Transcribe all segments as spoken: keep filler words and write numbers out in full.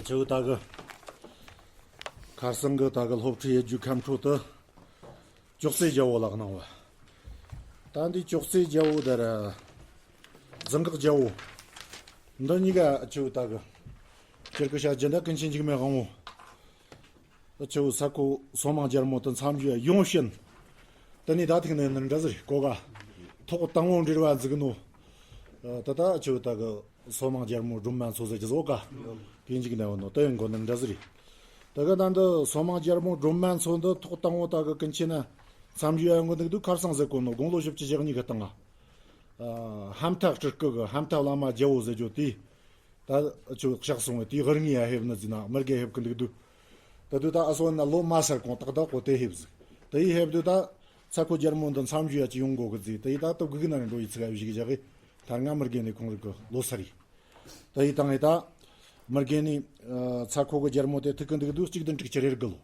ཆེ་བོ་ད་གི་ཁར་སང་གི་ད་གི་སློབ་ཁྲིད་ཡེད་རྒྱུ་ཁམས་ཁྲོད་དུ་ཅོག་ཙེ་རྒྱལ་པོ་ལགས་གནང་བ། ད་འདི་ཅོག་ཙེ་རྒྱལ་པོ་དེ་ར་རྫིང་འགག་རྒྱལ་པོ། འདི་གཉིས་ཀ་ཆེ་བོ་ད་གི་སྤྱིར་གི་བཤད་རྒྱུ་འདི་ཀུན་མཁྱེན་འཇིགས་མེད་དབང་པོ། ཆེ་བོ་ས་ཁོ་སོ་མང་རྒྱལ་མོ་དུ་མཚམས་ཞུ་ཡོང་ཕྱིན། དེ་ནས་ད་ཐིག་ནས་ནི་འདྲ་ཟེར་གོ་ག་ཐོག་དང་པོ་འབྲེལ་བ་འཛུགས་ནོ། ད་ད་ཆེ་བོ་ད་གི་སོ་མང་རྒྱལ་མོ་སྒྲོལ་མ་མཚོ་ཟེར་གྱི་བཟོ་ག་དེ་འཇིག་ནས་བ་ནོ་དེ་ཡང་གོ་ནི་འདྲ་ཟེར། ད་གི་ད་འདི་སོ་མང་རྒྱལ་མོ་སྒྲོལ་མ་མཚོ་འདི་ཐོག་དང་པོ་ད་གི་ཀུན་མཁྱེན་ན་མཚམས་ཞུ་ཡོང་གི་འདུག་ཁར་སང་ཟེར་གོ་ནོ་དགུང་ལོ་བཞི་བཅུ་ཞེ་གཉིས་གི་སྟེང་ང་། ཧམ་ཐག་སྤྲུལ་སྐུ་གི་ཧམ་ཐག་བླ་མ་རྒྱལ་པོ་ཟེར་རྒྱུ་དེ། ད་ཆུ་ཤག་སོང་བས་དེའི་ཧར་ངའི་ཡ་ཧེབ་ནི་ཟིན་ན་མི་རྒན་ཧེབ་ཀི་འདུག་འདུག་ད་དུས་ད་ཨ་སོ་ན་ལོ་མ་སར་གོང་ཏག་ཏག་གོ་དེ་ཧེབ་ཟིག་དེ་ཡི་ཧེབ་དུས་ད་ཚ་ཁོ་རྒྱལ་མོ་འདི་མཚམས་ཞུ་ཡ་ཅི་ཡོང་གོ་གི་ཟིག་དེ་ཡི་ད་སྟོབས་གི་གི་ན་རིང་འགྲོ་ཡི་ཚིག་ཨ་བཞི་གི་བཞག་གི་ཐར་ང་མི་རྒན་ནི་ཁོང་རིག་གི་ལོ་སར་ཡི། དེ་ཡི་དང་ཡི་ད་མི་རྒན་ནི་ཚ་ཁོ་གི་རྒྱལ་མོ་དེ་ཐུག་གི་འདུག་འདུག་གཅིག་བདུན་དྲུག་ཅུ་རེ་དགུ་ལོ།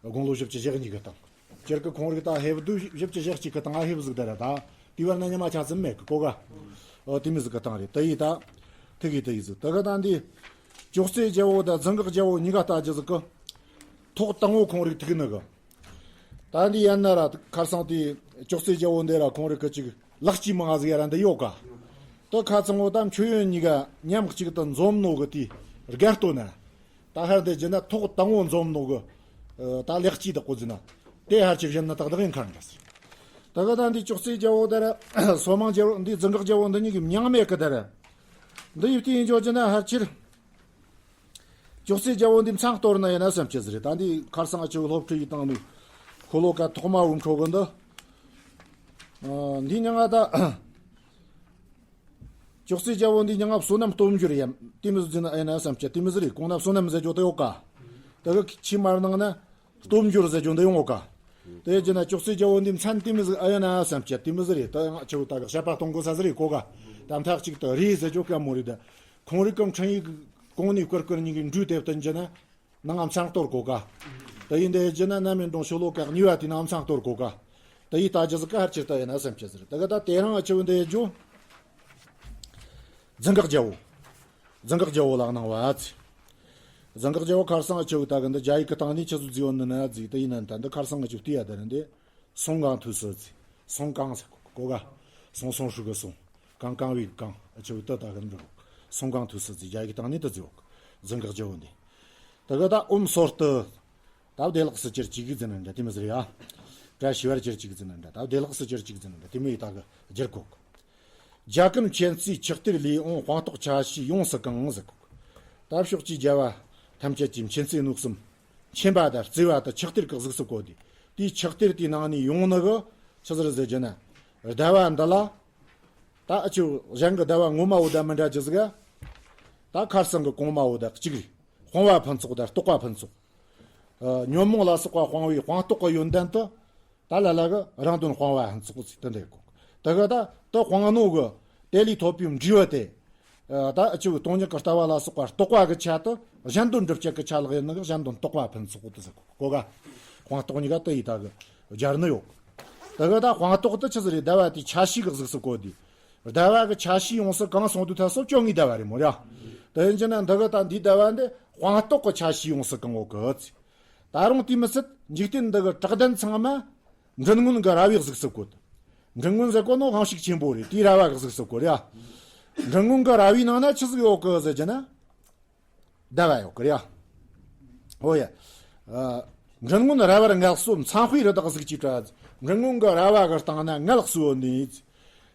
དགུང་ལོ་བཞི་བཅུ་ཞེ་གཉིས་གི་སྟེང་། སྤྱིར་གི་ཁོང་རིག་ད་ཧེབ་དུ་བཞི་བཅུ་ཞེ་གཅིག་གི་སྟེང་ཨ་ཧེབ་ཟིག་དར་ད། དེ་བར་ན་ཉི་མ་ཆ་ཙམ་མེད་གི་གོ་ག་ཨོ་དེ་མི་ཟིག་གི་སྟེང་རེད་དེ་ཡི་ད། ཐིག་གི་དེ་ཡི་ཟིག་དེ་གི་ད་འདི། ཅོག་ཙེ་རྒྱལ་པོ་ད་རྫིང་འགག་རྒྱལ་པོ་གཉིས་ཀ་ལྟ་རྒྱུ་ཟིག་གི་ཐོག་དང་པོ་ཁོང་རིག་ཐིག་ནི་གི་ད་འདི་ཡན་ན་ར་ཁར་སང་དེ་ཅོག་ཙེ་རྒྱལ་པོ་འདི་ར་ཁོང་རིག་གི་ཅིག་ལག་སྐྱེས་མང་ཟིག་ཡ་ར་འདི་ཡོད་ག་དེ་ཁ་ཚང་བོ་ད་མཆོད་ཡོན་གཉིས་ཀ་མཉམ་གཅིག་ཏུ་འཛོམས་ནོ་གི་དེ་དགའ་སྟོན་ན། ད་ཧར་དེ་བྱས་ན་ཐོག་དང་པོ་འཛོམས་ནོ་གི་ད་ལེགས་སྐྱིད་དག་གོ་ཟིན་ན། དེ་ཧར་ཆེ་བཞིན་ན་ཏག་ཏག་ཡིན་ཁར་འདྲ་ཟེར། ད་ག་ད་འདི་ཅོག་ཙེ་རྒྱལ་པོ་དེ་ར་སོ་མང་རྒྱལ་པོ་འདི་རྫིང་འགག་རྒྱལ་པོ་འདི་གཉིས་ཀྱི་མྱང་མེད་གི་དེ་ར། འདི་ཡིབ་ཏི་ཡིན་འཇོག་རྒྱུ་ན་ཧར་ཆེར། ཅོག་ཙེ་རྒྱལ་པོ་འདི་མཚང་གཏོར་ན་ཡིན་ན་བསམ་ཆེ་ཟེར་རེད། ད་འདི་ཁར་སང་ཨ་ཆེ་བོ་སློབ་ཁྲིད་ཡི་བཏང་ནི་ཁོ་ལོ་ཀ་ཐོག་མ་བུ་འཕྲོ་གི་འདི། འདི་ཉང་ང་ད། ཅོག་ཙེ་རྒྱལ་པོ་འདི་མྱ་ངན་བསོད་ནམས་སྟོབས་འབྱོར་ཡིན། དེ་མི་ཟིན་ཨེ་ན་བསམ་སྤྱད་དེ་མི་ཟིན་རེད། གོང་ན་བསོད་ནམས་ཟེར་རྒྱུ་དེ་ཡོད་ཀ་དེ་གི་ཕྱི་མར་ནང་ན་སྟོབས་འབྱོར་ཟེར་རྒྱུ་འདི་ཡོང་ཡོད་ཀ་དེ་རྒྱུ་ན་ཅོག་ཙེ་རྒྱལ་པོ་འདི་མཚན་དེ་མི་ཟིན་ཨེ་ན་བསམ་སྤྱད་དེ་མི་ཟིན་རེད། ད་ང་ཆེ་བོ་ད་གི་བཤད་པ་གཏོང་དགོས་ས་ཟིག་རེད་གོ་ག་ད་མཐའ་གཅིག་ཏུ་རེད་ཟེར་རྒྱུ་དཀའ་མོ་རེད། ད་ཁོང་རིག་གམ་འཕྲིན་ཡིག་གོང་ནས་བསྐུར་བསྐུར་གཉིས་ཀྱི་འབྲུ་དེབ་ཏུ་འགྱུར་ན། ནང་ང་མཚང་གཏོར་གོ་ག་དེ་ཡིན་དེ་རྒྱུ་ན་ན་མེ་འབྲོང་ཤོ་ལོ་ཀ་གཉིས་པ་དེ་ནང་མཚང་གཏོར་གོ་ག་དེ་ཡི་ད་རྒྱུ་ཟིག་ག་ཧར་ཆེར་ད་ཡིན་ན་བསམ་ཆེ་ཟིག་རེད། དེ་ག་ད་དེ་རང་ཨ་ཆེ་བོ་འདི་ཡི་རྒྱུ། རྫིང་འགག་རྒྱལ་པོ། རྫིང་འགག་རྒྱལ་པོ་ལག་གནང་བ་ཚེ། རྫིང་འགག་རྒྱལ་པོ་ཁར་སང་ཨ་ཆེ་བོ་ད་གི་འདི་རྒྱ་ཡིག་གི་སྟེང་ནས་ཆི་ཟིག་བརྫིས་ཡོད་ནི་ན་རྫིག་དེ་ཡིན་ན་ད་འདི་ཁར་སང་ཨ་ཆེ་བོ་དེ་ཡ་ད་རེད་འདི། སོང་གང་ཐུགས་སུ་ཚེ། སོང་གང་ཟེར་གོ་ག་སོང་སོང་ཧྲུག་གི་སོང་། གང་གང་བའི་གང་ཨ་ཆེ་བོ་ད་ད་གི་འགྲོ། སོང་གང་ཐུགས་སུ་ཚེ་རྒྱ་ཡིག་གི་སྟེང་ནས་ད་རྫིག་གོ་རྫིང་འགག་རྒྱལ་པོ་འདི། ད་གི་ད་ཨོམ་སོར་དུ། ད་བདེ་ལེགས་སུ་གྱུར་ཅིག་གི་ཟེར་ན་འདྲ་དེ་མི་ཟེར་ཡ། བཀྲ་ཤིས་པར་གྱུར་ཅིག་ཟེར་ན་འདྲ་ད་བདེ་ལེགས་སུ་གྱུར་ཅིག་ཟེར་ན་འདྲ་དེ་མི་ཡི་ད་གི་བསྒྱུར་གོ་རྒྱ་གར་མཁྱེན་བརྩེའི་ཆགས་གཏེར་ལས་འོངས་དཔང་རྟགས་ཆ་ཤས་ཡོངས་སུ་གང་ཟེར་གོ་ད་ཕྱོགས་ཀྱི་རྒྱལ་བ་ཐམས་ཅད་ཀྱི་མཁྱེན་བརྩེ་གནོད་གསུམ། མཁྱེན་པ་དང་བརྩེ་བ་དང་ཆགས་གཏེར་གྱི་གཟུགས་སུ་བཀོད་དེ། དེའི་ཆགས་གཏེར་དེའི་ནང་ནས་ཡོང་ནི་གི་ཆི་ཟེར་ཟེར་རྒྱུ་ན། ཟླ་བ་འདི་ལ། ད་ཨ་ཆུ་གཞན་གྱི་ཟླ་བ་ངོ་མ་བོ་དང་མི་འདྲ་རྒྱུ་ཟིག་ག་ད་ཁར་སང་གི་གོང་མ་བོ་དང་གཅིག་རེད། སྤང་བ་ཕུན་ཚོགས་དང་རྟོགས་པ་ཕུན་ཚོགས། ཨ། ཉོན་མོངས་ལ་སོགས་པ་སྤང་བའི་སྤངས་རྟོགས་ཀྱི་ཡོན་ཏན་དུ། ད་ལ་ལ་གི་རང་དོན་སྤང་བ་ཕུན་ཚོགས་ཚིག་དེ་འདྲ་གོ་དེ་གི་ད་དུ་སྤང་ནོ་གི་དེ་ལས་ཐོབ་པའི་འབྲས་བུ་དེ། ཨ། ད་ཨ་ཆུ་གི་སྟོང་ཉིད་ཀྱི་ལྟ་བ་ལ་སོགས་པ་རྟོགས་པ་གི་ཆ་དུ་གཞན་དོན་སྒྲུབ་བྱེད་ཀྱི་ཆ་ལག་ཡིན་ནི་གི་གཞན་དོན་རྟོགས་པ་ཕུན་ཚོགས་དུ་ཟེར་གོ་ག་སྤང་རྟོགས་གཉིས་ཀ་དུ་ཡི་ད་གི་སྦྱར་ནི་ཡོད། དེ་གི་ད་སྤང་རྟོགས་དུ་ཆི་ཟིག་རེད། ཟླ་བ་དེའི་ཆ་ཤས་གི་གཟུགས་སུ་བཀོད་དེ། ཟླ་བ་གི་ཆ་ཤས་ཡོངས་སུ་གང་སོང་དུས་ཐ་སོ་བཅོ་ལྔའི་ཟླ་བ་རེད་མོ་ར། དེ་ཡིན་གྱི་ན་འདི་གི་ད་འདིའི་ཟླ་བ་འདི་སྤང་རྟོགས་ཀྱི་ཆ་ཤས་ཡོངས་སུ་གང་འོག་གི་ཚེ། ད་རུང་དེ་མི་ཚད་འཇིག་རྟེན་འདི་གི་དྲེགས་ལྡན་ཚང་མ་མགྲིན་སྔོན་གི་ར་བའི་གཟུགས་སུ་བཀོད། མགྲིན་སྔོན་ཟེར་གོ་ནོ་དབང་ཕྱུག་ཆེན་པོ་རེད། དེའི་ར་བ་གི་གཟུགས་སུ་བཀོད་ར། མགྲིན་སྔོན་གི་ར་བའི་ནང་ན་ཆི་ཟིག་ཡོད་གི་ཟེར་གྱི་ན། ཟླ་བ་ཡོད་གི་རེད། ཨོ་ཡ། ཨ། མགྲིན་སྔོན་ར་བར་མངལ་གསོ་མཚན་དཔེའི་རི་དྭགས་གཟུགས་ཀྱི་སྤྲ། མགྲིན་སྔོན་གྱི་ར་བ་གི་སྟེང་ན་མངལ་གསོ་ནས།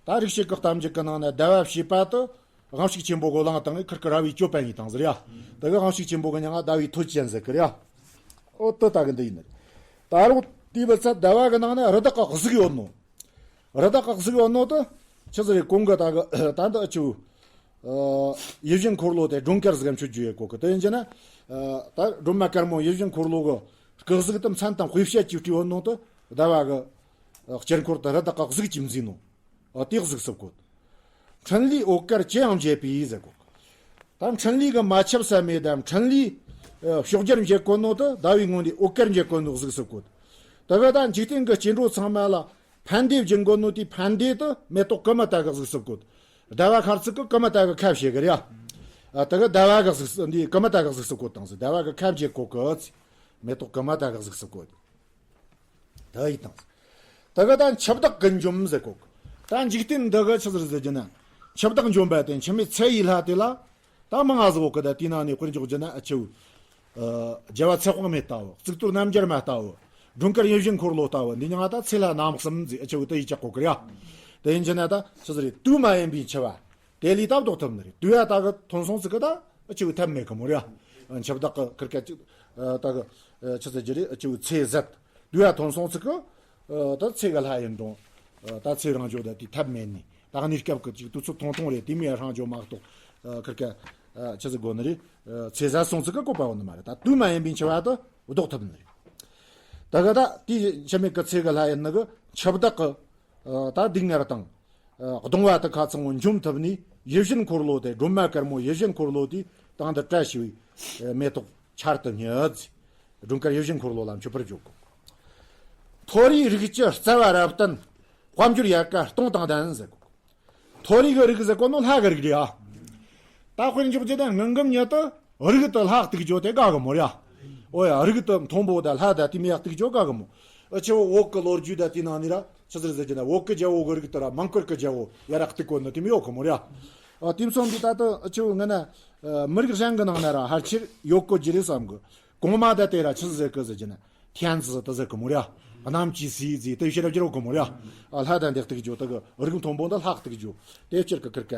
ད་རིག་བྱེད་ཀྱི་གཏམ་རྒྱུད་ཀྱི་ནང་ན་ཟླ་བ་བྱེད་པ་དུ་དབང་ཕྱུག་ཆེན་པོ་གོ་ལང་དང་ཁིར་ཀི་ར་བའི་ཅོ་པན་ཡིན་དང་ཟེར་ཡ། དེ་གི་དབང་ཕྱུག་ཆེན་པོ་གི་མྱིང་ང་ཟླ་བའི་ཐོད་ཅན་ཟེར་གི་རེད་ཡ། ཨོ་དེ་ད་གི་འདི་ཡིན་ནི། ད་རུང་དེའི་བུ་ཚ་ཟླ་བ་གི་ནང་ན་རི་དྭགས་ཀྱི་གཟུགས་ཡོད་ནོ། རི་དྭགས་ཀྱི་གཟུགས་ཡོད་ནོ་དུ། ཆི་ཟིག་རེད་གོང་གི་ད་གི་ད་འདི་ཨ་ཆུ། ཨ། ཡིད་བཞིན་འཁོར་ལོ་དེ་སྒྲོན་དཀར་ཟིག་གམ་ཆུ་རྒྱུ་ཡོད་གོ་གི་དེ་ཡིན་གྱི་ན། ཨ། ད་སྒྲོལ་མ་དཀར་མོ་ཡིད་བཞིན་འཁོར་ལོ་གི་སྐུ་གཟུགས་དུ་མཚན་དང་དཔེ་བཤད་ཀྱི་བྲིས་ཡོད་ནོ་དུ་ཟླ་བ་གི། ཨ། དཀྱིལ་འཁོར་དུ་རི་དྭགས་ཀྱི་གཟུགས་ཀྱིས་མཛེས་ནོ། ཨ། དེ་གཟུགས་སུ་བཀོད། འཕྲིན་ལས་འོད་དཀར་ཅི་ཡང་འབྱེད་པའི་ཟེར་གོ་ད་འཕྲིན་ལས་གི་མ་ཁྱབ་ས་མེད་དམ་འཕྲིན་ལས། ཨ། ཕྱོགས་བརྒྱར་འབྱེད་གོ་ནོ་དུ་ཟླ་བའི་ངོས་འདི་འོད་དཀར་འབྱེད་གོ་ནོ་གཟུགས་སུ་བཀོད། དེ་གི་ད་འཇིག་རྟེན་གི་སྐྱེ་འགྲོ་ཚང་མ་ལ་ཕན་བདེ་སྦྱིན་གོ་ནོ་དེ་ཕན་བདེ་དུ་མེ་ཏོག་ཀུ་མུ་ད་གི་གཟུགས་སུ་བཀོད། ཟླ་བ་ཁར་ཚིག་གི་ཀུ་མུ་ད་གི་ཁ་བྱེད་གི་རེད་ཡ། ཨ་དེ་གི་ཟླ་བ་གི་གཟུགས་སུ་འདི་ཀུ་མ་ད་གི་གཟུགས་སུ་བཀོད་བཏང་ཟིག་ཟླ་བ་གི་ཁ་བརྒྱད་བཀོད་གི་ཟིག་མེ་ཏོག་ཀུ་མ་ད་གི་གཟུགས་སུ་བཀོད། ད་ཡིག་དང་། ད་ག་ད་འཆི་བདག་གི་འཇོམས་ཟེར་གོ། ད་འཇིག་རྟེན་འདི་གི་ཆི་ཟེར་ཟེར་རྒྱུ་ན། འཆི་བདག་འཇོམས་པ་དེ་འཆི་མེད་ཚེ་ཡི་ལྷ་དེ་ལ། ད་མང་ང་ཟིག་གོ་གི་ད་དེའི་ནང་ནས་དཔེར་འཇོག་རྒྱུ་ན་ཨ་ཆེའུ། རྒྱལ་བ་ཚེ་དཔག་མེད་ལྟ་བུ། གཙུག་ཏོར་རྣམ་རྒྱལ་མ་ལྟ་བུ། སྒྲོལ་དཀར་ཡིད་བཞིན་འཁོར་ལོ་ལྟ་བུ། འདི་མྱིང་ང་ད་ཚེ་ལྷ་རྣམ་གསུམ་ཟེར་ཨ་ཆེའུ་དེ་ཡི་ཅག་གོ་གི་རེད་ཡ། དེ་ཡིན་རྒྱུ་ན་ད་ཆི་ཟེར་རེད། དུས་མ་ཡིན་པའི་འཆི་བ། དེ་ལས་ད་བཟློག་ཐུབ་ནི་རེད། དུས་ཡ་ད་གི་ཐོན་སོང་ཚིག་གི་ད་ཨ་ཆེའུ་ཐབས་མེད་གི་མོ་རེད་ཡ། འཆི་བདག་གི་ཁིར་ཀ་ཅིག་ད་གི་ཆི་ཟེར་རྒྱུ་རེད། ཨ་ཆེའུ་ཚེ་ཟད། དུས་ཡ་ཐོན་སོང་ཚིག་གི་ད་ཚེ་གི་ལྷ་ཡིན་རུང་། ད་ཚེ་རང་འཇོག་ད་དེ་ཐབས་མེད་ནི། ད་གནས་སྐབས་ཀྱི་ཅིག་དུས་ཚོད་ཐུང་ཐུང་རེད། དེ་མོ་ཡ་རང་འཇོག་མ་གཏོགས། ཁིར་ཀ་ཆི་ཟེར་དགོས་ནི་རེད། ཚེ་ཟད་སོང་ཚིག་གི་བཀོད་པ་ཡོད་ནི་མ་རེད། ད་དུས་མ་ཡིན་པའི་འཆི་བ་ད་བཟློག་ཐུབ་ནི་རེད། ད་ག་ད་དེ་འཆི་མེད་ཀྱི་ཚེ་གི་ལྷ་ཡིན་ནི་གི་འཆི་བདག་གི་ད་སྡུག་བསྔལ་དང་། གདུང་བ་དེ་ཁ་ཚང་བོ་འཇོམས་ཐུབ་ནི་ཡིད་བཞིན་འཁོར་ལོ་དེ། སྒྲོལ་མ་དཀར་མོ་ཡིད་བཞིན་འཁོར་ལོ་དེ་དང་དུ་བཀྲ་ཤིས་པའི་མེ་ཏོག་ཆར་དུ་བརྙེས། སྒྲོལ་དཀར་ཡིད་བཞིན་འཁོར་ལོ་ལ་མཆོད་པར་བརྗོད་གོ། མཐོ་རིས་རིགས་ཀྱི་རྩ་བ་རབ་བརྟན། དཔལ་འབྱོར་ཡལ་ག་སྟོང་དང་ལྡན་ཟེར་གོ། མཐོ་རིས་ཀྱི་རིགས་ཟེར་གོ་ནོ་ལྷ་གི་རིགས་རེད་ཨ། ད་དཔེར་འཇོག་རྒྱུ་དེ་སྔོན་གི་མྱི་དེ་རིགས་དེ་ལྷ་གཏུག་རྒྱུ་དེ་དགའ་གི་མོ་རེད་ཨ། ཨོ་ཡ་རིགས་དེ་མཐོན་པོ་དང་ལྷ་དང་དེ་མོ་ཡ་གཏུག་རྒྱུ་དགའ་གི་མོ། ཨ་ཆེ་བོ་བོད་གི་ལོ་རྒྱུས་དང་དེའི་ནང་ནས་ར་ཆི་ཟེར་ཟེར་རྒྱུ་ན་བོད་གི་རྒྱལ་བོ་གི་རིགས་དེ་ར་མང་བཀུར་གི་རྒྱལ་བོ་ཡ་ར་གཏུག་གོ་ནི་དེ་མོ་ཡོད་གི་མོ་རེད་ཨ། དེ་མཚོན་འདི་ད་ལྟ་ཨ་ཆེ་བོ་ང་ན་མི་རིགས་གཞན་གི་ནང་ན་ར་ཕལ་ཆེར་ཡོད་གོ་རྒྱུ་རེད་བསམ་གི། གོང་མ་ད་དེ་ར་ཆི་ཟེར་གི་ཟེར་རྒྱུ་ན། 天子 ད་ཟེར་གི་མོ་ར། གནམ་གྱི་སྲས་ཟེར་དེ་ཕྱིར་རྒྱུ་རོ་གི་མོ་ར། ཨ་ལྷ་དང་འདི་གཏུག་རྒྱུ་དེ་གི་རིགས་མཐོན་པོ་འདི་ལྷ་གཏུག་རྒྱུ། དེ་ཕྱིར་གི་ཁིར་ཀ་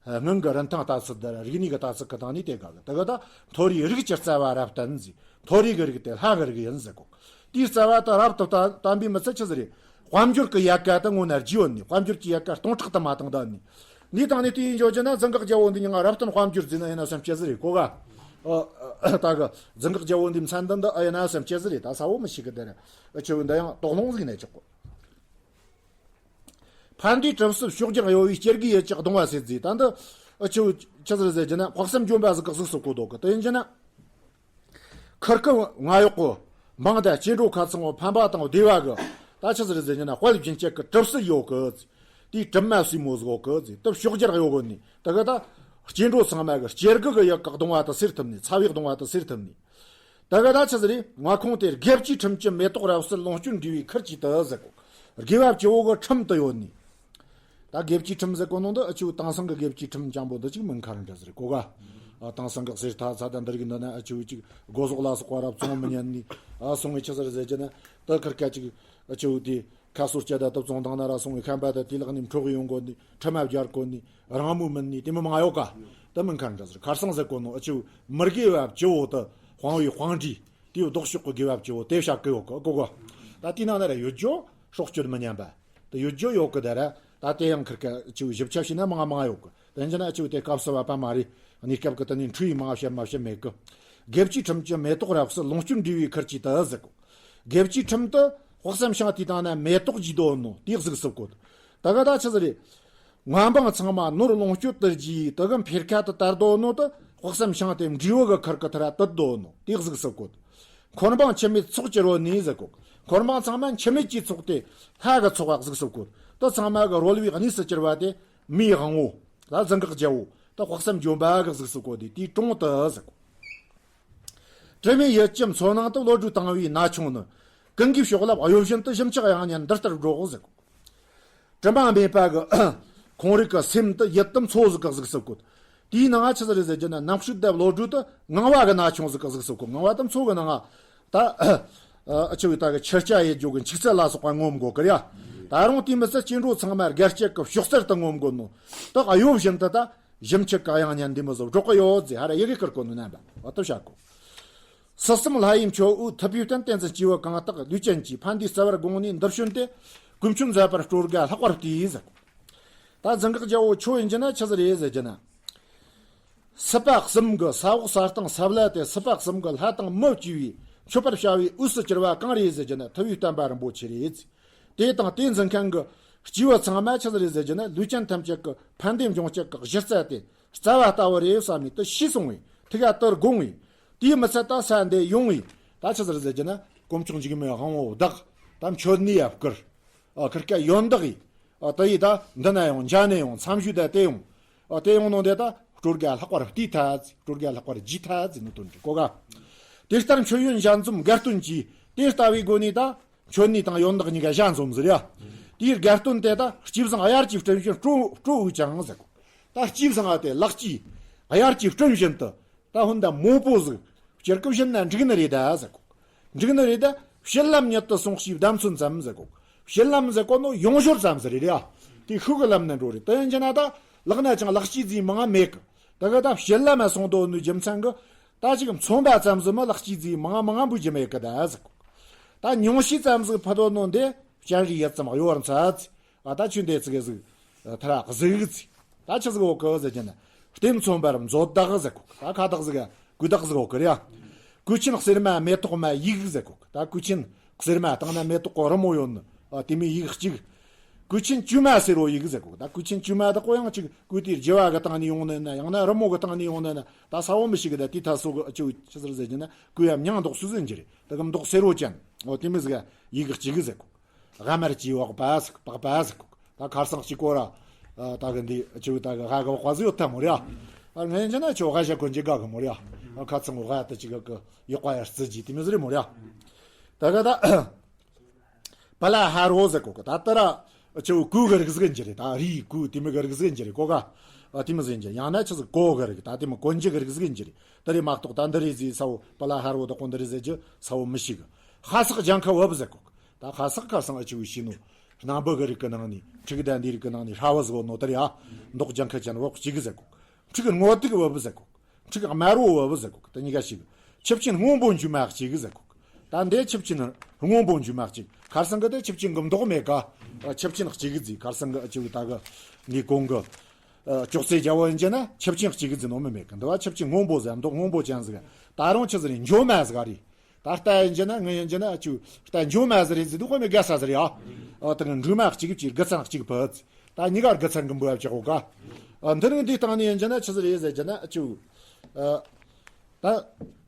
སྔོན་གི་རིན་ཐང་ལྟ་ཚུལ་དེ་ར་རིག་གནས་གི་ལྟ་ཚུལ་གི་སྟེང་ནས་དེ་ག་གི་དེ་གི་ད་མཐོ་རིས་རིགས་ཀྱི་རྩ་བ་རབ་བརྟན་ཟེར། མཐོ་རིས་གི་རིགས་དེ་ལྷ་གི་རིགས་ཡིན་ཟེར་གོ། དེའི་རྩ་བ་དེ་རབ་ཏུ་བརྟན་པའི་མི་ཚད་ཆི་ཟིག་རེད། དཔལ་འབྱོར་གྱི་ཡལ་ག་དེ་སྔོན་ན་རྒྱས་ཡོད་ནི། དཔལ་འབྱོར་གྱི་ཡལ་ག་སྟོང་ཕྲག་དུ་མ་བཏང་ད་ནི། འདི་དང་ནི་དེ་ཡིན་འཇོག་རྒྱུ་ན་ཛང་གག་རྒྱལ་པོ་འདི་མྱིང་ང་རབ་བརྟན་དཔལ་འབྱོར་ཟེར་ན་ཡིན་ན་བསམ་སྐྱེ་ཟིག་རེད་གོ་ག་ཨ་ད་གི་ཛང་གག་རྒྱལ་པོ་འདི་མཚན་འདི་འདི་ཨ་ཡིན་ན་བསམ་སྐྱེ་ཟིག་རེད། ད་ས་བོ་མི་ཤེས་གི་དེ་རེད། ཨ་ཆེ་བོ་འདི་ཡང་དོགས་སློང་ཟིག་ནས་ཆོག་གོ། ཕན་བདེའི་གྲིབ་བསིལ་ཕྱོགས་བརྒྱར་གཡོ་བའི། སྐྱེ་རྒུའི་ཡིད་ཀྱི་གདུང་བ་སེལ་ཟེར། ད་འདི་ཨ་ཆེ་བོ་ཆི་ཟིག་རེད་ཟེར་རྒྱུ་ན་དཔག་བསམ་འཇོམས་པ་ཟིག་གི་གཟུགས་སུ་བཀོད་འདུག་གི། དེ་ཡིན་རྒྱུ་ན། ཁིར་ཀི་ང་གཡོག་གོ། འབངས་དང་སྐྱེ་འགྲོ་ཁ་ཚང་བོ་ཕན་པ་དང་བདེ་བ་གི། ད་ཆི་ཟིག་རེད་ཟེར་རྒྱུ་ན་དཔལ་སྦྱིན་སྐྱེད་ཀྱི་གྲིབ་བསིལ་ཡོད་གི། དེའི་གྲིབ་མ་བསིལ་མོ་ཟིག་ཡོད་གི། དེ་ཕྱོགས་བརྒྱར་གཡོ་གི་ནི། དེ་གི་ད་སྐྱེ་འགྲོ་ཚང་མ་གི་སྐྱེ་རྒུ་གི་ཡིད་ཀྱི་གདུང་བ་དེ་སེལ་ཐུབ་ནི། ཚ་བའི་གདུང་བ་དེ་སེལ་ཐུབ་ནི། དེ་གི་ད་ཆི་ཟིག་རེད། མངའ་ཁོངས་དེར་དགེ་བཅུའི་ཁྲིམས་ཀྱི་མེ་ཏོག་རབ་བསིལ། ལོངས་སྤྱོད་འབྲས་བུའི་ཁུར་གྱིས་དུ་ཟེར་གོ། དགེ་བ་བཅུ་བོ་གི་ཁྲིམས་དེ་ཡོད་ནི། ད་དགེ་བཅུའི་ཁྲིམས་ཟེར་གོ་ནོ་འདི་ཨ་ཆེ་བོ་དེང་སང་གི་དགེ་བཅུའི་ཁྲིམས་ཅན་པོ་འདི་ཅིག་མིན་ཁ་རང་འདྲ་ཟིག་རེད་གོ་ག་ཨ་དེང་སང་གི་གསེར་ཐག་ཚ་དང་འདི་རིགས་འདི་ན་ཨ་ཆེ་བོ་ཅིག་སྒོ་ཟོག་ལ་སོགས་པ་ར་བཙོང་མི་ཉན་ནི། ཨ་སོང་བའི་ཆི་ཟིག་རེད་ཟེར་རྒྱུ་ན་དེ་ཁིར་ཀ་ཅིག་ཨ་ཆེ་བོ་དེ་ཁ་གསོ་སྤྱད་ད་དེ་བཙོང་དང་ན་ར་སོང་བའི་ཁམས་པ་དེ་དེ་ལག་ནས་འཕྲོག་ཡོང་གོ་ནི། ཁྲིམས་མ་སྦྱར་གོ་ནི། རང་མོས་མིན་ནི་དེ་མོ་མང་ཡོད་ག་དེ་མིན་ཁ་རང་འདྲ་ཟིག་རེད། ཁར་སང་ཟེར་གོ་ནོ་ཨ་ཆེ་བོ་མི་དགེ་བ་བཅུ་བོ་དེ་སྤང་བའི་དཔང་འབྲས། དེའི་ལྡོག་ཕྱོགས་ཀྱི་དགེ་བ་བཅུ་བོ་དེ་བཤད་གི་ཡོད་གི་གོ་གོ། ད་དེའི་ནང་ན་ར་ཡོད་རྒྱུ་སྲོག་གཅོད་མི་ཉན་པ། དེ་ཡོད་རྒྱུ་ཡོད་གི་དེ་ར། ད་དེ་ཡང་ཁིར་ཀ་ཆེ་བོ་ཞིབ་ཆ་བྱས་ན་མང་མང་ཡོད་གི། དེ་འཇི་ན་ཆེ་བོ་དེ་སྐབས་སུ་བབ་པ་མ་རེད། གནས་སྐབས་ཀྱི་དེ་ནས་འཁྲུལ་ཡིག་མང་བཤད་མ་བཤད་མེད་གི། དགེ་བཅུའི་ཁྲིམས་ཀྱི་མེ་ཏོག་རབ་བསིལ། ལོངས་སྤྱོད་འབྲས་བུའི་ཁུར་གྱིས་དུ་ཟེར་གོ། དགེ་བཅུའི་ཁྲིམས་དེ་དཔག་བསམ་ཤིང་དེའི་སྟེང་ན་མེ་ཏོག་རྒྱས་དོ་ནོ་དེའི་གཟུགས་སུ་བཀོད། ད་ག་ད་ཆི་ཟིག་རེད། མངའ་འབངས་ཚང་མ་ནོར་ལོངས་སྤྱོད་དུ་རྒྱས། དེ་གི་འཕེལ་ཁ་དེ་དར་དོ་ནོ་དེ་དཔག་བསམ་ཤིང་དེ་འབྲས་བུ་གི་ཁུར་གི་ཐུར་ར་དུད་དོ་ནོ་དེའི་གཟུགས་སུ་བཀོད། འཁོར་འབངས་འཆི་མེད་ཚོགས་ཀྱི་རོལ་ནི་ཟེར་གོ། འཁོར་འབངས་ཚང་མ་འཆི་མེད་ཀྱི་ཚོགས་དེ་ལྷ་གི་ཚོགས་པ་གཟུགས་སུ་བཀོད། དེ་ཚང་མ་གི་རོལ་བའི་གནས་སུ་གྱུར་པ་དེ་མིའི་དབང་བོ་ད་ཛང་གག་རྒྱལ་བོ་དེ་དཔག་བསམ་འཇོམས་པ་གི་གཟུགས་སུ་བཀོད་དེ་དེའི་དྲུང་དུ་ཟེར་གོ། དྲི་མེད་ཡིད་ཀྱི་མཚོ་ནང་དུ། བློ་གྲོས་དྭངས་པའི་ན་ཆུང་ནི། ཀུན་གྱི་གཤོག་རླབས་གཡོ་བཞིན་དུ། གཞོན་ཆགས་དབྱངས་སྙན་འདི་ལྟར་སྒྲོག་ཟེར་གོ། དྲི་མ་མེད་པ་གི་ཁོང་རིགས་ཀྱི་སེམས་དེ་ཡིད་དམ་མཚོ་ཟིག་གི་གཟུགས་སུ་བཀོད། དེའི་ནང་ང་ཆི་ཟིག་རེད་ཟེར་རྒྱུ་ན་ནག་ཤོད་དང་བློ་གྲོས་དེ་ངང་བ་གི་ན་ཆུང་ཟིག་གི་གཟུགས་སུ་བཀོད། ངང་བ་དེ་མཚོ་གི་ནང་ང་ད་ཨ་ཆི་བོ་ད་གི་ཆུ་སྐྱ་ཡེ་རྒྱུ་གི་འཁྱུག་ཚད་ལ་སོགས་པ་ངོམ་གོ་གི་ར། ད་རུང་དེ་མི་ཚད་སྐྱེ་འགྲོ་ཚང་མ་དགའ་སྐྱིད་ཀྱི་གཤོག་རྩལ་དུ་ངོམ་གོ་ནོ་དེ་གཡོ་བཞིན་དུ་ད། གཞོན་ཆགས་དབྱངས་སྙན་འདི་མོ་ཟིག་སྒྲོག་གི་ཡོད་ཟེར། ཧ་ར་ཡི་གེ་བསྐུར་གོ་ནོ་རྣམ་པ་བ་ཏི་བྱ་གོ། སྲིད་གསུམ་ལྷ་ཡི་མཆོད་འོས་ཐུབ་པའི་བསྟན། བསྟན་འཛིན་སྐྱེས་བུ་གང་དག་ལུས་ཅན་གྱི། ཕན་བདེའི་རྩ་བར་དགོངས་ནས་འདི་བྱོན་ཏེ། ཀུན་མཁྱེན་མཛད་པར་སྤྲོ་དགའ་ལྷག་པར་བལྟས་ཟེར། ད་ཛང་གག་རྒྱལ་བོ་ཁྱོད་ཡིན་རྒྱུ་ན་ཆི་ཟིག་རེད་ཟེར་རྒྱུ་ན། སྲིད་པ་གསུམ་གྱི་ས་འོག་ས་སྟེང་ས་བླ་དེ། སྲིད་པ་གསུམ་གྱི་ལྷ་དང་མི་བཅས་པས་མཆོད་པར་བྱ་བའི་འོས་སུ་གྱུར་པ་གང་རེད་ཟེར་རྒྱུ་ན་ཐུབ་པའི་བསྟན་པ་རིན་པོ་ཆེ་རེད། དེ་དང་དེ་འཛིན་མཁན་གྱི་སྐྱེས་བུ་ཚང་མ་ཆི་ཟིག་རེད་ཟེར་རྒྱུ་ན་ལུས་ཅན་ཐམས་ཅད་ཀྱི་ཕན་བདེ་འབྱུང་བྱེད་ཀྱི་གཞི་རྩ་དེ་རྩ་བ་ལྟ་བུ་རེད་བསམ་ནས་དེ་ཤེས་སོང་བས་ཐུགས་ཀ་དེར་དགོངས་བས། དེའི་མི་ཚད་ད་ས་འདི་ཡོང་བས་ད་ཆི་ཟིག་རེད་ཟེར་རྒྱུ་ན་དཀོན་མཆོག་འཇིགས་མེད་དབང་པོ་བདག་ད་མཆོད་གནས་ཡ་བསྐུར། ཨ་ཁིར་ཀ་ཡོན་བདག་ཡིས། ཨ་དེ་ཡིས་ད་འདི་ན་ཡོང་། འཇའ་ནས་ཡོང་། མཚམས་ཞུས་ད་དེ་ཡོང་། ཨ་དེ་ཡོང་ནོ་དེ་ད་ སྤྲོ་དགའ་ལྷག་པར་བལྟས་ཐལ་ཟེར། སྤྲོ་དགའ་ལྷག་པར་བགྱིས་ཐལ་ཟེར་ནི་དོན་རེད་གོ་ག། དེ་ལྟར་མཆོད་ཡོན་ཞལ་འཛོམས་དགའ་སྟོན་གྱིས། དེ་ལྟ་བུའི་སྒོ་ནས་ད་མཆོད་གནས་དང་ཡོན་བདག་གཉིས་ཀ་ཞལ་འཛོམས་ཟེར་ཡ། དེའི་དགའ་སྟོན་དེ་ད་སྐྱེས་བཟང་དབྱར་གྱི་སྤྲིན་བཞིན་སྤྲོ་སྤྲོ་འོས་ཀྱང་ཟེར་གོ། ད་སྐྱེས་བཟང་ང་དེ་ལེགས་སྐྱེས་དབྱར་གྱི་སྤྲིན་བཞིན་དུ། ད་ཧོན་ད་མོ་པོ་ཟིག་སྤྱིར་གི་བཞིན་ན་འགྲིག་ནི་རེད་ད་ཟེར་གོ། འགྲིག་ནི་རེད་ད། བྱིན་རླབས་ཉིད་དུ་སོང་ཞེས་བདམས་ཚུལ་ཙམ་ཟེར་གོ། བྱིན་རླབས་ཟེར་གོ་ནོ་ཡོང་ཞོར་ཙམ་ཟིག་རེད་ཡ། དེ་ཤུགས་གི་ལམ་ནས་འགྲོ་རེད། དེ་ཡིན་གྱི་ན་ད་ལག་ན་ཅང་ལེགས་སྐྱེས་ཟིག་མང་ང་མེད་གི། ད་གི་ད་བྱིན་རླབས་མ་སོང་དོ་ནི་རྒྱུ་མཚན་གི། ད་ཅིག་མཚོན་པ་ཙམ་ཟིག་མི་ལེགས་སྐྱེས་ཟིག་མང་ང་མང་ང་འབུལ་རྒྱུ་མེད་གི་ད་ཟེར་གོ། ད་ཉུང་ཤས་ཙམ་ཟིག་ཕུལ་དོ་ནོ་འདི་སྤྱན་རས་གཟིགས་ཙམ་གཡོ་བར་འཚལ་ཟེར། ཨ་ད་ཆོས་འདི་ཚིག་གི་ཟིག་ཐ་ར་གཟིག་ཟིག་ད་ཆི་ཟིག་འོག་གི་ཟེར་གྱི་ན། རྟེན་མཚོན་པར་མཛོད་བདག་ཟེར་གོ། ད་ཁ་བདག་ཟིག་ག་གོས་བདག་ཟིག་འོག་གི་རེད་ཡ། གོས་ཆེན་གསེར་མ་མེ་ཏོག་མ་ཡིག་ཟེར་གོ། ད་གོས་ཆེན་གསེར་མ་སྟེང་ན་མེ་ཏོག་གི་རི་མོ་ཡོད་ནི། ཨ་དེ་མོ་ཡིག་གཅིག་གོས་ཆེན་བཅོས་མ་སེར་བོ་ཡིག་ཟེར་གོ། ད་གོས་ཆེན་བཅོས་མ་དག་གོ་ཡང་གཅིག་གོས་དེ་རྒྱུ་བ་གི་སྟེང་ནས་ཡོང་ནི་ན། ཡང་ན་རི་མོ་གི་སྟེང་ནས་ཡོང་ནི་ན། ད་ས་བོ་མི་ཤེས་གི། ད་དེ་ཐ་སོ་གི་ཨ་ཆུ་ཆི་ཟེར་ཟེར་གྱི་ན། གོས་ཡ་མྱང་མདོག་སུ་ཟེར་གྱི་རེད། ད་གི་མདོག་སེར་བོ་ཅན། ཨོ་དེ་མོ་ཟིག་ག་ཡིག་གཅིག་ཟེར་གོ། ཝ་མར་གྱི་པགས་པ་ཟིག་པགས་པ་ཟིག་ད་ཁར་སང་གཅིག་གོ་ར། ཨ་ད་གི་འདི་ཅིག་ད་གི་ཧ་གི་པགས་པ་ཟིག་ཡོད་ཐལ་མོ་རེད་ཨ། ཨ་ངས་འཇོན་ན་ཆོ་ཧ་ཤ་གོན་གྱི་དགའ་གི་མོ་རེད་ཨ། ཨ་ཁ་ཚང་གོ་ཧ་ད་ཅིག་གི་ཡོག་པ་ཡར་རྩི་གྱི་དེ་མོ་ཟིག་རེད་མོ་རེད་ཨ། ད་གི་ད་པ་ལ་ཧ་རོ་ཟིག་གོ་གི། ད་ད་ར་ཅིག་གོ་གི་རིགས་ཟིག་འཇི་རེད། ད་རིའི་གོ་དེ་མོ་གི་རིགས་ཟིག་འཇི་རེད་གོ་ག། ཨ་དེ་མོ་ཟིག་འཇི། ཡང་ན་ཆི་ཟིག་གོ་གི་རིགས། ད་དེ་མོ་གོན་གྱི་གི་རིགས་ཟིག་འཇི་རེད། ད་རེ་མ་གཏོགས་ད་འདི་རེད་ཟིག་ས་བོ་པ་ལ་ཧ་རོ་ད་གོ་འདི་རེད་ཟེར་གྱི་ས་བོ་མི་ཤེས་གི། ཧ་སག་ལྗང་ཁ་བབ་ཟིག་གོ་གི། ད་ཁ་སག་ཁ་སང་ཨ་ཆུ་བའི་ཤི་ནོ། སྣམ་བུ་གི་རིགས་ཀྱི་ནང་ནས་ཕྲུ་གུ་ད་འདི་རིགས་ཀྱི་ནང་ནས་ཧྲ་བ་ཟིག་ནོ་དར་ཡ། མདོག་ལྗང་ཁ་ཅན་བབ་གཅིག་གི་ཟེར་གོ། ཕྲུ་གུ་སྔོ་ཐིག་བབ་ཟེར་གོ། ཕྲུ་གུ་དམར་བོ་བབ་ཟེར་གོ། ད་གཉིས་ཀ་ཞིག་ཆིབས་ཆེན་སྔོན་པོ་འཇུ་མ་གཅིག་གི་ཟེར་གོ། ད་འདི་ཆིབས་ཆེན་སྔོན་པོ་འཇུ་མ་གཅིག་ཁར་སང་གི་དེ་ཆིབས་ཆེན་གི་མདོག་མེད་ཀ། ཆིབས་ཆེན་གཅིག་གི་ཟིག་ཁར་སང་གི་ཨ་ཆུ་བའི་ད་གི་འདི་གོང་གི། ཅོག་ཙེ་རྒྱལ་བོ་ཡིན་གྱི་ན་ཆིབས་ཆེན་གཅིག་གི་ཟིག་ནོ་མི་མེད་གི། འདི་བ་ཆིབས་ཆེན་སྔོན་པོ་ཟེར་མདོག་སྔོན་པོ་ཅན་ཟིག་ད་རུང་ཆི་ཟིག་རེད། འཇོ་མ་ཟིག་རེད། ད་རྟ་ཡིན་གྱི་ན་ངི་ཡིན་གྱི་ན་ཨ་ཆུ་རྟ་འཇོ་མ་ཟིག་རེད་ཟེར་དུས་ཁོ་མི་དགའ་ས་ཟིག་རེད་ཨ། ཨ་ད་གི་འབྲུ་མ་གཅིག་བཅུའི་དགུ་ཚན་གཅིག་ཕུད། ད་གཉིས་ཀ་དགུ་ཚན་གི་འབུལ་བ་བཅག་གོ་ག། ཨ་འདི་རིང་འདི་སྟེང་ནས་ཡིན་གྱི་ན་ཆི་ཟིག་རེད་ཟེར་གྱི་ན་ཨ་ཆུ། ཨ་ད་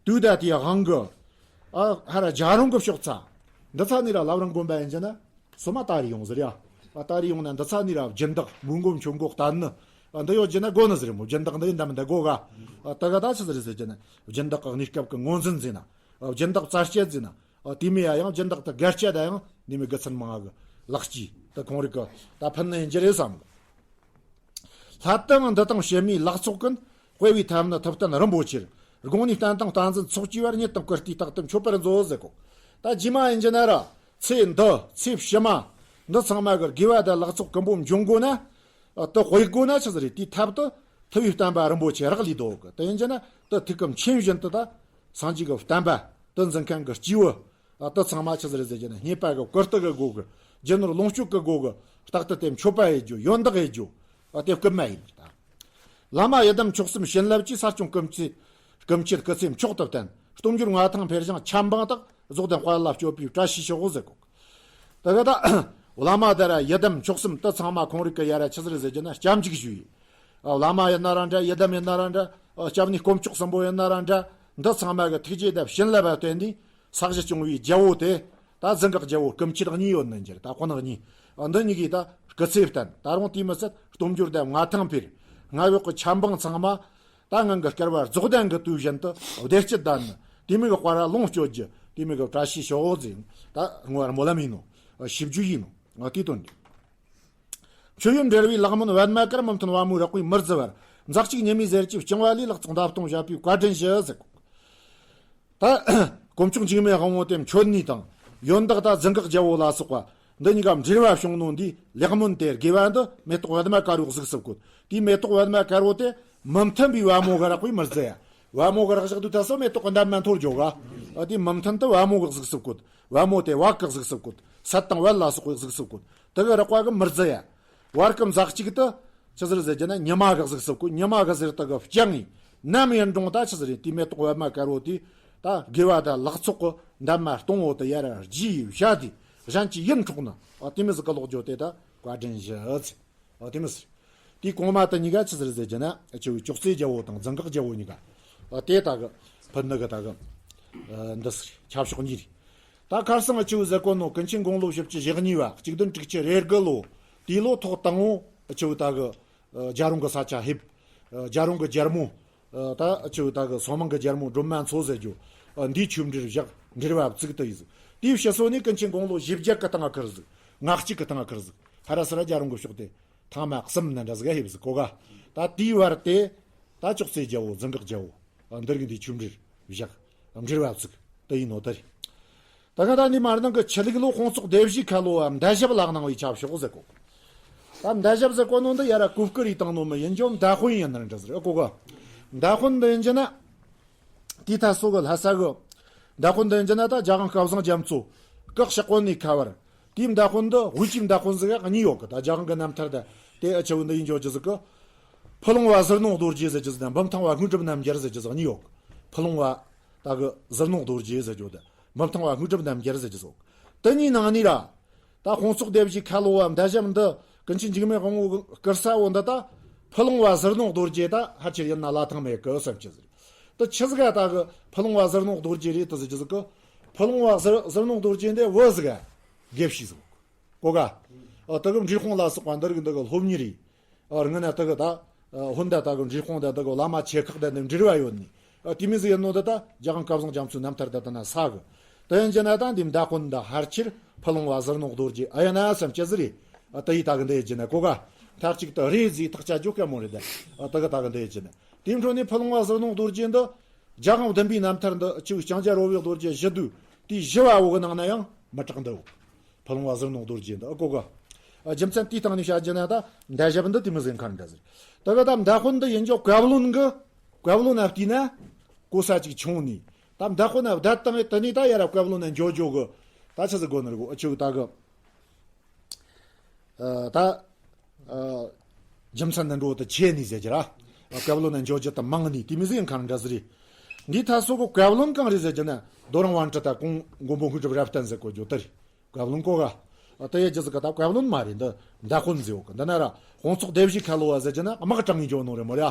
དུས་ད་དེའི་དབང་གི། ཨ་ཧ་ར་རྒྱལ་རོང་གི་ཕྱོགས་ཚ། འདི་ཚ་ནས་ར་བླ་བྲང་དགོན་པ་ཡིན་གྱི་ན། སོ་མ་ད་རེ་ཡོང་ཟེར་ཡ། ཨ་ད་རེ་ཡོང་ན་འདི་ཚ་ནས་ར་སྦྱིན་བདག་མོན་གོ་མཆོད་འགོག་བསྟན་ནི། ཨ་འདི་ཡོད་ཀྱི་ན་དགོ་ནི་ཟེར་མོ། སྦྱིན་བདག་འདི་ཡིན་ད་མི་འདི་དགོ་ག། ཨ་ད་ག་ད་ཆི་ཟིག་རེད་ཟེར་གྱི་ན། སྦྱིན་བདག་གི་གནས་སྐབས་ཀྱི་ངོས་འཛིན་ཟེར་ན། ཨ་སྦྱིན་བདག་རྩ་བཅད་ཟེར་ན། ཨ་དེ་མི་ཡ་ཡང་སྦྱིན་བདག་ཏུ་དགའ་སྐྱེད་ད་ཡང་ནི་མི་དགུ་ཚན་མང་གི་ལག་སྐྱེས་ད་ཁོང་རིགས་ཀྱི་ད་ཕན་ནི་ཡིན་གྱི་རེད་བསམ་གི། སླད་དུའང་འདི་དང་ཕྱི་མའི་ལག་ཚོགས་ཀུན། དཔེ་བའི་ཐབས་ནི་ཐུབ་བསྟན་རིན་པོ་ཆེར། དགོངས་ནས་བསྟན་དང་བསྟན་འཛིན་ཚོགས་བཅས་པར། ཉིད་དང་བཀུར་སྟིའི་རྟག་ཏུ་མཆོད་པར་མཛོད་ཟེར་གོ། ད་རྗེས་མ་ཡིན་གྱི་ན་ར། ཚེ་འདི་ཚེ་ཕྱི་མ། འདི་ཚང་མ་གི་དགེ་བ་དང་ལག་ཚོགས་ཀུན་པོ་འབྱུང་དགོས་ན། དུ་དཔེ་དགོས་ན་ཆི་ཟིག་རེད། དེའི་ཐབས་དུ་ཐུབ་པའི་བསྟན་པ་རིན་པོ་ཆེ་རག་ལས་འདུག་གི། དེ་ཡིན་གྱི་ན་དུ་ཐུགས་ཀྱི་མཁྱེན་བཞིན་དུ་ད་སངས་རྒྱས་ཀྱི་བསྟན་པ་དུ་འཛིན་མཁན་གྱི་སྐྱེས་བུ། ཨ་དེ་ཚང་མ་ཆི་ཟིག་རེད་ཟེར་གྱི་ན། རྙེད་པ་གི་བཀུར་སྟི་གི་སྒོ་གི། རྒྱུ་ནོར་ལོངས་སྤྱོད་ཀྱི་སྒོ་གི། རྟག་ཏུ་དེ་མཆོད་པ་ཡེད་རྒྱུ། ཡོན་བདག་ཡེད་རྒྱུ། ཨ་དེ་སྐུལ་མ་ཡིན་པར་ཐལ། བླ་མ་ཡི་དམ་མཆོག་གསུམ་བྱིན་རླབས་ཀྱིས། ས་སྐྱོང་སྐུ་མཆེད། སྐུ་མཆེད་སྐུ་ཚེ་མཆོག་ཏུ་བརྟན། སྟོབས་འབྱོར་མངའ་ཐང་འཕེལ་ཞིང་ཆབ་འབངས་དག་རྫོགས་ལྡན་དཔལ་ལ་སྤྱོད་པའི་བཀྲ་ཤིས་ཤོག་ཟེར་གོ། ད་ག་ད་བླ་མ་དེ་ར་ཡི་དམ་མཆོག་གསུམ་དེ་ཚང་མ་ཁོང་རིགས་ཀྱི་ཡ་ར་ཆི་ཟིག་རེད་ཟེར་གྱི་ན། སྐྱབས་འཇུག་ཞུ་ཡི། ཨ་བླ་མ་ཡིན་ན་ར་འདྲ། ཡི་དམ་ཡིན་ན་ར་འདྲ། ཨ་སྐྱབས་གནས་དཀོན་མཆོག་གསུམ་པོ་ཡིན་ན་ར་འདྲ། འདི་ཚང་མ་གི་ཐུགས་རྗེ་དང་བྱིན་རླབས་བརྟེན་ནས། ས་གཞི་སྐྱོང་བའི་རྒྱལ་པོ་དེ། ད་ཛི་འགག་རྒྱལ་པོ་སྐུ་མཆེད་གཉིས་ཡོད་ནི་འགྱུར། ད་ཁོ་ན་གཉིས། ཨ་འདི་གཉིས་ཀྱིས་ད་སྐུ་ཚེ་བརྟན། ད་རུང་དེ་མི་ཚད་སྟོབས་འབྱོར་དང་མངའ་ཐང་འཕེལ། སྔར་ཡོད་ཀྱི་ཆབ་འབངས་ཚང་མ། ད་ངང་གི་བསྐལ་པ་རྫོགས་ལྡན་གྱི་དུས་བཞིན་དུ་བདེ་སྐྱིད་ལྡན་ནི། དེ་མི་གི་དཔལ་ལ་ལོངས་སྤྱོད་རྒྱུ། དེ་མི་གི་བཀྲ་ཤིས་ཤོག་ཟེར། ད་ངོ་བར་སྨོན་ལམ་ཡིན་ནོ། ཞིབ་འཇུག་ཡིན་ནོ། དེའི་དོན་འདི། མཆོད་ཡོན་འབྲེལ་བའི་ལེགས་སྨོན་པདྨ་དཀར། མི་མཐུན་པ་མོའི་རེག་པས་མི་བརྫི་བར། འཛག་ཅིང་ཉི་མའི་ཟེར་གྱིས་བཅིངས་པ་ལས། ལེགས་ཚོགས་མདའ་ལྟོང་བཞད་པའི་བཀའ་དྲིན་ཞུ་ཟེར་གོ། ད་དཀོན་མཆོག་འཇིགས་མེད་དབང་པོ་དེ་མཆོད་ནི་དང་། ཡོན་བདག་ད་ཛི་འགག་རྒྱལ་པོ་ལ་སོགས་པ་འདི་གཉིས་ཀ་འབྲེལ་བ་བྱུང་ནོ་འདིའི་ལེགས་སྨོན་དེ་དགེ་བ་འདི་མེ་ཏོག་པདྨ་དཀར་པོ་གཟུགས་སུ་བཀོད། དེའི་མེ་ཏོག་པདྨ་དཀར་པོ་དེ་མི་མཐུན་པའི་པད་མོ་གིས་རེག་པས་མི་བརྫི་ཡ། པད་མོ་གིས་རེག་བཞག་དུས་ད་སོ་མེ་ཏོག་གི་འདབ་མ་འཐོར་འགྱོ་ག། ཨ་དེ་མི་མཐུན་དེ་པད་མོ་གི་གཟུགས་སུ་བཀོད། པད་མོ་དེ་བག་གི་གཟུགས་སུ་བཀོད། སད་དང་བད་ལ་སོགས་པའི་གཟུགས་སུ་བཀོད། དེ་གིས་རེག་པ་གིས་མི་བརྫི་ཡ། བར་གི་འཛག་ཅིག་དེ་ཆི་ཟིག་རེད་ཟེར་གྱི་ན། ཉི་མ་གི་གཟུགས་སུ་བཀོད། ཉི་མ་གི་ཟེར་དེ་གིས་བཅིངས་ནས་ནམ་ཡིན་རུང་ད་ཆི་ཟིག་རེད། དེའི་མེ་ཏོག་པདྨ་དཀར་པོ་དེ་ད་དགེ་བ་དང་ལེགས་ཚོགས་ཀྱི་འདབ་མ་སྟོང་པོ་དེ་ཡར་རྒྱས་བཞག་དེ་གཞན་གྱི་ཡིད་འཕྲོག་ནི། ཨ་དེ་མོ་ཟིག་གི་ལོག་རྒྱུ་དེ་ད་བཀའ་དྲིན་ཞུ་ཟེར། ཨ་དེ་མོ་ཟེར། དེའི་གོང་མ་དེ་གཉིས་ཀ་ཆི་ཟིག་རེད་ཟེར་གྱི་ན། ཨ་ཆི་བའི་ཅོག་ཙེ་རྒྱལ་པོ་དང་ཛི་འགག་རྒྱལ་པོ་གཉིས་ཀ། ཨ་དེ་ད་གི་ཕུད་ནི་གི་ད་གི་ཨ་འདི་ཟེར། ཁྱབ་ཕྱོགས་གཉིས་རེད། ད་ཁར་སང་ཨ་ཆི་བའི་ཟེར་གོ་ནོ་ཀུན་མཁྱེན་དགུང་ལོ་བཞི་བཅུ་ཞེ་གཉིས་པ། གཅིག་བདུན་དྲུག་ཅུ་རེ་དགུ་ལོ། དེའི་ལོ་ཐོག་དང་པོ་ཨ་ཆི་བའི་ད་གི་ཨ་རྒྱལ་རོང་གི་ས་ཆ་ཕེབས། རྒྱལ་རོང་གི་རྒྱལ་མོ། ད་ཆུ་ད་གི་སོ་མང་གི་རྒྱལ་མོ་སྒྲོལ་མ་མཚོ་ཟེར་རྒྱུ། འདིའི་ཆོས་འབྲེལ་བཞག་འབྲེལ་བ་བཙུགས་དུ་ཡིས། དེའི་ཕྱི་སོ་ནས་ཀུན་མཁྱེན་དགུང་ལོ་བཞི་བརྒྱ་གི་སྟེང་ཁུར་ཟིག་ང་གཅིག་གི་སྟེང་ཁུར་ཟིག་ཧ་ར་སི་ར་རྒྱལ་རོང་གི་ཕྱོགས་དེ་ཐང་མ་གསུམ་ན་འདྲ་ཟིག་ཧེབ་ཟིག་གོ་ག་ད་དེའི་བར་དེ་ད་ཅོག་ཙེ་རྒྱལ་བོ་ཛི་འགག་རྒྱལ་བོ། འདི་རིགས་འདིའི་ཆོས་འབྲེལ་བཞག་འབྲེལ་བ་བཙུགས་དུ་ཡིན་ནོ་དེ་རེད། ད་ག་ད་འདི་མར་ནང་གི་ཆི་ལིག་ལོ་དཔུང་ཚོགས་སྡེ་བཞིའི་ཁ་ལོ་བ་མདའ་ཞབས་ལག་གནང་བའི་ཆབ་ཤོག་ཟེར་གོ། ད་མདའ་ཞབས་ཟེར་གོ་ནོ་འདི་ཡ་ར་གོ་བཀུར་ཡི་བཏང་ནོ་མི་ཡིན་རྒྱུ་མདའ་དཔོན་ཡིན་ནི་འདྲ་ཟེར་ཨ་གོ་ག་མདའ་དཔོན་འདི་ཡིན་རྒྱུ་ན། དེའི་ཐད་སོ་གི་ལྷ་ས་གི་མདའ་དཔོན་འདི་ཡིན་རྒྱུ་ན་ད་རྒྱལ་དབང་སྐལ་བཟང་རྒྱ་མཚོ་སྐུ་གཤེགས་གོ་ནས་ཁ་བར། དེའི་མདའ་དཔོན་འདི་དབུས་ཀྱི་མདའ་དཔོན་ཟིག་གཉིས་ཡོད་གི་ད་རྒྱལ་དབང་གི་རྣམ་ཐར་ད་དེ་ཨ་ཆེ་བོ་འདི་ཡིན་འཇོག་རྒྱུ་ཟིག་གི་ཕུ་ལུང་བ་ཟུར་སྣང་རྡོ་རྗེ་ཟེར་རྒྱུ་ཟིག་དང་འབུམ་ཐང་བ་དངོས་གྲུབ་རྣམ་རྒྱལ་ཟེར་རྒྱུ་ཟིག་གཉིས་ཡོད་གི་ཕུ་ལུང་བ་ད་གི་ཟུར་སྣང་རྡོ་རྗེ་ཟེར་རྒྱུ་དང་འབུམ་ཐང་བ་དངོས་གྲུབ་རྣམ་རྒྱལ་ཟེར་རྒྱུ་ཟིག་དེ་གཉིས་ནང་ནས་ར། ད་དཔུང་ཚོགས་སྡེ་བཞིའི་ཁ་ལོ་བ་མདའ་ཞབས་འདི་ཀུན་མཁྱེན་འཇིགས་མེད་དབང་པོ་སྐུར་ས་བོ་འདི་ད་ཕུ་ལུང་བ་ཟུར་སྣང་རྡོ་རྗེ་ད་ཧ་ཆེར་ཡིན་ན་ལ་ཐང་མེད་གི་བསམ་གྱི་ཟིག་དེ་ཆི་ཟིག་ག་ད་གི་ཕུ་ལུང་བ་ཟུར་སྣང་རྡོ་རྗེ་རེད་དུ་ཟེར་གྱི་ཟིག་གི་ཕུ་ལུང་བ་ཟུར་ཟུར་སྣང་རྡོ་རྗེ་འདི་བུ་ཟིག་ག་དགེ་བཤེས་ཟིག་གོ་ག་ཨ་ད་གི་འབྲས་སྤུངས་ལ་སོགས་པ་འདི་རིགས་འདི་གི་སློབ་གཉེར་ཡིན། ཨ་རི་ང་ན་ད་གི་ད་ཧོན་ད་ད་གི་འབྲས་སྤུངས་ད་ད་གི་བླ་མ་ཆེ་ཁག་ད་ནི་འབྲེལ་བ་ཡོད་ནི། ཨ་དེ་མི་ཟིག་ཡིན་ནོ་ད་ད་རྒྱལ་དབང་སྐལ་བཟང་རྒྱ་མཚོའི་རྣམ་ཐར་ད་ད་ན་ས་གི་དེ་ཡིན་རྒྱུ་ན་ད་འདི་མདའ་དཔོན་ད་ཧར་ཆེར་ཕུ་ལུང་བ་ཟུར་སྣང་རྡོ་རྗེ་ཨ་ཡ་ན་བསམ་ཅི་ཟིག་རེད། ཨ་ད་ཡི་ད་གི་འདི་ཡི་རྒྱུ་ན་གོ་ག་མཐའ་གཅིག་ཏུ་རེད་ཟིག་ཐག་ཆ་རྒྱོ་སྐད་མོ་རེད་ད། ཨ་ད་གི་ད་གི་འདི་ཡི་རྒྱུ་ན། དེའི་འཕྲོ་ནས་ཕུ་ལུང་བ་ཟུར་སྣང་རྡོ་རྗེ་འདི་རྒྱལ་དབང་བདུན་པའི་རྣམ་ཐར་འདི་ཆུ་ལྕང་སྐྱ་རོལ་བའི་རྡོ་རྗེ་བཞི་བསྡུས་དེའི་བཞི་བ་བོ་གི་ནང་ན་ཡང་མི་དྲག་འདི་བོ། ཕུ་ལུང་བ་ཟུར་སྣང་རྡོ་རྗེ་འདི་ཨ་གོ་ག་རྒྱུ་མཚན་དེའི་སྟེང་ནས་བཤད་རྒྱུ་ན་ད་མདའ་ཞབས་འདི་དེ་མི་ཟིན་མཁན་འདྲ་ཟེར། ད་ག་ད་མདའ་དཔོན་འདི་ཡིན་ཀྱང་བཀའ་བློན་གི་བཀའ་བློན་ན་བལྟས་ན་གོ་ས་ཅིག་ཆུང་ནས་ད་མདའ་དཔོན་ན་བསྡད་བཏང་ངས་དེ་ནས་ད་ཡ་ར་བཀའ་བློན་ན་འཇོ་འཇོ་གི་ད་ཆི་ཟིག་དགོ་ནི་རེད་གོ་ཨ་ཆུ་ད་གི་ད། རྒྱུ་མཚན་ནི་འགྲོ་དུ་ཆེ་ནི་ཟེར་གྱི་ར། བཀའ་བློན་ན་འཇོག་རྒྱུ་དུ་མང་ནི་དེ་མི་ཟིག་ཡིན་ཁང་འདྲ་ཟིག་རེད། འདིའི་ཐ་སོ་གོ་བཀའ་བློན་གང་རེད་ཟེར་གྱི་ན་རྡོ་རིང་དབང་ཁྲིད་ད་གོང་མགོན་པོ་དངོས་གྲུབ་རབ་བརྟན་ཟེར་གོ་རྒྱུ་དེ་རེད། བཀའ་བློན་གོ་ག་ད་ཡ་རྒྱུ་ཟིག་ག་ད་བཀའ་བློན་མ་རེད་འདི་མདའ་དཔོན་ཟེར་གོ་གི་འདི་ན་ར་དཔུང་ཚོགས་སྡེ་བཞི་ཁ་ལོ་བ་ཟེར་གྱི་ན་དམག་དྲངས་ངེས་འཇོག་ནོ་རེད་མོ་ར།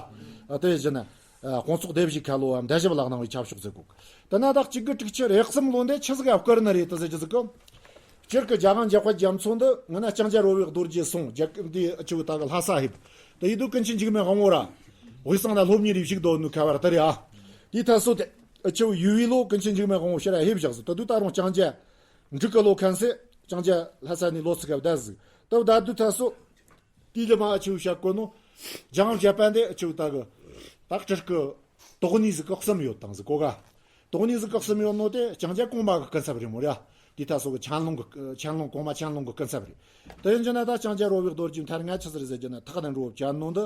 ད་ཡ་གྱི་ན། དཔུང་ཚོགས་སྡེ་བཞི་ཁ་ལོ་བ་མདའ་ཞབས་ལག་གནང་བའི་ཆབ་ཤོག་ཟེར་གོ་གི་ད་ན་ད་གཅིག་གི་དྲུག་ཅུ་རེ་གསུམ་ལོ་འདི་ཆི་ཟིག་ག་བཀར་ནི་རེད་ད་ཟེར་གྱི་ཟིག་གི་སྤྱིར་གི་རྒྱལ་དབང་འཇམ་དཔལ་རྒྱ་མཚོ་འདི་ང་ན་ལྕང་སྐྱ་རོལ་བའི་རྡོ་རྗེ་སོང་རྒྱལ་ཁབ་འདི་ཨ་ཆུ་ད་གི་ལྷ་ས་ཧིབ། དེ་ཡིན་དུས་ཀུན་མཁྱེན་འཇིགས་མེད་དབང་པོ་ར། དབུས་གཙང་ན་སློབ་གཉེར་རེ་ཞིག་དོ་ནུ་ཁ་བར་དར་ཡ། དེའི་ཐད་སོ་དེ་ཨ་ཆུ་ཡུལ་བའི་ལོ་ཀུན་མཁྱེན་འཇིགས་མེད་དབང་པོ་ཕྱིར་ཧིབ་བཞག་ཟིག་ད་དུས་ད་རུང་ལྕང་སྐྱ་འབྲུག་གི་ལོ་ཁན་སེ་ལྕང་སྐྱ་ལྷ་ས་ནས་ལོ་ཚིག་ག་བསྡད་ཟིག་ད་བསྡད་དུས་ཐད་སོ། དེའི་ལི་མ་ཨ་ཆུ་བཤད་གོ་ནོ། ལྗང་བྱ་པན་དེ་ཨ་ཆུ་ད་གི། ད་སྤྲུལ་སྐུ། དོགས་ནི་ཟིག་གི་གསུམ་ཡོད་དང་ཟིག་གོ་ག་དོགས་ནི་ཟིག་གི་གསུམ་ཡོད་ནོ་དེ་ལྕང་སྐྱ་གོང་མ་གི་སྐུ་ཚབ་རེད་མོ་ར། དེ་ད་སོ་གི་ཆན་ལུང་གི་ཆན་ལུང་གོང་མ་ཆན་ལུང་གི་སྐུ་ཚབ་རེད། དེ་ཡིན་རྒྱུ་ན་ད་ལྕང་སྐྱ་རོལ་བའི་རྡོ་རྗེ་མཐར་ང་ཆི་ཟིག་རེད་ཟེར་རྒྱུ་ན་ཐག་ནས་འགྲོ་བྱ་ནོ་འདི།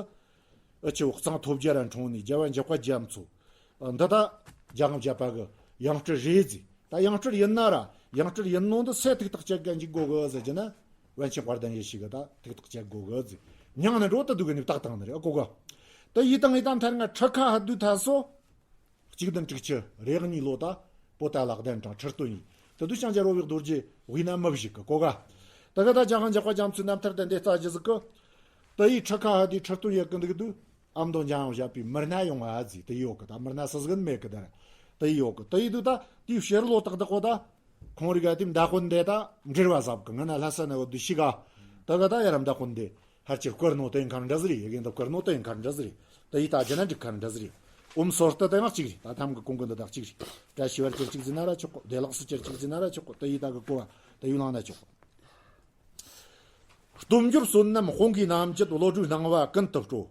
ཨ་ཆུ་གཙང་ཐོབ་རྒྱལ་ར་འཁྲུངས་ནས་རྒྱལ་བ་འཇམ་དཔལ་རྒྱ་མཚོ། འདི་ད་རྒྱལ་དབང་བརྒྱད་པ་གི་ཡང་སྤྲུལ་རེད་ཟེར། ད་ཡང་སྤྲུལ་ཡིན་ན་ར་ཡང་སྤྲུལ་ཡིན་ནོ་འདི་སེ་ཐིག་ཐག་བཅད་ག་འཇིག་དགོ་གི་ཟེར་རྒྱུ་ན། པཎ་ཆེན་དཔལ་ལྡན་ཡེ་ཤེས་གི་ད་ཐིག་ཐག་བཅད་དགོ་གི་ཟེར། མྱང་ནི་འགྲོ་ད་འདུག་གི་ནི་བཏགས་བཏང་ནི་རེད་ཨ་གོ་ག་ད་ཡི་དང་ཡི་དང་མཐར་ང་ཁྲི་ཁ་ཧ་དུ་ཐ་སོ། གཅིག་བདུན་དྲུག་ཅུ་རེ་གཉིས་ལོ་ད་པོ་ཏ་ལག་ལྡན་དྲང་ཁྲི་སྟོན་ཡིན། ད་དུ་ལྕང་སྐྱ་རོལ་བའི་རྡོ་རྗེ་དབུས་ན་མི་བཞུགས་གི་གོ་ག་ད་ག་ད་རྒྱལ་དབང་འཇམ་དཔལ་རྒྱ་མཚོའི་རྣམ་ཐར་དེ་འདི་རྩ་རྒྱུ་ཟིག་གི་ད་ཡི་ཁྲི་ཁ་ཧ་དུའི་ཁྲི་སྟོན་ཡེ་གི་འདུག་དུ། ཨ་མདོ་འཇམ་དབྱངས་བཞད་པའི་མི་སྣ་ཡོང་ང་ཟིག་དེ་ཡོད་གི་ད་མི་སྣ་སུ་ཟིག་མེད་གི་ད་དེ་ཡོད་གི་ད་ཡི་དུ་ད་དེའི་ཕྱིར་ལོ་ཏག་ཏག་གོ་ད། ཁོང་རིག་ག་དེ་མདའ་དཔོན་འདི་ད་འབྲེལ་བ་ཟབ་གི་ང་ན་ལྷ་ས་ན་བོ་དུ་ཤི་ག་ད་ག་ད་ཡ་ར་མདའ་དཔོན་འདི་ཧར་ཅིར་བཀུར་ནོ་དེ་ཡིན་ཁར་འདྲ་ཟིག་རེད། ཡི་གེ་འདི་བཀུར་ནོ་དེ་ཡིན་ཁར་འདྲ་ཟིག་རེད། ད་ཡི་ད་རྒྱ་ན་འགྲིག་ཁར་འདྲ་ཟིག་རེད། ཨོམ་སོར་ཏི་དེ་ཡང་གཅིག་རེད། ད་ཐམ་གི་གོང་གི་འདི་དག་གཅིག་རེད། བཀྲ་ཤིས་བར་ཅིར་གཅིག་ཟིན་ན་ར་ཆོག་གོ་བདེ་ལགས་སུ་ཅིར་གཅིག་ཟིན་ན་ར་ཆོག་གོ་ད་ཡི་ད་གི་གོ་བ་ད་ཡུལ་ལང་ན་ཆོག་གོ་སྟོབས་འབྱོར་བསོད་ནམས་དཔུང་གིས་རྣམ་བཅད་བློ་གྲོས་སྣང་བ་ཀུན་ཏུ་སྤྲོ།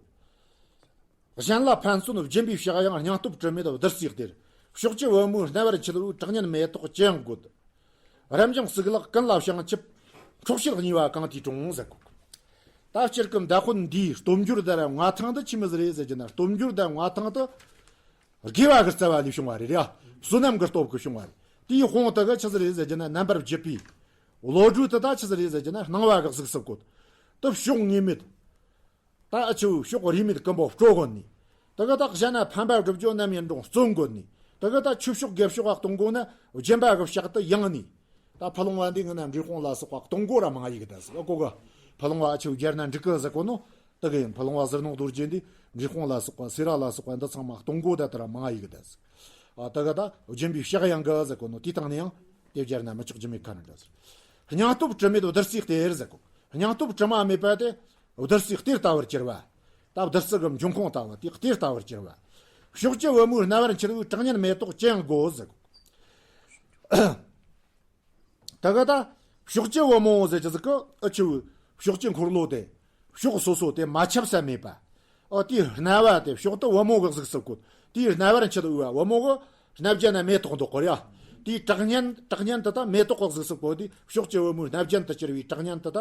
གཞན་ལ་ཕན་སོན་སྦྱིན་པའི་ཕྱག་གཡང་སྙིང་སྟོབས་དྲི་མེད་བདུད་རྩིའི་གཏེར། ཕྱོགས་ཀྱི་བུ་མོའི་རྣ་བར་འཁྱིལ་བའི་དྲག་ཉན་མེ་ཏོག་ཅི་ཡང་དགོད། རབ་འབྱམས་གཙུག་ལག་ཀུན་ལ་བྱང་ཆུབ་འཕྲོག་བྱེད་གཉིས་པ་གང་དེའི་དྲུང་ཟེར་གོ། ད་སྤྱིར་གི་མདའ་དཔོན་འདིའི་སྟོབས་འབྱོར་དང་མངའ་ཐང་དུ་ཆི་མི་ཟིག་རེད་ཟེར་གྱི་ན་སྟོབས་འབྱོར་དང་མངའ་ཐང་དུ་དགེ་བ་གི་རྩ་བ་ལས་བྱུང་བ་རེད་ར། བསོད་ནམས་གི་སྟོབས་ཀྱིས་བྱུང་བ་རེད། དེའི་དཔུང་དུ་གི་ཆི་ཟིག་རེད་ཟེར་གྱི་ན་རྣམ་པར་བརྒྱུད་པའི་བློ་གྲོས་དུ་ད་ཆི་ཟིག་རེད་ཟེར་གྱི་ན་སྣང་བ་གི་གཟུགས་སུ་བཀོད། དུ་ཕྱོགས་ངེས་མེད། ད་ཨ་ཆུ་ཕྱོགས་རིས་མེད་ཀུན་པོ་སྤྲོ་དགོ་ནི། ད་ག་ད་གཞན་ན་ཕན་པ་སྒྲུབ་རྒྱུ་རྣམ་ཡིན་འགྲོ་བརྩོན་དགོ་ནི། ད་ག་ད་ཆུ་ཕྱོགས་དགེ་ཕྱོགས་ཨ་གཏོང་དགོ་ན་སྦྱིན་པ་གི་ཕྱག་ཏུ་ཡང་ནི། ད་ཕ་ལོང་བ་འདི་ངི་ན་འབྲས་སྤུངས་ལ་སོགས་པ་གཏོང་དགོ་ར་མང་ཡིག་ད་ཟིག་ཨ་གོ་ག་ཕ་ལོང་བ་ཨ་ཆུ་རྒྱལ་ན་འགྲིག་གི་ཟེར་གོ་ནོ། ད་གི་ཡིན་ཕ་ལོང་བ་ཟུར་སྣང་རྡོ་རྗེ་འདི་འབྲས་སྤུངས་ལ་སོགས་པ་སེ་ར་ལ་སོགས་པ་འདི་ཚང་མ་གཏོང་དགོ་ད་ད་ར་མང་ཡིག་ད་ཟིག་ཨ་ད་ག་ད་སྦྱིན་པའི་ཕྱག་ཡང་གི་ཟེར་གོ་ནོ་དེ་དང་ནི་ཡང་དེ་སྦྱར་ན་མི་ཆོག་རྒྱུ་མེད་ཁ་ན་ད་ཟིག་སྙིང་སྟོབས་དྲི་མེད་བདུད་རྩིའི་གཏེར་ཟེར་གོ། སྙིང་སྟོབས་དྲི་མ་མེད་པ་དེ། བདུད་རྩིའི་གཏེར་ལྟ་བུར་གྱུར་པ། ད་ ད་བདུད་རྩི་གི་འབྱུང་ཁུངས་ལྟ་བུ་དེ་དེ་ལྟ་བུར་གྱུར་པ། ཕྱོགས་བཅུ་བུ་མོའི་རྣ་བར་འཁྱིལ་བའི་གྲགས་སྙན་མེ་ཏོག་ཅི་ཡང་དགོས་ཟེར། ད་ག་ད་ཕྱོགས་བཅུ་བུ་མོ་ཟེར་གྱི་ཟིག་གི་ཨ་ཆུ་ཕྱོགས་བཅུ་འཁོར་ལོ་དེ་ཕྱོགས་སོ་སོ་དེ་མ་ཁྱབ་ས་མེད་པ། ཨ་དེའི་རྣ་བ་དེ་ཕྱོགས་དུ་བུ་མོ་གི་གཟུགས་སུ་བཀོད། དེའི་རྣ་བར་འཁྱིལ་བའི་བུ་མོ་གི་སྣ་བརྒྱ་ན་མེ་ཏོག་འདོགས་གོ་ར། དེའི་གྲགས་སྙན་གྲགས་སྙན་དེ་ད་མེ་ཏོག་གི་གཟུགས་སུ་བཀོད་དེ་ཕྱོགས་བཅུ་བུ་མོའི་སྣ་བརྒྱ་དུ་གྱུར་བའི་གྲགས་སྙན་དེ་ད་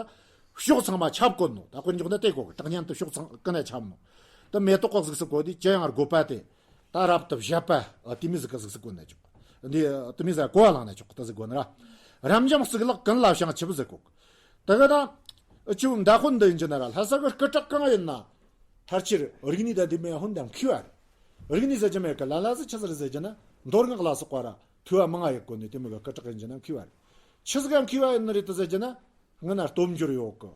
ཕྱོགས་ཚང་མ་ཁྱབ་གོ་ནོ། ད་དཔེར་འཇོག་ན་དེ་གོ་གི་གྲགས་སྙན་དེ་ཕྱོགས་ཚང་ཀུན་ན་ཁྱབ་ནོ། དེ་མེ་ཏོག་གི་གཟུགས་སུ་བཀོད་དེ་ཅི་ཡང་དགོས་པ་དེ། ད་རབ་ཏུ་བཞད་པ། ཨ་དེ་མོ་ཟིག་གི་གཟུགས་སུ་བཀོད་ན་ཆོག་འདི་དེ་མོ་ཟིག་གོ་བ་བླངས་ན་ཆོག་ད་ཟིག་གོ་ན་ར། རབ་འབྱམས་གཙུག་ལག་ཀུན་ལ་བྱང་ཆུབ་ཟེར་གོ། ད་ག་ད་ཨ་ཆུ་མདའ་དཔོན་འདི་ཡིན་གྱི་ན་ར། ལྷ་ས་གི་སྐུ་དྲག་གང་ཡིན་ན། མཐར་ཕྱིར་རིག་གནས་དང་ལྡན་མིན་ཡང་ཧོན་དང་མཁས་པ་རེད། རིག་གནས་ཟེར་གྱི་མེད་གི། ལ་ལ་ཟིག་ཆི་ཟིག་རེད་ཟེར་གྱི་ན། མདོ་སྔགས་ལ་སོགས་པ་ར་ཐོས་པ་མང་ང་ཡོད་གོ་ནི་དེ་མོ་གི་སྐུ་དྲག་ཡིན་གྱི་ན་མཁས་པ་རེད། ཆི་ཟིག་ག་མཁས་པ་ཡིན་ནི་རེད་དེ་ཟེར་གྱི་ན། སྔོན་ན་སྟོབས་འབྱོར་ཡོད་གི།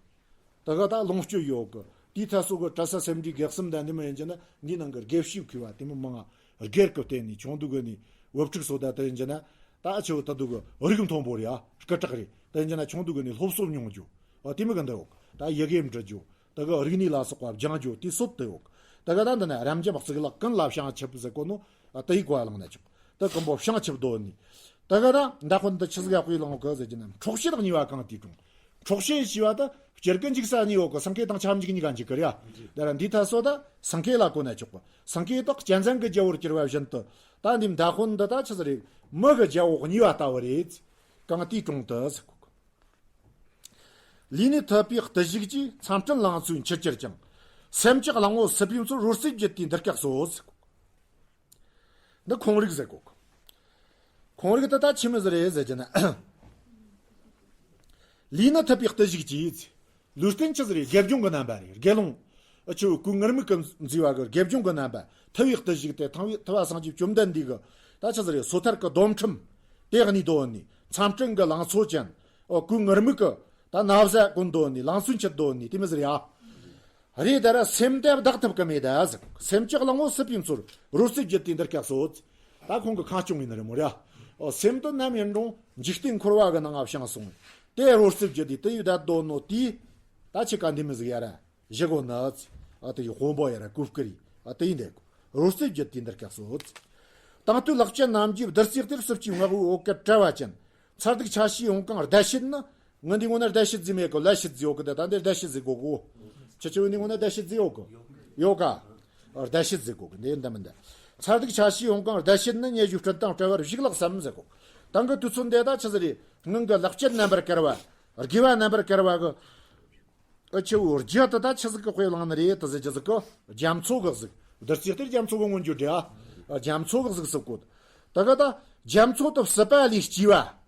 ད་ག་ད་ལོངས་སྤྱོད་ཡོད་གི། དེའི་ཐད་སོགས་གི་གྲྭ་ས་སེ་འབྲས་དགེ་གསུམ་དང་འདི་མོ་ཡིན་གྱི་ན། འདིའི་ནང་གི་དགེ་བཤེས་མཁས་པ་དེ་མོ་མང་ང་། སྒེར་གི་སྟེང་ནས་ཆུང་དུས་གི་ནས་བུ་ཕྲུག་སོ་ད་དེ་ཡིན་གྱི་ན། ད་ཆུ་ད་དུ་གི་རིགས་མཐོན་པོ་རེད་ཨ། སྐུ་དྲག་རེད། དེ་ཡིན་གྱི་ན་ཆུང་དུས་གི་ནས་སློབ་གསོ་མྱོང་རྒྱུ། ཨ་དེ་མོ་གི་འདི་ཡོད། ད་ཡི་གེ་འབྲི་རྒྱུ། ད་གི་རིག་གནས་ལ་སོགས་པ་སྦྱང་རྒྱུ་དེ་སོད་དེ་ཡོད། ད་ག་ད་འདི་ན་རབ་འབྱམས་གཙུག་ལག་ཀུན་ལ་བྱང་ཆུབ་ཟེར་གོ་ནོ། ཨ་དེ་ཡི་གོ་བ་བླངས་ན་ཆོག་ད་ཀུན་པོ་བྱང་ཆུབ་འདོད་ནི། ད་ག་ད་མདའ་དཔོན་འདི་ཆི་ཟིག་ཡག་པོ་ལོང་གི་ཟེར་གྱི་ན། འཕྲོག་བྱེད་གཉིས་པ་གང་དེའི་དྲུང་། འཕྲོག་བྱེད་ཞེས་པ་ད་སྤྱིར་གི་འཇིགས་ས་གཉིས་ཡོད་གི། སེང་གེ་དང་ཁྱབ་འཇུག་གཉིས་ཀ་འཇིགས་གི་རེད། དེ་ར་འདི་ཐ་སོ་ད་སེང་གེ་ལ་གོ་ན་ཆོག་གི། སེང་གེ་དག་གཅན་གཟན་གི་རྒྱལ་པོར་གྱུར་པ་བཞིན་དུ། ད་འདི་མདའ་དཔོན་འདི་ད་ཆི་ཟིག་རེད། མི་གི་རྒྱལ་པོ་གཉིས་པ་ལྟ་བུ་རེད། གང་དེའི་དྲུང་དུ་ཟེར་གོ་གི། ལུས་ནི་ཐུབ་པའི་བརྟུལ་ཞུགས་ཀྱིས། མཚམས་སྤྲིན་ལང་ཚོའི་མཆུ་སྐྱུར་ཀྱང་། སེམས་ཀྱི་གླང་པོ་སྲིད་པའི་མཚོར། རོལ་རྩེད་བརྒྱུད་དེ་འདིར་སྐྱེལ་སོ་ཟེར་གོ། འདི་ཁོང་རིག་ཟེར་གོ། ཁོང་རིག་ད་ད་ཆི་མོ་ཟིག་རེད་ཟེར་གྱི་ན། ལུས་ནི་ཐུབ་པའི་བརྟུལ་ཞུགས་ཀྱིས། ལུས་རྟེན་ཆི་ཟིག་རེད། དགེ་སྦྱོང་གི་རྣམ་པ་རེད། དགེ་སློང་། ཨ་ཆུ་སྐུ་ངུར་སྨྲིག་གིས་མཛེས་པ་གི་དགེ་སྦྱོང་གི་རྣམ་པ། ཐུབ་པའི་བརྟུལ་ཞུགས་དེ་ཐང་བའི་ཐུབ་པ་སངས་རྒྱས་བཅོམ་ལྡན་འདས་ཀྱི་ད་ཆི་ཟིག་རེད། སོ་ཐར་གྱི་སྡོམ་ཁྲིམས་དེ་གཉིས་འདོད་ནི། མཚམས་སྤྲིན་གྱི་ལང་ཚོ་ཅན། ཨོ་སྐུ་ངུར་སྨྲིག་གི་ད་ན་བཟའ་གོན་འདོད་ནི། ལང་ཚོའི་མཆུ་འདོད་ནི་དེ་མོ་ཟིག་རེད་ཨ། རེད། ད་ར་སེམས་དེ་བདག་ཐུབ་ཀྱི་མེད་ད་ཟེར། སེམས་ཀྱི་གླང་པོ་སྲིད་པའི་མཚོར། རོལ་རྩེད་བརྒྱུད་དེ་འདིར་སྐྱེལ་སོ། ད་ཁོང་གི་ཁ་སྐྱོང་ཡིན་ནི་རེད་མོ་ར། ཨོ་སེམས་དེ་ནམ་ཡིན་རུང་འཇིག་རྟེན་འཁོར་བ་གི་ནང་ང་བྱང་སོང་། དེ་རོལ་རྩེད་བརྒྱུད་དེ་དེ་ཡི་བདག་འདོད་ནོ་དེ། ད་ཆི་ག་འདི་མོ་ཟིག་ཡ་ར་བཞི་གོ་ནི། ཨ་དེ་ཡི་དཔོན་པོ་ཡ་ར་གུ་བཀུར་ཡི། ཨ་དེ་ཡིན་དེ་གོ། རོལ་རྩེད་བརྒྱུད་དེ་འདིར་སྐྱེལ་སོ། དང་དུས་ལེགས་སྤྱད་རྣམས་ཀྱིས་བདུད་རྩིའི་གཏེར། སྲིབ་ཀྱི་སྔགས་འོད་དཀར་བཀྲལ་བ་ཅན། མཚར་སྡུག་ཆ་བྱད་ཡོངས་གང་བཟླས་བྱས་ནས། ངི་འདི་ངོ་ན་བཟླས་བྱས་ཟེར་མེད་གི། བཟླས་བྱས་ཟེར་ཡོད་གི། ད་ད་འདིར་བཟླས་བྱས་ཟེར་གོ་གོ། ཁྱེད་ཆོ་འདི་ངོ་ན་བཟླས་བྱས་ཟེར་ཡོད་གི། ཡོད་ག། ཨ་བཟླས་བྱས་ཟེར་གོ་གི། འདི་འདི་མིན་འདི། མཚར་སྡུག་ཆ་བྱད་ཡོངས་གང་བཟླས་བྱས་ནས། སྙན་ཞུའི་སྤྲིན་དང་བྲལ་བར་བཞུགས་ལགས་སམ་ཟེར་གོ། དང་གི་དུས་ཚོད་འདི་ད་ཆི་ཟིག་རེད། སྔོན་གྱི་ལེགས་སྤྱད་རྣམ་པར་དཀར་བ། དགེ་བ་རྣམ་པར་དཀར་བ་གི། ཨ་ཆུ་བོ་རྒྱུ་དེ་ད་ཆི་ཟིག་གི་དཔེ་བླངས་ནི་རེད་དེ་ཟེར་གྱི་ཟིག་གི། རྒྱ་མཚོ་གི་གཟུགས། བདུད་རྩིའི་གཏེར་རྒྱ་མཚོ་གི་མངོན་བརྗོད་རེད་ཨ། རྒྱ་མཚོ་གི་གཟུགས་སུ་བཀོད། ད་ག་ད་རྒྱ་མཚོ་དེ་བསིལ་བ་ལས་སྐྱེས་པ།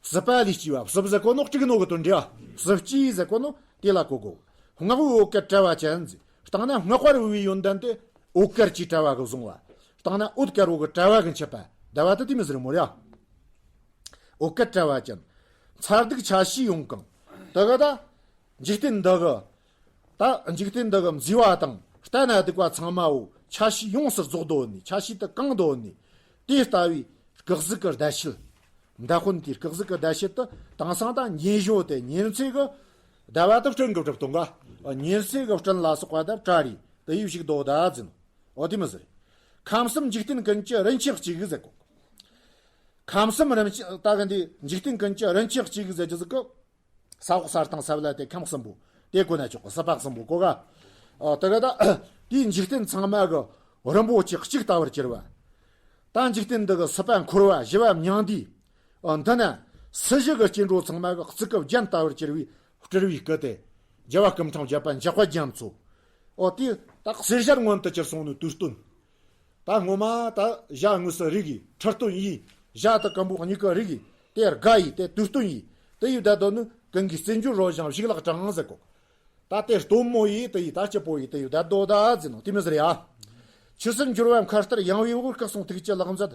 བསིལ་བ་ལས་སྐྱེས་པ། བསིལ་ཟེར་གོ་ནོ་གཅིག་ནོ་གི་དོན་རེད་ཨ། བསིལ་སྐྱེས་ཟེར་གོ་ནོ་དེ་ལ་གོ་དགོས། སྔགས་འོད་དཀར་བཀྲལ་བ་ཅན་ཟེར། བཏང་ན་སྔགས་པར་འོས་པའི་ཡོན་ཏན་དེ་འོད་དཀར་གྱིས་བཀྲལ་བ་གི་བཟུང་བ། བཏང་ན་འོད་དཀར་པོ་གི་བཀྲལ་བ་གི་མཆོད་པ་བཟླ་བ་དེ་དེ་མོ་ཟིག་རེད་མོ་ར། འོད་དཀར་བཀྲལ་བ་ཅན། མཚར་སྡུག་ཆ་བྱད་ཡོངས་གང་། ད་ག་ད། འཇིག་རྟེན་འདི་གི། ད་འཇིག་རྟེན་འདི་གི་མཛེས་པ་དང་ལྟ་ན་སྡུག་པ་ཚང་མའོ་ཆ་བྱད་ཡོངས་སུ་རྫོགས་འདོད་ནི། ཆ་བྱད་དེ་གང་འདོད་ནི། དེ་ལྟ་བུའི་སྐུ་གཟུགས་ཀྱི་བཟླས་བྱེད། མདའ་དཔོན་དེའི་སྐུ་གཟུགས་ཀྱི་བཟླས་བྱེད་དེ་དེང་སང་ད་ཉིན་ཞོ་དེ་ཉིན་མཚན་གྱི་ཟླ་བ་དེ་སྤྲིན་གྱིས་བསྒྲིབས་བཏང་ག། ཉིན་མཚན་གྱི་སྤྲིན་ལ་སོགས་པ་དེ་བྲལ་རེ་དེ་ཡི་བཞུགས་འདོད་ད་ཟེར་ནོ། འོ་དེ་མོ་ཟིག་རེད། ཁམས་གསུམ་འཇིག་རྟེན་ཀུན་གྱི་རིན་ཆེན་གཅིག་ཟེར་གོ། ཁམས་གསུམ་རིན་ཆེན་ད་ག་འདི་འཇིག་རྟེན་ཀུན་གྱི་རིན་ཆེན་གཅིག་ཟེར་གྱི་ཟིག་གི། ས་འོག་ས་སྟེང་ས་བླ་དེ་ཁམས་གསུམ་པོ། དེ་གོ་ན་ཆོག་གི། སྲིད་པ་གསུམ་པོ་གོ་ག། ཨ་ད་ག་ད། དེའི་འཇིག་རྟེན་ཚང་མ་གི་རིན་པོ་ཆེ་གཅིག་ལྟ་བུར་གྱུར་པ། ད་འཇིག་རྟེན་འདི་གི་སྲིད་པ་འཁོར་བ་ཞི་བ་མྱང་འདས། ཨ་འདི་ན་སྲིད་ཞི་གི་སྐྱེ་འགྲོ་ཚང་མ་གི་གཙུག་གི་རྒྱན་ལྟ་བུར་གྱུར་པའི་སྤྲུལ་པའི་སྐུ་དེ། རྒྱལ་བ་སྐུ་ཕྲེང་བརྒྱད་པ་འཇམ་དཔལ་རྒྱ་མཚོ། ཨོ་དེ་ད་གསེར་ཞལ་མངོན་དུ་གྱུར་སོང་ནི་དུས་སྟོན། ད་སྔོན་མ་ད་ཞྭ་དངོས་སུ་རིག་གི་ཁྲི་སྟོན་ཡིས། ཞྭ་དེ་སྐམ་པོ་གཉིས་ཀ་རིག་གི་དེ་དགའ་ཡི་དེ་དུས་སྟོན་ཡིས། དེ་ཡི་བདག་དོན་ནི་ཀུན་གྱིས་བརྩི་འཇོག་རོལ་ཞིང་བཞུགས་ལག་དྲངས་ཟེར་གོ། ད་དེ་སྟོན་མོ་ཡིས་དེ་ཡི་ད་སྐྱིད་པོ་ཡིས་དེ་ཡི་བདག་དོ་ད་ཟེར་ནོ་དེ་མོ་ཟིག་རེད་ཡ། ཆུ་སྲིན་འགྱུར་བ་མཁའ་ལྟར་ཡངས་པའི་འོག་སྐུ་གསུང་ཐུགས་ཀྱི་ལག་མཛོད་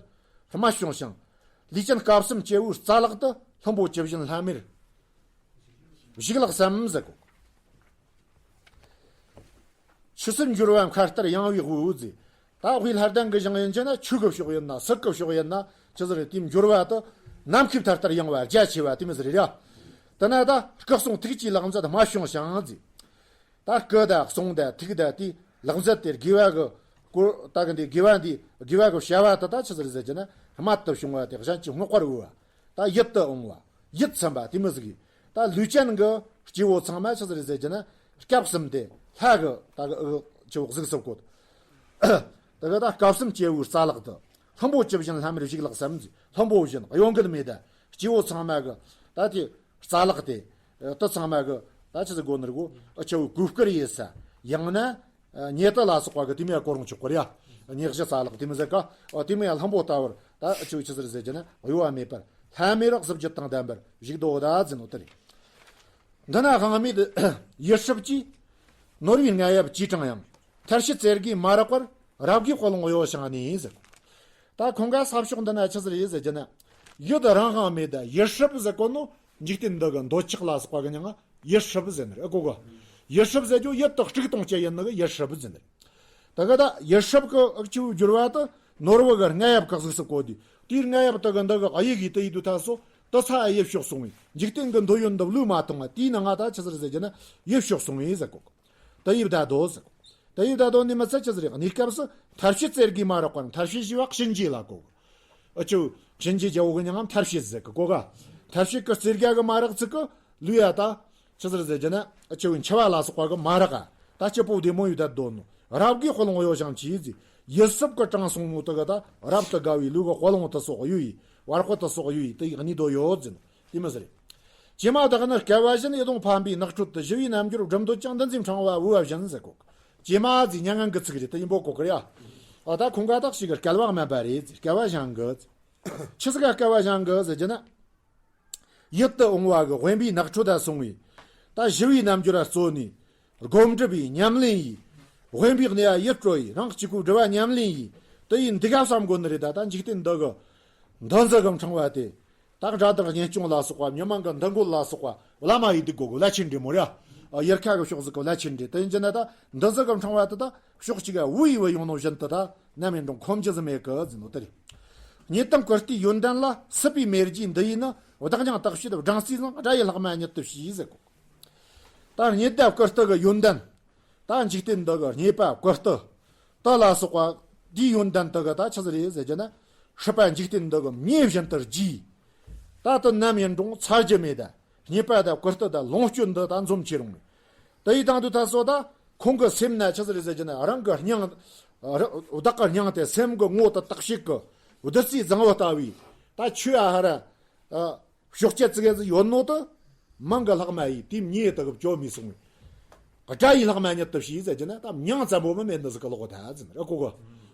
རྨད་བྱུང་ཞིང་། ལུས་ཅན་སྐབས་གསུམ་སྐྱེ་བོའི་རྩ་ལག་ཏུ་ལྷུན་པོ་ཇི་བཞིན་ལྷམ་མེར་བཞུགས་ལགས་སམ་ཟེར་གོ། ཆུ་སྲིན་འགྱུར་བ་མཁའ་ལྟར་ཡངས་པའི་དབུས་ཟེར། ད་དབུས་ལྷ་ལྡན་གྱི་ཞིང་ཡིན་གྱི་ན་ཆུ་གི་ཕྱོགས་ཡིན་ན་སྲིད་གི་ཕྱོགས་ཡིན་ན་ཅི་ཟེར་རེད། དེའི་འགྱུར་བ་དེ་ནམ་མཁའི་མཐའ་ལྟར་ཡངས་པ་རྒྱ་ཆེ་བ་དེ་མོ་ཟིག་རེད་ཡ། དེ་ན་ད་སྐུ་གསུང་ཐུགས་ཀྱི་ལག་མཛོད་རྨད་བྱུང་ཞིང་ཟེར། ད་སྐུ་དང་གསུང་དང་ཐུགས་དང་དེའི་ལག་མཛད་དེ་དགེ་བ་གི་སྐོར། ད་གི་འདི་དགེ་བ་འདི་དགེ་བ་གི་བྱ་བ་དེ་ད་ཆི་ཟིག་རེད་ཟེར་རྒྱུ་ན། རྨད་དུ་བྱུང་བ་དེ་གཞན་གྱིས་བསྔགས་པར་འོས་པ། ད་ཡིད་དུ་འོང་བ། ཡིད་ཚིམ་པ་དེ་མོ་ཟིག་ཡིན། ད་ལུས་ཅན་གྱི་སྐྱེ་བོ་ཚང་མ་ཆི་ཟིག་རེད་ཟེར་རྒྱུ་ན། སྐྱབས་གསུམ་དེ་ལྷ་གི་ད་གི་ཨུ་ཆི་བོ་གཟུགས་སུ་བཀོད། ད་གི་ད་སྐབས་གསུམ་སྐྱེ་བོའི་རྩ་ལག་ཏུ། ལྷུན་པོ་ཇི་བཞིན་ལྷམ་མེར་བཞུགས་ལགས་སམ། ལྷུན་པོ་བཞིན་གཡོ་འགུལ་མེད་ད། སྐྱེ་བོ་ཚང་མ་གི་ད་དེ་རྩ་ལག་དེ། ཨ། དེ་ཚང་མ་གི་ད་ཆི་ཟིག་དགོས་ནི་རེད་གོ། ཨ། ཆུ་བོའི་གོས་དཀར་ཡིན་ས། ཡང་ན། ཨ། ཉེ་དུ་ལ་སོགས་པ་གི་དེ་མོ་ཡ་གོ་རུང་ཆོག་གི་རེད་ཡ། ཉེ་བཞི་རྩ་ལག་དེ་མོ་ཟེར་ག། ཨ། དེ་མོ་ཡ་ལྷུན་པོ་ལྟ་བུར་ད་ཆུ་བོ་ཆི་ཟིག་རེད་ཟེར་རྒྱུ་ན་གཡོ་བ་མེད་པར་ལྷམ་མེ་རོ་གཟི་བརྗིད་དང་ལྡན་པར་བཞུགས་འདུག་ད་ཟེར་ནོ་དེ་རེད། འདི་ན་དབང་མེད་ཡིད་སྲིབ་ཀྱིས། ནོར་བུའི་རྔ་ཡབ་ཅིས་དྲངས་ཡང་། མཐར་བྱེད་རྩེ་དགུའི་མ་རེག་པར། རབ་དགའི་དཔལ་ལུང་གཡོ་བྱང་ནས་ཟེར། ད་ཁོང་ག་ས་ཕྱོགས་འདི་ན་ཆི་ཟིག་རེད་ཟེར་རྒྱུ་ན། ཡིད་རང་དབང་མེད་ད་ཡིད་སྲིབ་ཟེར་གོ་ནོ། འཇིག་རྟེན་འདི་གི་འདོད་ཆགས་ལ་སོགས་པ་གི་མྱིང་ང་ཡིད་སྲིབ་ཟེར་ནི་རེད་གོ་གོ། ཡིད་སྲིབ་ཟེར་རྒྱུ་ཡིད་དུ་དཀྲུག་གཏོང་བྱེད་ཡིན་ནི་གི་ཡིད་སྲིབ་ཟེར་ནི་རེད། ད་གི་ད་ཡིད་སྲིབ་གི་ཨ་ཆུ་བོའི་རྒྱུ་བ་དེ་ནོར་བུ་གི་རྔ་ཡབ་གི་གཟུགས་སུ་བཀོད་དུས། དེའི་རྔ་ཡབ་དེ་གི་འདི་གི་གཡུག་གི་དེ་ཡིད་དུ་ད་སོ། དེ་ཚ་ཡིད་ཕྱོགས་སོང་བས་འཇིག་རྟེན་གི་འདོད་ཡོན་འདི་བློས་མ་ཐོངས་པ། དེའི་ནང་ང་ད་ཆི་ཟིག་རེད་ཟེར་རྒྱུ་ན་ཡིད་ཕྱོགས་སོང་བས་ཟེར་གོ། དེ་ཡིད་ད་དོ་ཟེར་གོ། དེ་ཡིད་ད་དོ་ནི་མི་ཚད་ཆི་ཟིག་རེད། གནས་སྐབས་སུ་མཐར་བྱེད་རྩེ་དགུའི་མ་རེག་པར། མཐར་བྱེད་ཞེས་པ་གཤིན་རྗེ་ལ་གོ་གི། ཨ་ཆུ་གཤིན་རྗེ་རྒྱལ་པོ་གི་མྱིང་ང་མཐར་བྱེད་ཟེར་གི་གོ་ག། མཐར་བྱེད་ཀྱི་རྩེ་དགུ་གི་མ་རེག་ཚིག་གི་ལུས་ཡ་ད་ཆི་ཟིག་རེད་ཟེར་རྒྱུ་ན། ཨ་ཆུ་འཆི་བ་ལ་སོགས་པ་གི་མ་རེག་ག། ད་སྐྱིད་པོ་བདེ་མོ་ཡོད་ད་དོ་ནོ། རབ་དགའི་དཔལ་ལུང་གཡོ་བྱང་ནས་ཟེར། ཡིད་སྲིབ་གི་དྲངས་སོང་ནོ་དེ་གི་ད་རབ་ཏུ་དགའ་བའི་ལུས་གི་དཔལ་ལུང་དེ་སོགས་གཡོ་ཡི། བར་དཔལ་དེ་སོགས་གཡོ་ཡི་དེ་ཡི་གནས་དོ་ཡོད་ཟེར་ནོ། དེ་མོ་ཟེར། ཀྱེ་མ་བདག་ནི་བསྐལ་པ་བཞིན། ཡིད་འོང་ཕན་པའི་ནགས་ཁྲོད་དུ། ཞི་བའི་རྣལ་འབྱོར་སྒྲུབ་འདོད་ཅིང་། འདི་ཚོའི་ཕྲེང་བ་བོས་པ་བཞིན་ཟེར་གོ། ཀྱེ་མ་ཟེར་མྱ་ངན་གི་ཚིག་རེད། དེ་ཡིན་པོ་གོ་གི་རེད་ཡ། ཨ་ད་ཁོང་ག་དག་ཞིག་གི་བསྐལ་པ་དམན་པ་རེད་ཟེར། བསྐལ་པ་བཞེངས་གི་ཟེར། ཆི་ཟིག་ག་བསྐལ་པ་བཞེངས་གི་ཟེར་རྒྱུ་ན། ཡིད་དུ་འོང་བ་གི་དབེན་པའི་ནགས་ཁྲོད་ད་སོང་བས། ད་ཞི་བའི་རྣལ་འབྱོར་ར་རྩོལ་ནས། སྒོམ་སྒྲུབ་པའི་ཉམས་ལེན་ཡིས། དབེན་པའི་གནས་ཡ་ཡིད་སྤྲོ་ཡིས། རང་གཅིག་པུའི་སྒྲུབ་པ་ཉམས་ལེན་ཡིས། དེ་ཡིས་འདི་ག་བསམ་དགོས་ནི་རེད། ད་ད་འཇིག་རྟེན་འདི་གི་འདུ་འཛི་གི་ཕྲེང་བ་དེ། ད་དགྲ་དང་གཉེན་སྐྱོང་ལ་སོགས་པ། མྱི་མང་གི་འདུ་འགོད་ལ་སོགས་པ། བླ་མ་ཡི་འདུ་འགོད་གི་བླ་ཆེན་འདྲེ་མོ་ར། ཡུལ་ཁ་གི་ཕྱོགས་ཟིག་གི་བླ་ཆེན་འདྲེ། དེ་ཡིན་རྒྱུ་ན་ད་འདུ་འཛི་གི་ཕྲེང་བ་དེ་ད་ཕྱོགས་གཅིག་ག་བུ་ཡི་བུ་ཡོང་ནོ་བཞིན་དུ་ད་ནམ་ཡིན་རུང་ཁོམ་རྒྱུ་ཟིག་མེད་གི་ཟེར་ནོ་དེ་རེད། རྙེད་དང་བཀུར་སྟིའི་ཡོན་ཏན་ལ། སྲིད་པའི་མེ་རྒྱུའི་འདུ་ཡུལ་ནི། བདག་ཀྱང་བརྟག་དཔྱད་སྦྲང་རྩིས་བླངས། དགྲ་ཡི་ལྷག་མ་ཉིད་དུ་ཞི་ཟེར་གོ། ད་རྙེད་དང་བཀུར་སྟི་གི་ཡོན་ཏན། ད་འཇིག་རྟེན་འདི་གི་རྙེད་པ་བཀུར་སྟི། དེ་ལ་སོགས་པ་དེའི་ཡོན་ཏན་དེ་གི་ད་ཆི་ཟིག་རེད་ཟེར་རྒྱུ་ན། སྲིད་པ་འཇིག་རྟེན་འདི་གི་མེ་བཞིན་དུ་རྒྱུས། ད་དེ་ནམ་ཡིན་རུང་ཚར་རྒྱུ་མེད་ད། རྙེད་པ་དང་བཀུར་སྟི་དང་ལོངས་སྤྱོད་འདི་ད་འཛོམས་ཆེ་རུང་མེད། དེ་ཡི་དང་དུ་ད་སོ་ད་ཁོང་གི་སེམས་ན་ཆི་ཟིག་རེད་ཟེར་རྒྱུ་ན། རང་གི་སྙིང་། བདག་གི་སྙིང་དེ་སེམས་གི་ངོ་དེ་བརྟག་དཔྱད་གི་བདུད་རྩིའི་རྫིང་བུ་ལྟ་བུའི་ད་ཆུ་ཡ་ཧ་ར། ཨ། ཕྱོགས་ཆ་ཙི་གེ་ཟིག་ཡོད་ནོ་དེ། མང་གི་ལྷག་མ་ཡིས་དེའི་མེ་དེ་གི་བཅོམ་མི་སོང་བས། དགྲ་ཡི་ལྷག་མ་ཉིད་དུ་ཞི་ཟེར་རྒྱུ་ན། ད་མྱིང་ཙམ་པོ་མི་མེད་ནི་ཟིག་གི་ལོག་ད་ཟེར་ནི་རེད་གོ་གོ།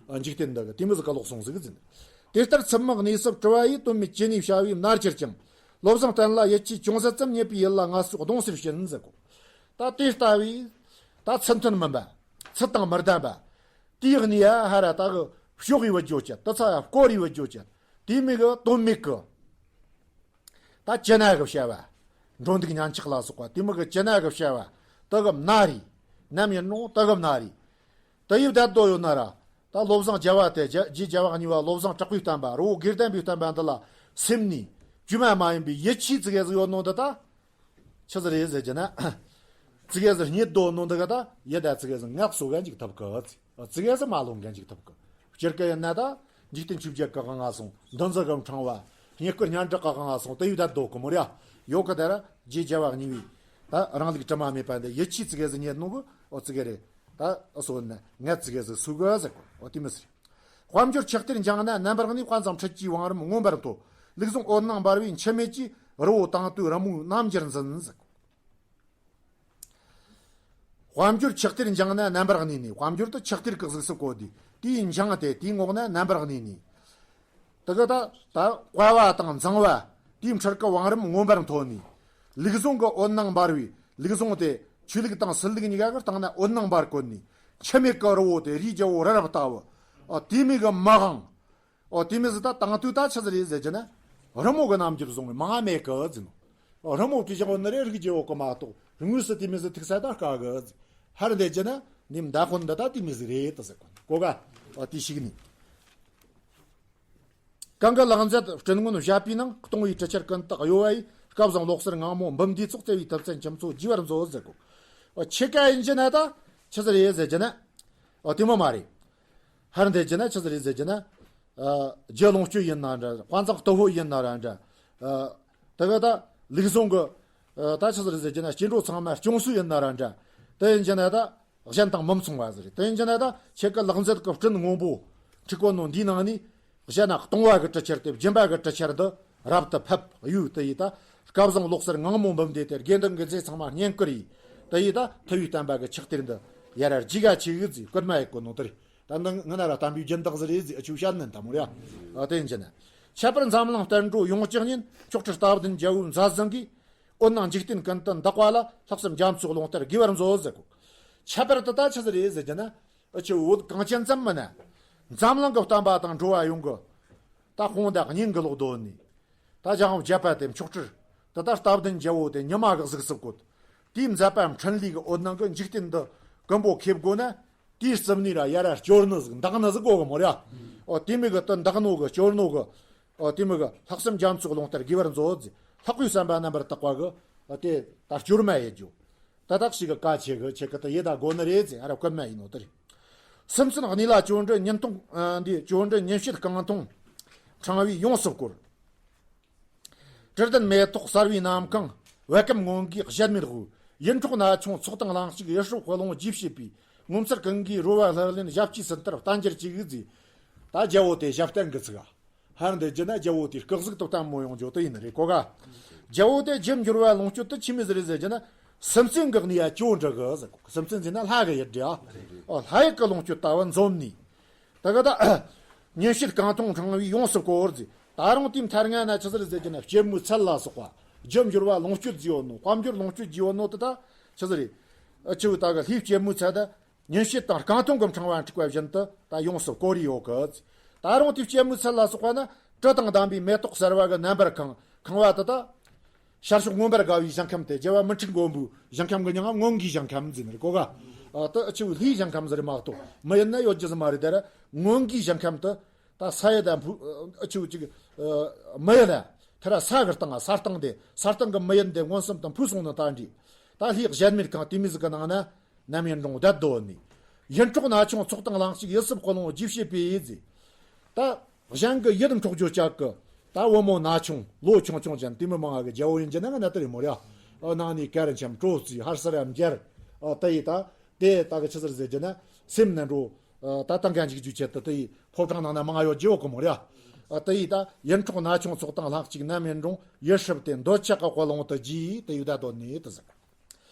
ཨ། འཇིག་རྟེན་འདི་གི་དེ་མོ་ཟིག་གི་ལོག་སོང་ཟིག་ཟེར་ནི། དེ་ལྟར་ཚུལ་མིན་གནས་སུ་གྲུ་བ་ཡིས། དོན་མེད་ཅི་ནུས་བྱ་བའི་མནར་གྱུར་ཀྱང་། བློ་བཟང་བསྟན་ལ་ཡིད་ཆེས་ཅུང་ཟད་ཙམ། རྙེད་པའི་ཡུལ་ལ་ངལ་གསོས་གདུང་སེམས་བྱིན་ཟེར་གོ། ད་དེ་ལྟ་བུའི་ད་ཚུལ་མཐུན་མིན་པ། ཚུལ་དང་མི་ལྡན་པ། དེའི་གནས་ཡ་ཧ་ར་ད་གི་ཕྱོགས་ཡི་བུ་ཇོ་ཅན། དེ་ཚ་ཡ་སྐོར་ཡི་བུ་ཇོ་ཅན། དེ་མོ་གི་དོན་མེད་གི། ད་ཅི་ན་གི་བྱ་བ། འགྲོ་འདུག་ཉལ་འཆག་ལ་སོགས་པ་དེ་མོ་གི་ཅི་ན་གི་བྱ་བ། དེ་གི་མནར་རེད། ནམ་ཡིན་རུང་དེ་གི་མནར་རེད། དེ་ཡི་བསྡད་དོ་ཡོད་ན་ར། ད་བློ་བཟང་རྒྱལ་བ་དེ་རྗེ་རྗེ་རྒྱལ་བ་གཉིས་པ་བློ་བཟང་གྲགས་པའི་བསྟན་པ། རི་བོ་དགེ་ལྡན་པའི་བསྟན་པ་འདི་ལ་སེམས་ནས་བཅོས་མ་མ་ཡིན་པའི་ཡིད་ཆེས་ཙི་གེ་ཟིག་ཡོད་ནོ་འདི་ད། ཆི་ཟིག་རེད་ཟེར་རྒྱུ་ན། ཙི་གེ་ཟིག་རྙེད་དོ་ནོ་འདི་ག་ད་ཡི་ད་ཙི་གེ་ཟིག་ངལ་གསོ་ག་འཇུག་ཐུབ་གི། ཙི་གེ་ཟིག་མ་ལོང་ག་འཇུག་ཐུབ་གི། སྤྱིར་གི་ཡིན་ན་ད་འཇིག་རྟེན་ཆོས་བརྒྱད་ཀྱི་དབང་ང་སོང་། འདུ་འཛི་གི་ཕྲེང་བ། རྙེད་བཀུར་སྙན་གྲགས་ཀྱི་དབང་ང་སོང་། དེ་ཡི་ད་དོ་གི་མོ་ར་ཡོད་གི། ད་ར་རྗེ་རྒྱལ་བ་གཉིས་པའི་ད་རང་ལུགས་དྲི་མ་མེད་པ་འདི་ཡིད་ཆེས་ཙི་གེ་ཟིག་རྙེད་ནོ་གི། འོ་ཙི་གེ་རེད། ད་སོ་ན་ངལ་ཙི་གེ་ཟིག་གསོ་གི་ཟེར་གོ། འོ་དེ་མོ་ཟིག་རེད། དཔལ་འབྱོར་ཆགས་གཏེར་འགྱིང་ན་རྣམ་པར་གནས། དཔལ་བཟང་ཁྲིད་ཀྱི་བང་རིམ་མངོན་པར་མཐོ། ལུགས་བཟང་འོད་སྣང་འབར་བའི་འཆི་མེད་ཀྱི། རི་བོ་དང་དུས་རི་མོའི་རྣམ་འགྱུར་འཛིན་ཟེར། དཔལ་འབྱོར་ཆགས་གཏེར་འགྱིང་ན་རྣམ་པར་གནས་ནས། དཔལ་འབྱོར་དེ་ཆགས་གཏེར་གྱི་གཟུགས་སུ་བཀོད་དེ། དེའི་འགྱིང་སྟེ་དེའི་ངོགས་ན་རྣམ་པར་གནས་ནས། དེ་གི་ད་ད་དཔའ་བ་དང་མཛངས་པ་དེའི་འཁྲིལ་གྱི་བང་རིམ་མངོན་པར་མཐོ་ནས། ལུགས་བཟང་གི་འོད་སྣང་འབར་བའི། ལུགས་བཟང་དེ་ཆོས་ལུགས་དང་སྲིད་ལུགས་གཉིས་ཀ་གི་སྟེང་ན་འོད་སྣང་འབར་བཀོད་ནས། འཆི་མེད་ཀྱི་རི་བོ་དེ་རིའི་རྒྱལ་པོ་རི་རབ་ལྟ་བུ། ཨོ་དེ་མོ་གི་མི་དབང་། ཨོ་དེ་མོ་ཟིག་ད་དང་དུས་ད་ཆི་ཟིག་རེད་ཟེར་རྒྱུ་ན། རི་མོ་གི་རྣམ་འགྱུར་བཟུང་བའི་མ་ང་མེད་གི་ཟེར་ནོ། ཨོ་རི་མོ་བྲིས་བཞག་ནི་རེད། རིགས་རྒྱལ་པོ་གི་མ་གཏོགས་དངོས་སུ་དེ་མོ་ཟིག་ཐུག་ས་ད་དཀའ་གི་ཟེར། ཧར་འདེད་རྒྱུ་ན་ནི་མདའ་དཔོན་འདི་ད་དེ་མོ་ཟིག་རེད་ད་ཟེར་གོ་གོ་ག། ཨོ་དེ་ཞིག་ནི། གང་གི་ལག་མཛད་སྤྲིན་སྔོན་བཞད་པའི་ནང་། སྟོང་བའི་གྲུ་ཆར་ཀུན་ཏུ་གཡོ་བ་ཡི། སྐལ་བཟང་ལོག་སྲིད་ངང་མོ་འབུམ་སྡེའི་ཚོགས། བརྩེ་བའི་ཐུབ་བསྟན་ཁྱིམ་མཚོ་རྒྱས་པར་མཛོད་ཟེར་གོ། ཨོ་ཕྱེད་ཀ་ཡིན་གྱི་ན་ད་ཆི་ཟིག་རེད་ཟེར་གྱི་ན། ཨོ་དེ་མོ་མ་རེད། ཧར་འདེད་ཀྱི་ན་ཆི་ཟིག་རེད་ཟེར་གྱི་ན། ཨ་རྒྱུ་ལོངས་སྤྱོད་ཡིན་ན་འདྲ། དཔའ་མཛངས་སྟོབས་ཤུགས་ཡིན་ན་ར་འདྲ། ཨ་དེ་ག་ད་ལུགས་ཟུང་གི་ཨ་ད་ཆི་ཟིག་རེད་ཟེར་གྱི་ན་སྐྱེ་འགྲོ་ཚང་མ་སྐྱོང་སྲོལ་ཡིན་ན་ར་འདྲ། དེ་ཡིན་གྱི་ན་ད་གཞན་དང་མི་མཚུངས་པ་ཟིག་རེད། དེ་ཡིན་གྱི་ན་ད་ཁྱེད་ཀྱི་ལག་མཛད་ཀྱི་སྤྲིན་སྔོན་པོ་འཁྲིགས་གོ་ནོ་འདིའི་ནང་ནས། གཞན་ན་སྟོང་བ་གི་གྲུ་ཆར་དེ་སྦྱིན་པ་གི་གྲུ་ཆར་འདི་རབ་ཏུ་ཕེབས་ཡོད། དེ་ཡིས་ད་སྐལ་བཟང་ལོ་གསར་ངང་མོ་འབུམ་སྡེ་དེར། དགེ་འདུན་གྱི་རྫས་ཚང་མ་བསྙེན་བཀུར་ཡིས། དེ་ཡིས་ད་ཐུ་བའི་བསྟན་པ་གི་ཕྱག་དེར་འདི་ཡར་ར་རྒྱས་ག་ཆེ་གི་ཟིག་བསྐུལ་མ་ཡེ་གོ་ནོ་དེ་རེད། ད་འདི་ང་ན་ར་བསྟན་པའི་སྦྱིན་བདག་ཟིག་རེད་ཟིག་ཨ་ཆུ་བཤད་ནན་ད་མོ་ར། ཨ་དེ་ཡིན་གྱི་ན། ཁྱད་པར་འཛམ་གླིང་བསྟན་འགྲོ་ཡོངས་ཀྱི་གཉེན། མཆོག་སྤྲུལ་རྟ་བདུན་རྒྱལ་པོའི་མཛད་བཟང་གིས། འོད་སྣང་འཇིག་རྟེན་ཀུན་ཏུ་འདག་པ་ལ། ལྷག་བསམ་རྒྱ་མཚོའི་ཀློང་ལྟར་རྒྱས་པར་མཛོད་ཟེར་གོ། ཁྱད་པར་དུ་ད་ཆི་ཟིག་རེད་ཟེར་གྱི་ན། ཨ་ཆུ་བོད་གངས་ཅན་ཙམ་མིན་ན། འཛམ་གླིང་གི་བསྟན་པ་དང་འགྲོ་བ་ཡོངས་ཀྱི་ད་དཔུང་དང་སྙིང་གི་ལོག་དོན་ནི། ད་རྒྱལ་དབང་བརྒྱད་པ་དེ་མཆོག་སྤྲུལ་དེ་ད་རྟ་བདུན་རྒྱལ་པོ་དེ་ཉི་མ་གི་གཟུགས་སུ་བཀོད། དེའི་མཛད་པ་འཕྲིན་ལས་ཀྱི་འོད་སྣང་གིས་འཇིག་རྟེན་འདི་ཀུན་པོ་ཁེབས་དགོས་ན། དེའི་རྩིབས་ནས་ར་ཡར་ར་སྐྱོར་ནི་ཟིག་འདག་ནི་ཟིག་དགོས་གི་མོ་ར། ཨོ་དེ་མོ་གི་དེ་འདག་ནོ་གི་སྐྱོར་ནོ་གི། ཨོ་དེ་མོ་གི་ལྷག་བསམ་རྒྱ་མཚོའི་ཀློང་ལྟར་རྒྱས་པར་མཛོད་ཟེར། ལྷག་པའི་བསམ་པ་རྣམ་པར་དག་པ་གིས་ཨ་དེ་ད་སྐྱོར་མ་ཡེ་རྒྱུ། ད་དག་ཞིག་གི་བཀའ་ཆེ་གི་ཆེ་གི་དེ་ཡེ་ད་དགོས་ནི་རེད་ཟེར་ཨ་ར་བཀོད་མ་ཡིན་ནོ་དེ་རེད། སེམས་ཅན་གནས་ལ་སྐྱོན་བྲལ་ཉིན་ཐུང་ཨ་འདི་སྐྱོན་བྲལ་ཉིན་བྱེད་རྐང་འཐུང་ཕྲེང་བས་ཡོངས་སུ་བསྐོར། དྲི་ལྡན་མེ་ཏོག་གསར་བའི་གནམ་གང་། བད་ཀན་མངོན་དགའི་གཞལ་མེད་དབུས། ཡིད་འཕྲོག་ན་ཆུང་ཚོགས་དང་གླེང་གཅིག་ཡུལ་སྲོལ་དཔལ་ལོངས་རྒྱས་བྱེད་པའི། ངོ་མཚར་ཀུན་དགའི་རོལ་བ་ལྷུར་ལེན་ཞབས་ཀྱིས་ཟིན་ལྟར་བསྟན་འགྱུར་གྱི་གཟི། ད་རྒྱལ་པོ་དེ་ཞབས་བརྟན་གི་ཚིག་ཨ། ཧར་འདི་བགྱིས་ན་རྒྱལ་པོ་དེའི་སྐུ་གཟུགས་དུ་བརྟན་མོ་ཡོང་རྒྱུ་དེ་ཡིན་ནི་རེད་གོ་ག། རྒྱལ་པོ་དེ་རྒྱུ་འབྱོར་བ་ལོངས་སྤྱོད་དུ་ཆི་མོ་ཟིག་རེད་ཟེར་བགྱིས་ན། སེམས་ཅན་གི་གནས་ཡ་སྐྱོན་འདྲི་གི་ཟེར་གོ། སེམས་ཅན་ཟེར་ན་ལྷ་གི་ཡུལ་འདྲ་ཨ། ཨོ་ལྷ་ཡུལ་གི་ལོངས་སྤྱོད་ལྟ་བུ་འཛོམས་ནས། ད་ག་ད། ཉིན་བྱེད་རྐང་འཐུང་ཕྲེང་བས་ཡོངས་སུ་བསྐོར་ཟེར། ད་རུང་དེའི་མཐའ་ལྔ་ན་ཆི་ཟིག་རེད་ཟེར་བགྱིས་ན་སྐྱེད་མོས་ཚལ་ལ་སོགས་པ། རྒྱུ་འབྱོར་བ་ལོངས་སྤྱོད་བགྱིས་ཡོད་ནོ། དཔལ་འབྱོར་ལོངས་སྤྱོད་བགྱིས་ཡོད་ནོ་དེ་ད་ཆི་ཟིག་རེད། ཨ་ཆུ་བོ་ད་གི་ལྷའི་སྐྱེད་མོས་ཚལ་ད། ཉིན་བྱེད་དང་རྐང་འཐུང་གི་ཕྲེང་བ་འཁྲིགས་པ་བཞིན་དུ་ད་ཡོངས་སུ་བསྐོར་ཡོད་གི། ད་རུང་དེའི་སྐྱེད་མོས་ཚལ་ལ་སོགས་པ་ན་དྲི་དང་ལྡན་པའི་མེ་ཏོག་གསར་བ་གི་རྣམ་པར་ཁེངས་ཁེངས་པ་དེ་ད། ཤར་ཕྱོགས་མངོན་པར་དགའ་བའི་ཞིང་ཁམས་ཏེ། རྒྱལ་བ་མི་འཁྲུགས་མགོན་པོའི་ཞིང་ཁམས་ཀྱི་མྱིང་ང་མངོན་དགའི་ཞིང་ཁམས་ཟེར་ནི་རེད་གོ་ག། ཨ་ད་ཨ་ཆུ་བོ་ལྷའི་ཞིང་ཁམས་ཟེར་མ་གཏོགས་མི་ཡུལ་ན་ཡོད་རྒྱུ་ཟིག་མ་རེད། དེ་ར་མངོན་དགའི་ཞིང་ཁམས་དེ་ད་ས་ཡི་ད་འཕུ་ཨ་ཆུ་བོ་ཅིག་ཨ་མི་ཡུལ་ལ་དེ་ར་ས་གི་སྟེང་ང་ས་སྟེང་དེ་ས་སྟེང་གི་མི་ཡུལ་འདི་མངོན་སུམ་དུ་འཕུ་སོང་ནི་ད་འདྲི། ད་ལྷའི་གཞལ་མེད་ཁང་དེ་མོ་ཟིག་གི་ནང་ན། ནམ་ཡིན་རུང་བསྡད་སྡོད་ནས། ཡིད་འཕྲོག་ན་ཆུང་ཚོགས་དང་གླེང་གཅིག་ཡིད་སྲིབ་ཀུན་སློང་རྒྱས་བྱེད་པའི་ཟེར། ད་གཞན་གྱི་ཡིད་འཕྲོག་རྒྱུ་ཅག་གི་ད་བུ་མོ་ན་ཆུང་ལོ་ཆུང་ཆུང་ཅན་དེ་མོ་མང་ང་གི་རྒྱལ་པོ་ཡིན་གྱི་ན་ང་ན་དེ་རེད་མོ་ར། ཨ་ནང་ནས་གར་འཆམ་སྤྲོ་རྩིས་ཧར་སར་ཡང་འབྱར། ཨ་དེ་ཡི་ད་དེ་ད་གི་ཆི་ཟེར་ཟེར་གྱི་ན་སེམས་ནི་འགྲོ། ཨ་ད་ད་འགན་འཇིགས་རྒྱུ་ཆེད་དུ་དེ་ཡི་ཕོ་བྲང་ནང་ན་མང་ང་ཡོད་རྒྱུ་ཡོད་གི་མོ་ར། ཨ་དེ་ཡི་ད་ཡིད་འཕྲོག་ན་ཆུང་ཚོགས་དང་གླེང་གཅིག་ནམ་ཡིན་རུང་ཡིད་སྲིབ་དེ་འདོད་ཆགས་ཀྱི་ཀུན་སློང་དུ་རྒྱས་དེ་ཡི་ད་དོན་ནི་དེ་ཟེར།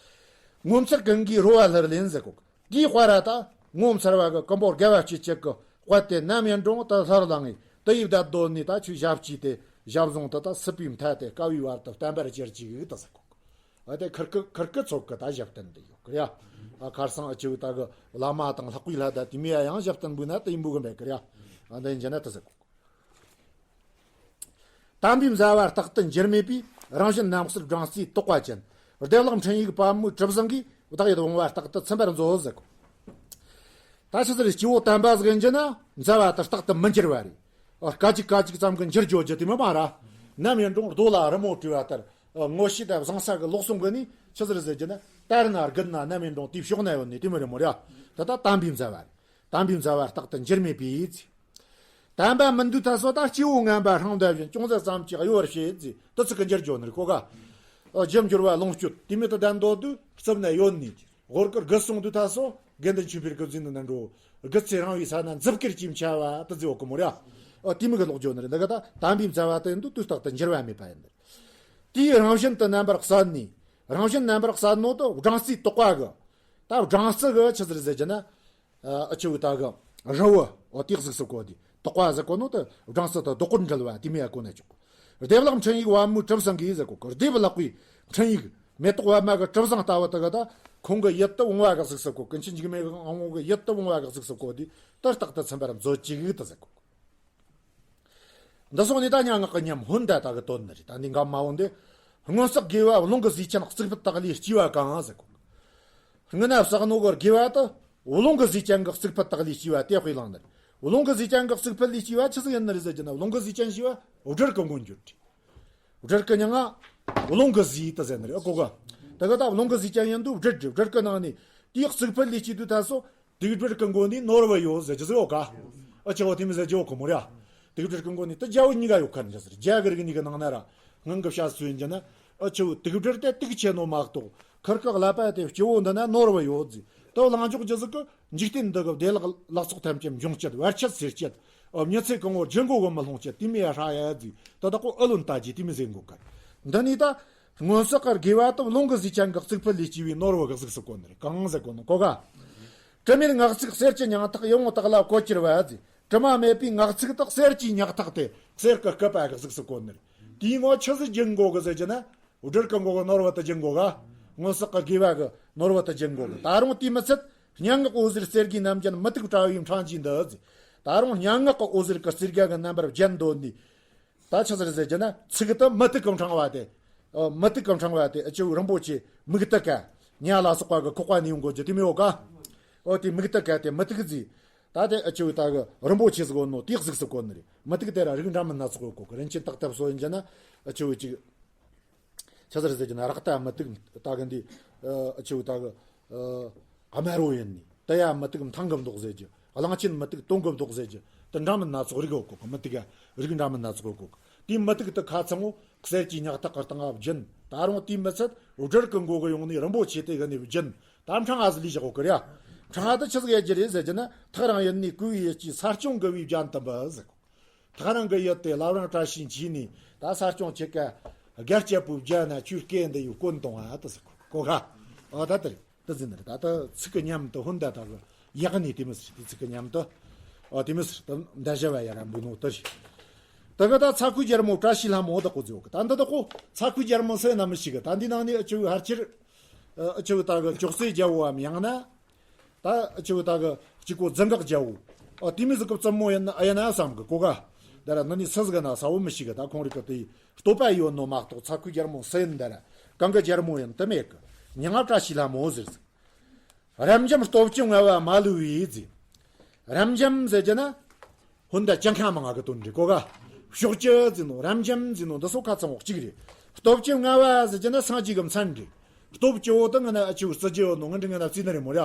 ངོ་མཚར་ཀུན་དགའི་རོལ་བ་ལྷུར་ལེན་ཟེར་གོ། དེའི་དཔལ་ར་ད་ངོ་མཚར་བ་གི་ཀུན་པོ་དགའ་བ་སྐྱེད་བྱེད་ཀྱི་དཔལ་དེ་ནམ་ཡིན་རུང་ད་ལྷུར་བླངས་ངེ་དེ་ཡི་བདག་དོན་ནི་ད་ཆུ་ཞབས་ཀྱིས་དེ་ཞབས་ཟུང་དུ་ད་སྲིད་པའི་མཐའ་དེ་དཀའ་བའི་བར་དུ་བརྟན་པར་གྱུར་ཅིག་ད་ཟེར་གོ། ཨ་དེ་ཁིར་ཀི་ཁིར་ཀི་ཚོགས་ཀྱི་ད་ཞབས་བརྟན་དེ་ཡོད་ཀི་ཡ། ཨ་ཁར་སང་ཨ་ཆུ་ད་གི་བླ་མ་དང་ལྷག་པའི་ལྷ་ད་དེ་མོ་ཡ་ཡང་ཞབས་བརྟན་འབུལ་ན་དེ་ཡིན་འབུལ་གི་མེད་ཀི་ཡ། ཨ་འདི་ཡིན་གྱི་ན་ད་ཟེར་གོ། དམ་པའི་མཛའ་བ་རྟག་ཏུ་འགྱུར་མེད་པའི། རང་བཞིན་རྣམ་གསལ་སྦྲང་རྩིའི་དོགས་པ་ཅན། བདེ་བླག་འཕྲིན་ཡིག་པདྨོའི་གྲུ་བཟང་གིས། བདག་ཡིད་འོང་བ་རྟག་ཏུ་ཚིམ་པར་མཛོད་ཟེར་གོ། ད་ཆི་ཟེར་སྐྱེ་བོ་དམ་པ་ཟིག་ཡིན་གྱི་ན་མཛའ་བ་དེ་རྟག་ཏུ་མི་འགྱུར་བ་རེད། ཨ་སྐད་ཅིག་སྐད་ཅིག་ཙམ་གྱིས་འགྱུར་འགྱོ་རྒྱུ་དེ་མོ་མ་ར། ནམ་ཡིན་རུང་རྡོ་ལ་རི་མོ་བྲིས་པ་ལྟར། ཨ་ངོ་ཤེས་དང་བཟང་ས་གི་ལོག་སོང་གི་ནི་ཆི་ཟེར་ཟེར་གྱི་ན་དར་ན་རྒུད་ན་ནམ་ཡིན་རུང་དེའི་ཕྱོགས་ན་ཡོད་ནི་དེ་མོ་རེད་མོ་ར། ད་ད་དམ་པའི་མཛའ་བ་རེད། དམ་པའི་མཛའ་བ་རྟག་ཏུ་འགྱུར་མེད་པའི་ཚེ། དམ་པ་མི་འདུག་ད་སོ་ད་སྐྱེ་བོ་ངན་པ་ཧྲང་འདབ་བཞིན་ཅུང་ཟད་ཙམ་གྱིས་གཡོ་བར་བྱེད་ཟེར་དེ་ཚིག་གི་འགྱུར་འགྱོ་ནི་རེད་གོ་ག། ཨ་རྒྱུ་འབྱོར་བ་ལོངས་སྤྱོད་དེ་མོ་དེ་ལྡན་འདོད་དུས་རྩིབ་ན་ཡོད་ནི་གི་ཧོར་གི་རྒུད་སོང་དུས་ད་སོ་དགེ་འདུན་ཆོས་འཕེལ་གི་ཟིན་ནི་ན་འགྲོ། རྒུད་ཚེ་རིང་བའི་ས་ན་མཛུབ་དཀར་གྱིས་འཕྱ་བ་དེ་ཟེར་བ་གི་མོ་ར། ཨ་དེ་མོ་གི་ལོག་འགྱོ་ནི་རེད། འདི་ག་ད་དམ་པའི་མཛའ་བ་དེ་འདུག་དུས་རྟག་ཏུ་འགྱུར་བ་མེད་པ་ཡིན་ནི་རེད། དེའི་རང་བཞིན་དུ་རྣམ་པར་གསལ་ནས། རང་བཞིན་རྣམ་པར་གསལ་ནོ་དེ་སྦྲང་རྩིའི་དོགས་པ་གི། ད་སྦྲང་རྩི་གི་ཆི་ཟེར་ཟེར་གྱི་ན། ཨ་ཆུ་བོ་ད་གི་རི་བོ་འོ་དེ་གཟུགས་སུ་བཀོད་དེ་དོགས་པ་ཟེར་གོ་ནོ་དེ་སྦྲང་རྩི་དང་རྡོག་ཀོར་འདྲ་བ་དེ་མོ་ཡ་གོ་ན་ཆོག། བདེ་བླག་འཕྲིན་ཡིག་པདྨོའི་གྲུ་བཟང་གིས་ཟེར་གོ་གི། བདེ་བླག་པའི་འཕྲིན་ཡིག་མེ་ཏོག་པདྨ་གི་གྲུ་བཟང་ལྟ་བུ་དེ་གི་ད་ཁོང་གི་ཡིད་དུ་འོང་བ་གི་གཟུགས་སུ་བཀོད། ཀུན་མཁྱེན་འཇིགས་མེད་ཀྱི་དབང་པོ་གི་ཡིད་དུ་འོང་བ་གི་གཟུགས་སུ་བཀོད་དེ་དེ་རྟག་ཏུ་ཚིམ་པར་མཛོད་ཅིག་ད་ཟེར་གོ། འདི་སོང་ནས་ད་སྙན་ངག་གི་ཉམས་ཧོན་ད་ད་གི་དོན་ནི་རེད། ད་འདི་འགའ་མ་འོང་དེ། སྔོན་བསགས་དགེ་བ་རླུང་གིས་བཟས་ཀྱང་རྩིག་པའི་དག་ལས་སྐྱེ་བ་གང་ཟེར་གོ། སྔོན་ན་བསགས་ནོ་གི་དགེ་བ་དེ་རླུང་གིས་བཟས་ཀྱང་གི་རྩིག་པའི་དག་ལས་སྐྱེ་བ་དེ་དཔེ་བླངས་ནི་རེད། རླུང་གིས་བཟས་ཀྱང་གི་རྩིག་པའི་ལས་སྐྱེ་བ་ཆི་ཟིག་ཡིན་ནི་རེད་ཟེར་གྱི་ན། རླུང་གིས་བཟས་ཀྱང་སྐྱེ་བ་སྦྲུལ་གྱི་མངོན་གྱུར་རེད། སྦྲུལ་གྱི་མྱིང་ང་རླུང་གིས་བཟས་ད་ཟེར་ནི་རེད། ཨ་གོ་ག། དེ་ག་ད་རླུང་གི་གཟུགས་ཅན་ཡིན་དུས་སྦྲུལ་རེད། སྦྲུལ་གི་ནང་ནས་དེའི་རྩིག་ཕུད་ལས་སྐྱེས་དུས་ད་སོ་དུག་སྦྲུལ་གི་མགོ་ནས་ནོར་བུ་ཡོད་ཟེར་རྒྱུ་ཟིག་ཡོད་ཀ། ཨ་ཆེ་བོ་དེ་མི་ཟེར་རྒྱུ་ཡོད་གི་མོ་ར། དུག་སྦྲུལ་གི་མགོ་ནས་དེ་རྒྱལ་བོ་གཉིས་ཀ་ཡོད་ཁར་འཇུག་ཟེར། རྒྱལ་གི་རིགས་གཉིས་ཀྱི་ནང་ན་ར་སྔོན་གི་བཤད་ཚུལ་ཡིན་རྒྱུ་ན། ཨ་ཆེ་བོ་དུག་སྦྲུལ་དེ་དུག་ཆེ་ནོ་མ་གཏོགས་ཁུར་གི་ཀླད་པ་དེ་སྐྱེ་བོ་འདི་ན་ནོར་བུ་ཡོད་ཟེར། དེ་བླང་འཇོག་རྒྱུ་ཟིག་གི་འཇིག་རྟེན་འདི་གི་བདེ་ལེགས་ལག་ཚོགས་ཐམས་ཅད་འབྱུང་བྱེད། བར་ཆད་སེལ་བྱེད། ཨ་མྱི་ཚེ་གང་བོར་ལྗིད་མགོ་གི་མི་ལྷུང་བྱེད། དེ་མོ་ཡ་ཧྲ་ཡ་ཟེར། དེ་དག་གོ་ཨ་ལོན་ལྟ་རྒྱུ་དེ་མོ་ཟེར་གོ་ཀ། འདི་ནས་ད་སྔོན་བསགས་གི་དགེ་བ་དེ་རླུང་གི་གཟུགས་ཅན་གི་རྩིག་ཕུད་ལས་སྐྱེས་པའི་ནོར་བུ་གི་གཟུགས་སུ་བཀོད་ནི་རེད། གང་ཟེར་གོ་ནོ་གོ་ག། དྲི་མེད་ངག་ཚིག་གསེར་གྱི་སྙིང་ཐག་ཡིད་འོང་དག་ལ་བཀོད་གྱུར་པ་ཟེར། དྲི་མ་མེད་པའི་ངག་ཚིག་དག་གསེར་གྱི་སྙིང་ཐག་སྟེ། གསེར་གྱི་སྐུད་པ་གི་གཟུགས་སུ་བཀོད་ནི་རེད། དེའི་ངོ་ཆི་ཟིག་སྦྱིན་དགོ་གི་ཟེར་རྒྱུ་ན། སྦྲུལ་གི་མགོ་གི་ནོར་བུ་དེ་སྦྱིན་དགོ་ག། སྔོན་བསགས་གི་དགེ་བ་གི་ནོར་བུ་དེ་སྦྱིན་དགོ་གི། ད་རུང་དེ་མི་ཚད་སྙན་ངག་འོད་ཟེར་གསེར་གྱི་ནམ་རྒྱུན་མུ་ཏིག་བཀྲ་བའི་འཕྲེང་གིས་འདི་ཟེར། ད་རུང་སྙན་ངག་གི་འོད་ཟེར་གྱི་རྩེ་རྒྱ་གི་རྣམ་པར་བརྒྱན་འདོད་ནི། ད་ཆི་ཟེར་ཟེར་རྒྱུ་ན། ཚིག་དེ་མུ་ཏིག་གི་འཕྲེང་བ་དེ། ཨ་མུ་ཏིག་གི་འཕྲེང་བ་དེ་ཨ་ཆེ་བོ་རིན་པོ་ཆེ་མུག་ཏི་ཀ་ཉ་ལ་སོགས་པ་གི་ཁོག་པ་ནས་ཡོང་དགོས་རྒྱུ་དེ་མི་ཡོད་ཀ། ཨོ་དེ་མུག་ཏི་ཀ་དེ་མུ་ཏིག་ཟེར། ད་དེ་ཨ་ཆེ་བོ་ད་གི་རིན་པོ་ཆེ་ཟིག་ཡོད་ནོ་དེ་གཟུགས་སུ་བཀོད་ནི་རེད། མུ་ཏིག་དེ་ར་རིགས་འདྲ་མིན་སྣ་ཚོགས་ཡོད་གོ་གི། རིན་ཆེན་བརྟག་ཐབས་སོགས་ཡིན་རྒྱུ་ན་ཨ་ཆེ་བོ་ཅིག་ཆི་ཟེར་ཟེར་རྒྱུ་ན། རཀྟ་མུ་ཏིག་ད་གི་འདི། ཨ་ཆེ་བོ་ད་གི་ཨ་དམར་བོ་ཡིན་ནི། དེ་ཡ་མུ་ཏིག་མཐང་གི་མདོག་ཟེར་རྒྱུ། གླང་ཆེན་མུ་ཏིག་དོང་གི་མདོག་ཟེར་རྒྱུ། དེ་འདྲ་མིན་སྣ་ཚོགས་རིགས་ཡོད་གོ་གི། མུ་ཏིག་ག་རིགས་འདྲ་མིན་སྣ་ཚོགས་ཡོད་གོ་གི། དེའི་མུ་ཏིག་དེ་ཁ་ཚང་བོ་གསེར་གྱི་སྙིང་ཐག་གི་སྟེང་ང་བརྒྱན། ད་རུང་དེའི་མི་ཚད་སྦྲུལ་གི་མགོ་གི་ཡོང་ནི་རིན་པོ་ཆེ་དེ་གི་ནི་བརྒྱན། ད་འཕྲེང་ང་ཟིག་ལས་བཞག་གོ་གི་རེད་ཡ། འཕྲེང་ང་དེ་ཆི་ཟིག་ཡེད་རྒྱུ་རེད་ཟེར་རྒྱུ་ན། ཐག་རིང་ཡུལ་ནས་བསྐུལ་བའི་ཡིད་ཀྱིས་ས་སྐྱོང་དགེ་བའི་རྒྱན་དུ་འབུལ་ཟེར་གོ། ཐག་རིང་གི་ཡུལ་དེ་བླ་བྲང་བཀྲ་ཤིས་འཁྱིལ་ནས་ད་ས་སྐྱོང་ཁྱེད་ཀ་སྒར་སྐྱ་པོའི་རྒྱན་ན་ཁྱོད་སྐད་འདི་ཡོད་སྐོན་གཏོང་ཨ་དེ་ཟེར་གོ་ག། ཨ་ད་དེ་རེད། དེ་ཟེར་ནི་རེད། ད་ལྟ་ཚིག་གི་ཉམས་དེ་ཧོན་ད་ད་གི་ཡག་ནི་དེ་མི་ཟེར། དེ་ཚིག་གི་ཉམས་དེ། ཨ་དེ་མི་ཟེར། ད་མདའ་བཞི་བ་ཡ་ར་འབུ་ནོ་དེ་རེད། ད་གི་ད་ཚ་ཁུའི་རྒྱལ་མོ་བཀྲ་ཤིས་ལྷ་མོ་དག་གོ་ཟེར་གི། ད་འདི་དག་གོ་ཚ་ཁུའི་རྒྱལ་མོ་ཟེར་ན་མི་ཤེས་གི། ད་འདི་ནང་ནས་ཨ་ཆེ་བོ་ཕལ་ཆེར། ཨ་ཆེ་བོ་ད་གི་ཅོག་ཙེ་རྒྱལ་བོའམ་ཡང་ན། ད་ཨ་ཆེ་བོ་ད་གི་གཅིག་གོ་ཛི་འགག་རྒྱལ་བོ། ཨ་དེ་མི་ཟིག་གི་བཙུན་མོ་ཡིན་ན་ཨ་ཡིན་ན་བསམ་གི་གོ་ག། ད་ར་འདི་ནི་སུ་ཟིག་ན་ས་བོ་མི་ཤེས་གི། ད་ཁོང་རིགས་གི་དེ་བསྟོད་པ་ཡོད་ནོ་མ་གཏོགས་ཚ་ཁུའི་རྒྱལ་མོ་སུ་ཡིན་ད་ར་གང་གི་རྒྱལ་མོ་ཡིན་དེ་མེད་གི། མྱིང་ང་བཀྲ་ཤིས་ལྷ་མོ་ཟེར་ཟིག། རབ་འབྱམས་སྟོབས་ཀྱི་མངའ་བ་མ་ལུས་པའི་ཟེར། རབ་འབྱམས་ཟེར་རྒྱུ་ན། ཧོན་ད་ཅང་ཁ་མང་ང་གི་དོན་རེད་གོ་ག། ཕྱོགས་ཀྱི་ཟེར་ནོ། རབ་འབྱམས་ཟེར་ནོ་འདི་སོ་ཁ་ཚང་བོ་གཅིག་རེད། སྟོབས་ཀྱི་མངའ་བ་ཟེར་རྒྱུ་ན་སངས་རྒྱས་ཀྱི་མཚན་རེད། སྟོབས་ཀྱི་འོ་དེ་ང་ན་ཨ་ཆེ་བོ་བརྩི་རྒྱུ་ཡོད་ནོ་ང་འདྲི་ང་ན་བརྩིས་ནི་རེད་མོ་ར།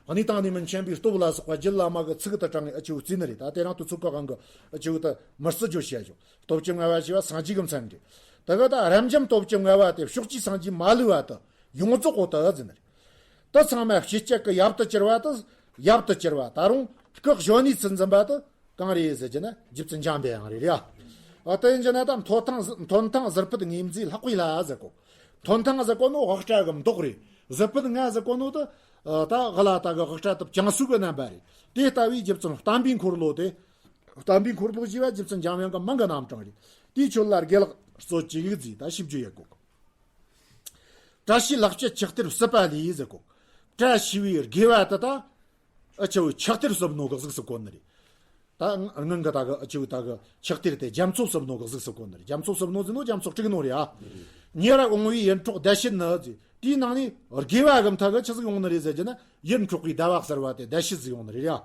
གནས་དང་གནས་མིན་མཁྱེན་པའི་སྟོབས་ལ་སོགས་པ་རྒྱུད་བླ་མ་གི་ཚིག་ཏུ་དྲངས་ཨ་ཆེ་བོ་བརྩིས་ནི་རེད། ད་དེ་རིང་དུ་ཚོད་ཀ་གང་གི་ཨ་ཆེ་བོ་དེ་མི་བརྩི་རྒྱུ་བཤད་རྒྱུ། སྟོབས་ཀྱི་མངའ་བ་ཞེས་པ་སངས་རྒྱས་ཀྱི་མཚན་རེད། ད་ག་ད་རབ་འབྱམས་སྟོབས་ཀྱི་མངའ་བ་དེ་ཕྱོགས་ཀྱི་སངས་རྒྱས་མ་ལུས་པ་དེ་ཡོངས་རྫོགས་གོ་དེ་ཟེར་ནི་རེད། དེ་ཚང་མ་ཕྱི་སྐྱེད་ཀྱི་ཡབ་ཏུ་གྱུར་པ་དེ། ཡབ་ཏུ་གྱུར་པ་ད་རུང་སྐུ་གཞོན་ནུའི་ཚུལ་འཛིན་པ་དེ་གང་རེད་ཟེར་རྒྱུ་ན་རྗེ་བཙུན་འཇམ་པའི་དབྱངས་རེད་ཡ། ཨ་དེ་ཡིན་རྒྱུ་ན་ད་མཐོ་ཐང་མཐོན་ཐང་ཟུར་ཕུད་ངོས་འཛིན་ལྷག་པའི་ལྷ་ཟེར་གོ། མཐོན་ཐང་ཟེར་གོ་ནོ་དབུ་སྐྲ་གི་མདོག་རེད། ཟུར་ཕུད་ང་ཟེར་གོ་ནོ་དེ། ཨ་ད་དབུ་ལ་ད་གི་དབུ་སྐྲ་དེ་བྱང་སུ་གི་རྣམ་པ་རེད། དེ་ལྟ་བུའི་རྗེ་བཙུན་བསྟན་པའི་འཁོར་ལོ་དེ། བསྟན་པའི་འཁོར་ལོ་ཞེས་པ་རྗེ་བཙུན་འཇམ་དབྱངས་ཀྱི་མིང་གི་རྣམ་གྲངས་རེད། དེའི་ཆོད་ལ་དགེ་ལེགས་སྩོལ་ཅིག་ཟེར། ད་ཞིབ་འཇུག་ཡེད་གོ། བཀྲ་ཤིས་ལེགས་སྤྱད་ཕྱག་གཏེར་བསྲུབས་པ་ལས་ཟེར་གོ། བཀྲ་ཤིས་པའི་དགེ་བ་དེ་དག་ཨ་ཆེ་བོ་ཕྱག་གཏེར་བསྲུབས་ནོ་གི་གཟུགས་སུ་བཀོད་ནི་རེད། ད་སྔོན་གི་ད་གི་ཨ་ཆེ་བོ་ད་གི་ཕྱག་གཏེར་དེ་རྒྱ་མཚོ་བསྲུབས་ནོ་གི་གཟུགས་སུ་བཀོད་ནི་རེད། རྒྱ་མཚོ་བསྲུབས་ནོ་ཟེར་ནོ་རྒྱ་མཚོ་དཀྲུགས་ནོ་རེད་ཨ། ཉེ་རབ་འོང་བའི་ཡིད་འཕྲོག་བདེ་གཤེད་ནི་ཟེར། དེའི་ནང་ནས་དགེ་བ་གི་མཐའ་གི་ཆི་ཟིག་ཡོང་ནི་རེད་ཟེར་རྒྱུ་ན། ཡིད་འཕྲོག་པའི་ཟླ་བ་གསར་བ་དེ་བདེ་གཤེད་ཟིག་ཡོང་ནི་རེད་ཡ།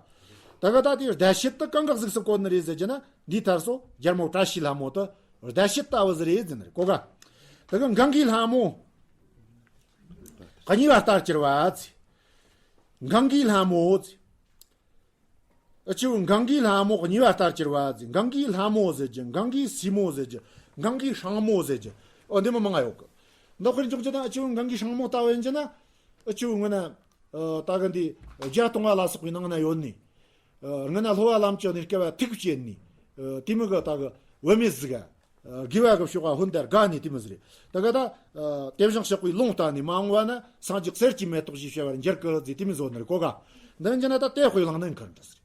ད་གི་ད་དེའི་བདེ་གཤེད་དེ་གང་གི་གཟུགས་སུ་བཀོད་ནི་རེད་ཟེར་རྒྱུ་ན། འདིའི་མཐར་སོ་རྒྱལ་མོ་བཀྲ་ཤིས་ལྷ་མོ་དེ་བདེ་གཤེད་ལྟ་བུ་ཟིག་རེད་ཟེར་ནི་རེད་གོ་ག། ད་གི་གངྒཱའི་ལྷ་མོ་གཉིས་པ་ལྟར་གྱུར་པ་ཟེར། གངྒཱའི་ལྷ་མོ་ཟེར། ཨ་ཆེ་བོ་གངྒཱའི་ལྷ་མོ་གཉིས་པ་ལྟར་གྱུར་པ་ཟེར། གངྒཱའི་ལྷ་མོ་ཟེར་རྒྱུ། གངྒཱའི་སྲས་མོ་ཟེར་རྒྱུ། གངྒཱའི་སྲིང་མོ་ཟེར་རྒྱུ། ཨོ་འདི་མོ་མང་ང་ཡོད་གི། འདི་དཔེར་འཇོག་རྒྱུ་ན་ཨ་ཆེ་བོ་གངྒཱའི་སྲིང་མོ་ལྟ་བུ་ཡིན་རྒྱུ་ན། ཨ་ཆེ་བོ་སྔོན་ན་ཨ་ད་གི་འདི་བརྒྱ་སྟོང་བ་ལ་སོགས་པའི་ནང་ན་ཡོད་ནི། ཨ་སྔོན་ན་སློབ་པ་ལམ་གྱི་གནས་སྐབས་ཐུགས་བསྐྱེད་ནི། ཨ་དེ་མོ་གི་ད་གི་བུད་མེད་ཟིག་ག། དགེ་བ་གི་ཕྱོགས་ལ་ཧོན་དར་དགའ་ནི་དེ་མོ་ཟིག་རེད། ད་ག་ད་དེ་བཞིན་གཤེགས་པའི་ལུང་བསྟན་ནས་མ་འོངས་པ་ན་སངས་རྒྱས་གསེར་གྱི་མེ་ཏོག་ཞེས་བྱ་བར་འགྱུར་གི་ཟེར་དེ་མོ་བཟོ་ནི་རེད་གོ་ག། འདི་ཡིན་རྒྱུ་ན་ད་དེ་དཔེ་བླངས་ནི་མཁན་འདྲ་ཟིག་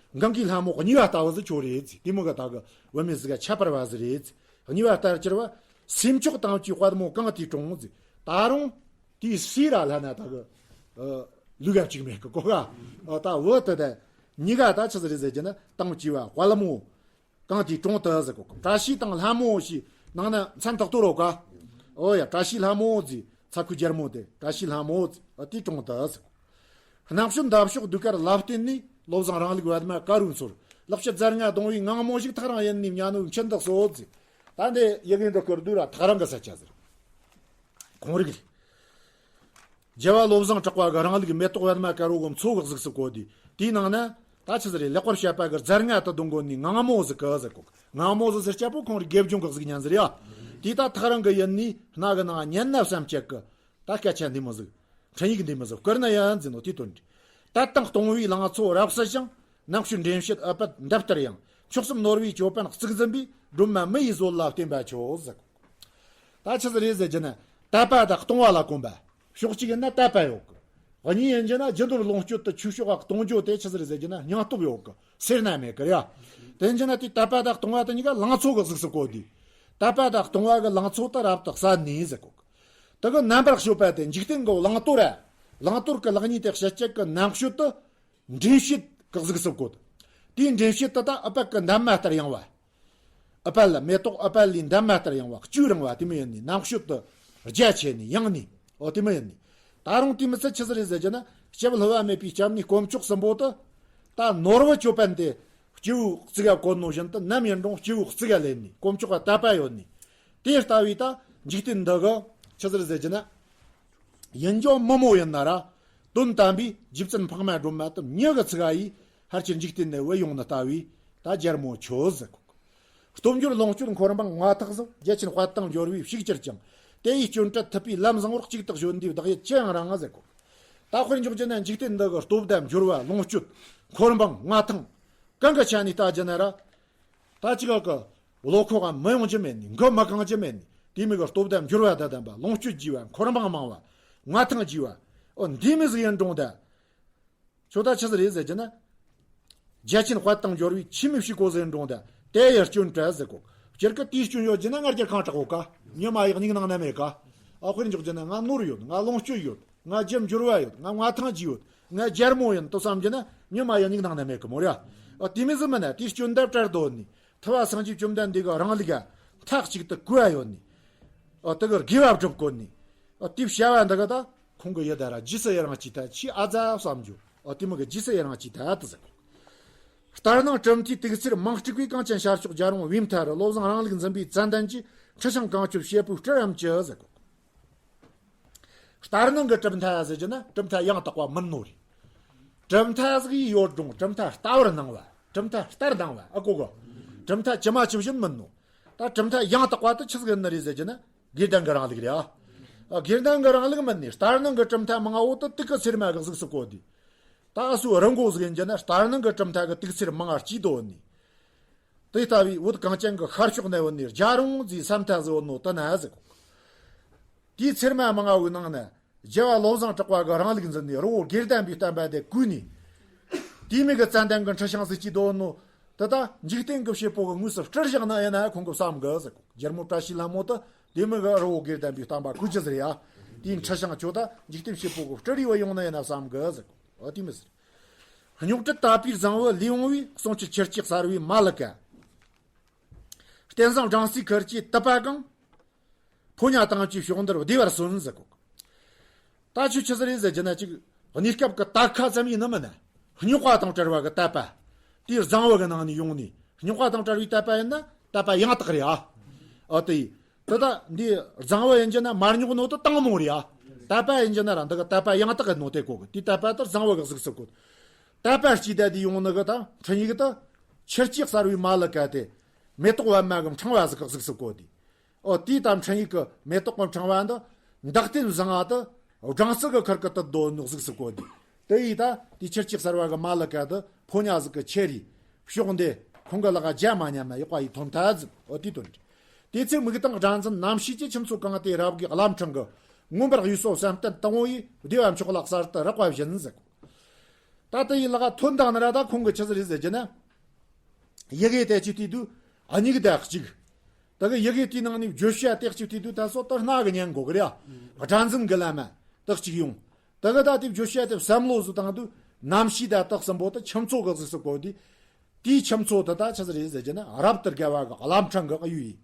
རེད། གངྒཱའི་ལྷ་མོ་གཉིས་པ་ལྟ་བུ་ཟིག་ཁྱོད་རེད་ཟེར། དེ་མོ་གི་ད་གི་བུད་མེད་ཟིག་ག་ཁྱད་པར་བ་ཟིག་རེད་ཟེར། གཉིས་པ་ལྟར་གྱུར་པ། སྲས་མཆོག་དམ་བཅའི་དཔལ་མོ་གངས་ཏེའི་གྲོང་ཟེར། ད་རུང་དེའི་སྲས་ར་ལྷ་ན་ད་གི་ལུག་ག་གཅིག་མེད་གི་གོ་ག། ད་བུ་དེ་ད་གཉིས་ཀ་ད་ཆི་ཟིག་རེད་ཟེར་རྒྱུ་ན། དམ་བཅའི་བ་དཔལ་མོ་གངས་ཏེའི་གྲོང་དུ་ཟེར་གོ། བཀྲ་ཤིས་དང་ལྷ་མོ་ཞེས་ནང་ན་མཚན་དག་ཏུ་རོ་ག། ཨོ་ཡ། བཀྲ་ཤིས་ལྷ་མོ་ཟེར། ཚ་ཁུའི་རྒྱལ་མོ་དེ་བཀྲ་ཤིས་ལྷ་མོ་ཟེར། ཨ་དེའི་གྲོང་དུ་ཟེར། རྣམ་དཔྱོད་འདབ་གཤོག་ཟློས་གར་ལ་བརྟེན་ནས་བློ་བཟང་རིང་ལུགས་པདྨ་དཀར་པོའི་མཚོར། ལེགས་སྤྱད་རྫ་རྔ་གདུང་བའི་ངང་མོ་ཞིག་ཐག་རིང་ཡུལ་ནས་ཉ་ནུབ་མཆུ་འདེགས་སོ་ཟེར། ད་འདི་ཡི་གེ་འདི་སྐོར་བསྡུས་ར་ཐག་རིང་གི་ས་ཆ་ཟེར། ཁོང་རིག་རེད། རྒྱལ་བ་བློ་བཟང་གྲགས་པ་གི་རིང་ལུགས་མེ་ཏོག་པདྨ་དཀར་པོ་གི་མཚོ་གི་གཟུགས་སུ་བཀོད་དེ། དེའི་ནང་ན་ད་ཆི་ཟིག་རེད། ལེགས་པར་བཤད་པ་གི་རྫ་རྔ་དུ་བརྡུང་གོ་ནི་ངང་མོ་ཟིག་གི་ཟེར་གོ། ངང་མོ་ཟིག་ཟེར་སྐྱ་པོ་ཁོང་རི་དགེ་སྦྱོང་གི་གཟུགས་བརྙན་ཟིག་རེད་ཡ། དེ་ད་ཐག་རིང་གི་ཡུལ་ནས་སྣ་གི་ནང་ཉན་ན་བསམ་སྤྱད་གི། ད་སྐད་ཆ་འདི་མོ་ཟིག་འཕྲིན་ཡིག་འདི་མོ་ཟིག་བསྐུར་ན་ཡང་འཛིན་ནོ་དེ་དོན་འདི། དད་དང་གཏོང་བའི་ལང་ཚོ་རབ་གསལ་ཞིང་། ནམ་ཞོད་འདྲེན་བྱེད་ཨུཏྤལ་འདབ་ལྟར་ཡང་། མཆོག་གསུམ་ནོར་བུའི་ཅོད་པན་གཙུག་འཛིན་པའི། སྒྲོལ་མ་མི་ཡི་བཟོད་ལ་བརྟེན་པ་མཆོད་ཟེར། ད་ཆི་ཟིག་རེད་ཟེར་རྒྱུ་ན། དད་པ་དང་གཏོང་བ་ལ་གོམས་པ། ཕྱོགས་གཅིག་ཡིན་ན་དད་པ་ཡོད་གི། གཉིས་ཡིན་རྒྱུ་ན་རྒྱུ་ནོར་ལོངས་སྤྱོད་དུ་ཆོས་ཕྱོགས་ལ་གཏོང་རྒྱུ་དེ་ཆི་ཟིག་རེད་ཟེར་རྒྱུ་ན་སྙིང་སྟོབས་ཡོད་གི། སེར་སྣ་མེད་གི་རེད་ཡ། དེ་ཡིན་རྒྱུ་ན་དེ་དད་པ་དང་གཏོང་བ་དེ་གཉིས་ཀ་ལང་ཚོ་གི་གཟུགས་སུ་བཀོད་དེ། དད་པ་དང་གཏོང་བ་གི་ལང་ཚོ་དེ་རབ་ཏུ་གསལ་ནས་ཟེར་གོ་གི། དེ་གི་རྣམ་པར་དཔྱོད་པ་དེ་འཇིག་རྟེན་གི་བླང་དོར་ར། བླང་དོར་གི་ལེགས་ཉེས་དེ་དཔྱད་བྱེད་ཀྱི་རྣམ་དཔྱོད་དེ། འདྲེན་བྱེད་ཀྱི་གཟུགས་སུ་བཀོད། དེའི་འདྲེན་བྱེད་དེ་ད་ཨུཏྤལ་གྱི་འདབ་མ་ལྟར་ཡངས་པ། ཨུཏྤལ་ལ་མེ་ཏོག་ཨུཏྤལ་ལའི་འདབ་མ་ལྟར་ཡངས་པ། བཅུད་རིང་བ་དེ་མོ་ཡིན་ནི། རྣམ་དཔྱོད་དེ་རྒྱ་ཆེ་ནི་ཡངས་ནི། འོ་དེ་མོ་ཡིན་ནི། ད་རུང་དེ་མི་ཚད་ཆི་ཟིག་རེད་ཟེར་རྒྱུ་ན། སྐྱེ་བ་བསླུ་བ་མེད་པའི་སྐྱབས་གནས་དཀོན་མཆོག་གསུམ་པོ་དེ། ད་ནོར་བུ་ཅོད་པན་དེ་སྤྱི་བོའི་གཙུག་ག་བཀོད་ནོ་བཞིན་དུ་ནམ་ཡིན་རུང་སྤྱི་བོའི་གཙུག་ག་ལེན་ནི། དཀོན་མཆོག་ག་དད་པ་ཡོད་ནི། དེ་ལྟ་བུའི་ད་འཇིག་རྟེན་འདི་གི་ཆི་ཟིག་རེད་ཟེར་རྒྱུ་ན། ཡིན་རྒྱུ་མི་མོ་ཡིན་ན་ར། དོན་དམ་པའི་རྗེ་བཙུན་འཕགས་མ་སྒྲོལ་མ་དེ་མྱི་གི་ཚུགས་ཀ་ཡིས་ཕལ་ཆེར་འཇིག་རྟེན་ནས་བུད་ཡོང་ནི་ལྟ་བུའི་ད་རྒྱལ་མོ་ཁྱོད་ཟེར་གོ། སྟོབས་འབྱོར་ལོངས་སྤྱོད་འཁོར་འབངས་མངའ་ཐང་གཟུགས། རྒྱལ་ཆེན་དཔལ་དང་འབྱོར་བའི་ཕྱུག་གྱུར་ཅིང་། དེ་ཡི་སྐྱོན་བྲལ་ཐུབ་པའི་ལམ་བཟང་པོར། གཅིག་ཏུ་བྱོན་དུས་བདག་ཡིད་ཅི་ཡང་རངས་ཟེར་གོ། ད་དཔེར་འཇོག་རྒྱུ་ན་འཇིག་རྟེན་འདི་གི་སྟོབས་དང་འབྱོར་བ་ལོངས་སྤྱོད་འཁོར་འབངས་མངའ་ཐང་། གང་གི་ཆ་ནས་ལྟ་རྒྱུ་ན་ར། ད་ཅི་ག་གི་བློ་ཁོག་ག་མི་ཡོང་རྒྱུ་མེད་ནི། མགུ་མི་གང་རྒྱུ་མེད་ནི། དེ་མོ་གི་སྟོབས་དང་འབྱོར་བ་དང་ལྡན་པ། ལོངས་སྤྱོད་རྒྱས་པ། འཁོར་འབངས་མང་བ། མངའ་ཐང་རྒྱས་པ། འོ་འདི་མོ་ཟིག་ཡིན་རུང་ད། ཁྱོད་ད་ཆི་ཟིག་རེད་ཟེར་རྒྱུ་ན། རྒྱལ་ཆེན་དཔལ་དང་འབྱོར་བའི་ཆེས་མི་ཕྱུག་གོ་ཟེར་རུང་ད། དེ་ཡི་སྐྱོན་བྲལ་ཟེར་གོ། སྤྱིར་གི་དེའི་སྐྱོན་ཡོད་རྒྱུ་ན་ང་རྒྱལ་ཁ་དྲག་གོ་ག། མྱི་མ་ཡག་སྙིང་ནང་ན་མེད་ག། ཨ་དཔེར་འཇོག་རྒྱུ་ན་ང་ནོར་ཡོད། ང་ལོངས་སྤྱོད་ཡོད། ང་རྒྱུ་འབྱོར་བ་ཡོད། ང་མངའ་ཐང་རྒྱས་ཡོད། ང་རྒྱལ་མོ་ཡིན་དུ་བསམ་རྒྱུ་ན་མྱི་མ་ཡག་སྙིང་ནང་ན་མེད་གི་མོ་ར། ཨ་དེ་མོ་ཟིག་མིན་ན་དེའི་སྐྱོན་ད་བྲལ་དོ་ནི། ཐུབ་པ་སངས་རྒྱས་བཅོམ་ལྡན་འདས་ཀྱི་རིང་ལུགས་ག་མཐའ་གཅིག་ཏུ་གོ་བ་ཡོད་ནི། ཨ་དེ་གི་དགེ་བ་སྒྲུབ་དགོས་ནི། ཨ་དེ་བྱ་བ་འདི་ག་ད་ཁོང་གི་ཡི་ད་ར་རྗེས་སུ་ཡི་རང་བྱས་ད་ཆི་ཨ་ཛ་བསམ་རྒྱུ། ཨ་དེ་མོ་གི་རྗེས་སུ་ཡི་རང་བྱས་ད་དེ་ཟེར། ལྟར་སྣང་གྲུབ་མཐའི་དུག་རྩེར་མིང་སྤྲུགས་པའི་གངས་ཅན་ཤར་ཕྱོགས་རྒྱལ་རོང་བའི་མཐའ་རུ། བློ་བཟང་རིང་ལུགས་འཛིན་པའི་ཙན་དན་གྱི། འཁྲི་ཤིང་གངས་ཅན་བྱེད་པོའི་སྤྲུལ་རམ་ཅི་ཟེར་གོ། ལྟར་སྣང་གི་གྲུབ་མཐའ་ཟེར་རྒྱུ་ན་གྲུབ་མཐའ་ཡང་དག་པ་མིན་ནོ་རེད། གྲུབ་མཐའ་ཟིག་ཡོད་རུང་གྲུབ་མཐའ་ལྟ་བར་སྣང་བ། གྲུབ་མཐའ་ལྟར་སྣང་བ་ཨ་གོ་གོ། གྲུབ་མཐའ་ཇི་མ་ཇི་བཞིན་མིན་ནོ། ད་གྲུབ་མཐའ་ཡང་དག་པ་དེ་ཆི་ཟིག་ཡིན་ནི་རེད་ཟེར་རྒྱུ་ན་དགེ་ལྡན་གྱི་རིང་ལུགས་རེད་ཨ། དགེ་ལྡན་གྱི་རིང་ལུགས་མིན་ནི། ལྟར་སྣང་གི་གྲུབ་མཐའ་མང་བོ་དེ་དུག་གི་ཚེར་མ་གི་གཟུགས་སུ་བཀོད་དེ། ད་ཨ་སུ་རི་མགོ་ཟིག་ཡིན་རྒྱུ་ན་ལྟར་སྣང་གི་གྲུབ་མཐའ་གི་དུག་ཚེར་མང་བ་སྐྱེས་དོ་ནི། དེ་ལྟ་བུའི་བོད་གངས་ཅན་གྱི་ཤར་ཕྱོགས་ནས་བོད་ནས་རྒྱལ་རོང་ཟེར་ས་མཐའ་ཟིག་བོད་ནོ་དེ་ན་ཟིག་དེའི་ཚེར་མ་མང་བ་བོའི་ནང་ན་རྒྱལ་བ་བློ་བཟང་གྲགས་པ་གི་རིང་ལུགས་འཛིན་ནས་རི་བོ་དགེ་ལྡན་པའི་བསྟན་པ་དེ་བརྐུས་ནས། དེ་མོ་གི་ཙན་དན་གྱི་འཁྲི་ཤིང་ཟིག་སྐྱེས་དོ་ནོ། དེ་ད་འཇིག་རྟེན་གྱི་བྱེད་པོ་གི་དངོས་སུ་སྤྲུལ་བཞག་ན་ཡིན་ན་ཁོང་གི་བསམ་གི་ཟིག་རྒྱལ་མོ་བཀྲ་ཤིས་ལྷ་མོ་དེ་དེ་མོ་གི་རི་བོ་དགེ་ལྡན་པའི་བསྟན་པ་བརྐུས་རྒྱུ་ཟིག་རེད་ཡ། དེའི་འཁྲི་ཤིང་ཁྱོད་ད་འཇིག་རྟེན་བྱེད་པོ་གི་སྤྲུལ་རེ་བ་ཡོང་ན་ཡིན་ན་བསམ་གི་ཟིག་འོ་དེ་མོ་ཟིག་རྙོག་དྲ་དག་པའི་རྫིང་བུ་ལས་འོངས་པའི། གསུང་ཆུ་ཆུ་སྐྱེས་གསར་བའི་མ་ལི་ཀ། རྟེན་བཟང་སྦྲང་རྩིའི་ཁུར་གྱིས་དུད་པ་གང་། ཕོ་ཉ་དང་བཅས་ཕྱོགས་འདིར་བདེ་བར་སོན་ཟེར་གོ། ད་ཆོས་ཆི་ཟིག་རེད་ཟེར་རྒྱུ་ན་ཅིག་གནས་སྐབས་ཀྱི་དར་ཁ་ཙམ་ཡིན་ནི་མིན་ན། རྙོག་པ་དང་བྲལ་བ་གི་དད་པ། དེའི་རྫིང་བུ་གི་ནང་ནས་ཡོང་ནས་རྙོག་པ་དང་བྲལ་བའི་དད་པ་ཡིན་ན་དད་པ་ཡང་དག་རེད་ཨ། ཨ་དེ། དེ་ད་འདི་རྫིང་བུ་ཡིན་རྒྱུ་ན་མ་རྙོག་ནོ་དེ་དྭངས་མོ་རེད་ཨ། དད་པ་ཡིན་རྒྱུ་ན་ར་འདི་གི་དད་པ་ཡང་དག་གི་ནོ་དེ་གོ་གི། དེའི་དད་པ་དེ་རྫིང་བུ་གི་གཟུགས་སུ་བཀོད། དད་པ་སྐྱེས་ད་དེ་ཡོང་ནི་གི་ད་འཕྲིན་ཡིག་དེ་ཆུ་སྐྱེས་གསར་བའི་མ་ལི་ཀ་དེ། མེ་ཏོག་པད་མ་གི་ཕྲེང་བ་ཟིག་གི་གཟུགས་སུ་བཀོད་དེ། ཨོ་དེའི་ད་འཕྲིན་ཡིག་གི་མེ་ཏོག་གི་ཕྲེང་བ་འདི་འདག་སྟེ་བཟང་ང་དེ་སྦྲང་རྩི་གི་ཁུར་གི་དུད་འགྲོ་ནོ་གཟུགས་སུ་བཀོད་དེ། དེ་ཡིས་ད་དེ་ཆུ་སྐྱེས་གསར་བ་གི་མ་ལི་ཀ་དེ་ཕོ་ཉ་ཟིག་གི་ཁྱེར་རེ་ཕྱོགས་འདི་ཁོང་གི་ལག་ག་རྒྱ་མ་ཉམས་ན་ཡག་པ་ཡིས་ཐོན་ཐལ་ཟིག་འོ་དེའི་དོན་རེད། དེ་ཚེ་མིག་དང་སྒྲ་འཛིན་རྣམ་ཤེས་ཀྱི་ཁྱིམ་མཚོ་གང་དེ་རབ་དགའི་བླ་བྲང་གི་མངོན་པར་གཡོས་སོ་བསམ་གཏན་དང་པོ་ཡིས་བདེ་བ་མཆོག་ལ་གསར་དུ་རེག་པ་བཞིན་ཟིག་ད་དེ་ཡི་ལག་ཐོན་དང་ནི་ར་ད་ཁོང་གི་ཆི་ཟིག་རེད་ཟེར་རྒྱུ་ན། ཡི་གེ་དེ་གཅིག་བལྟས་དུས་གཉིས་ཀ་ད་གཅིག་དེ་གི་ཡི་གེ་དེའི་ནང་ནས་བརྗོད་བྱ་དེ་གཅིག་བལྟས་དུས་ད་སོ་ད་སྣ་གི་ཉན་གོ་གི་རེད་ཨ། སྒྲ་འཛིན་གི་ལམ་མ་ད་གཅིག་ཡོང་། དེ་གི་ད་དེ་བརྗོད་བྱ་དེ་བསམ་བློ་ཟིག་བཏང་དུས་རྣམ་ཤེས་ད་དག་གསུམ་པོ་ད་ཁྱིམ་མཚོ་གི་གཟུགས་སུ་བཀོད་དེ། དེའི་ཁྱིམ་མཚོ་དེ་ད་ཆི་ཟིག་རེད་ཟེར་རྒྱུ་ན་རབ་ཏུ་དགའ་བ་གི་བླ་བྲང་གི་གཡུ་ཡིས།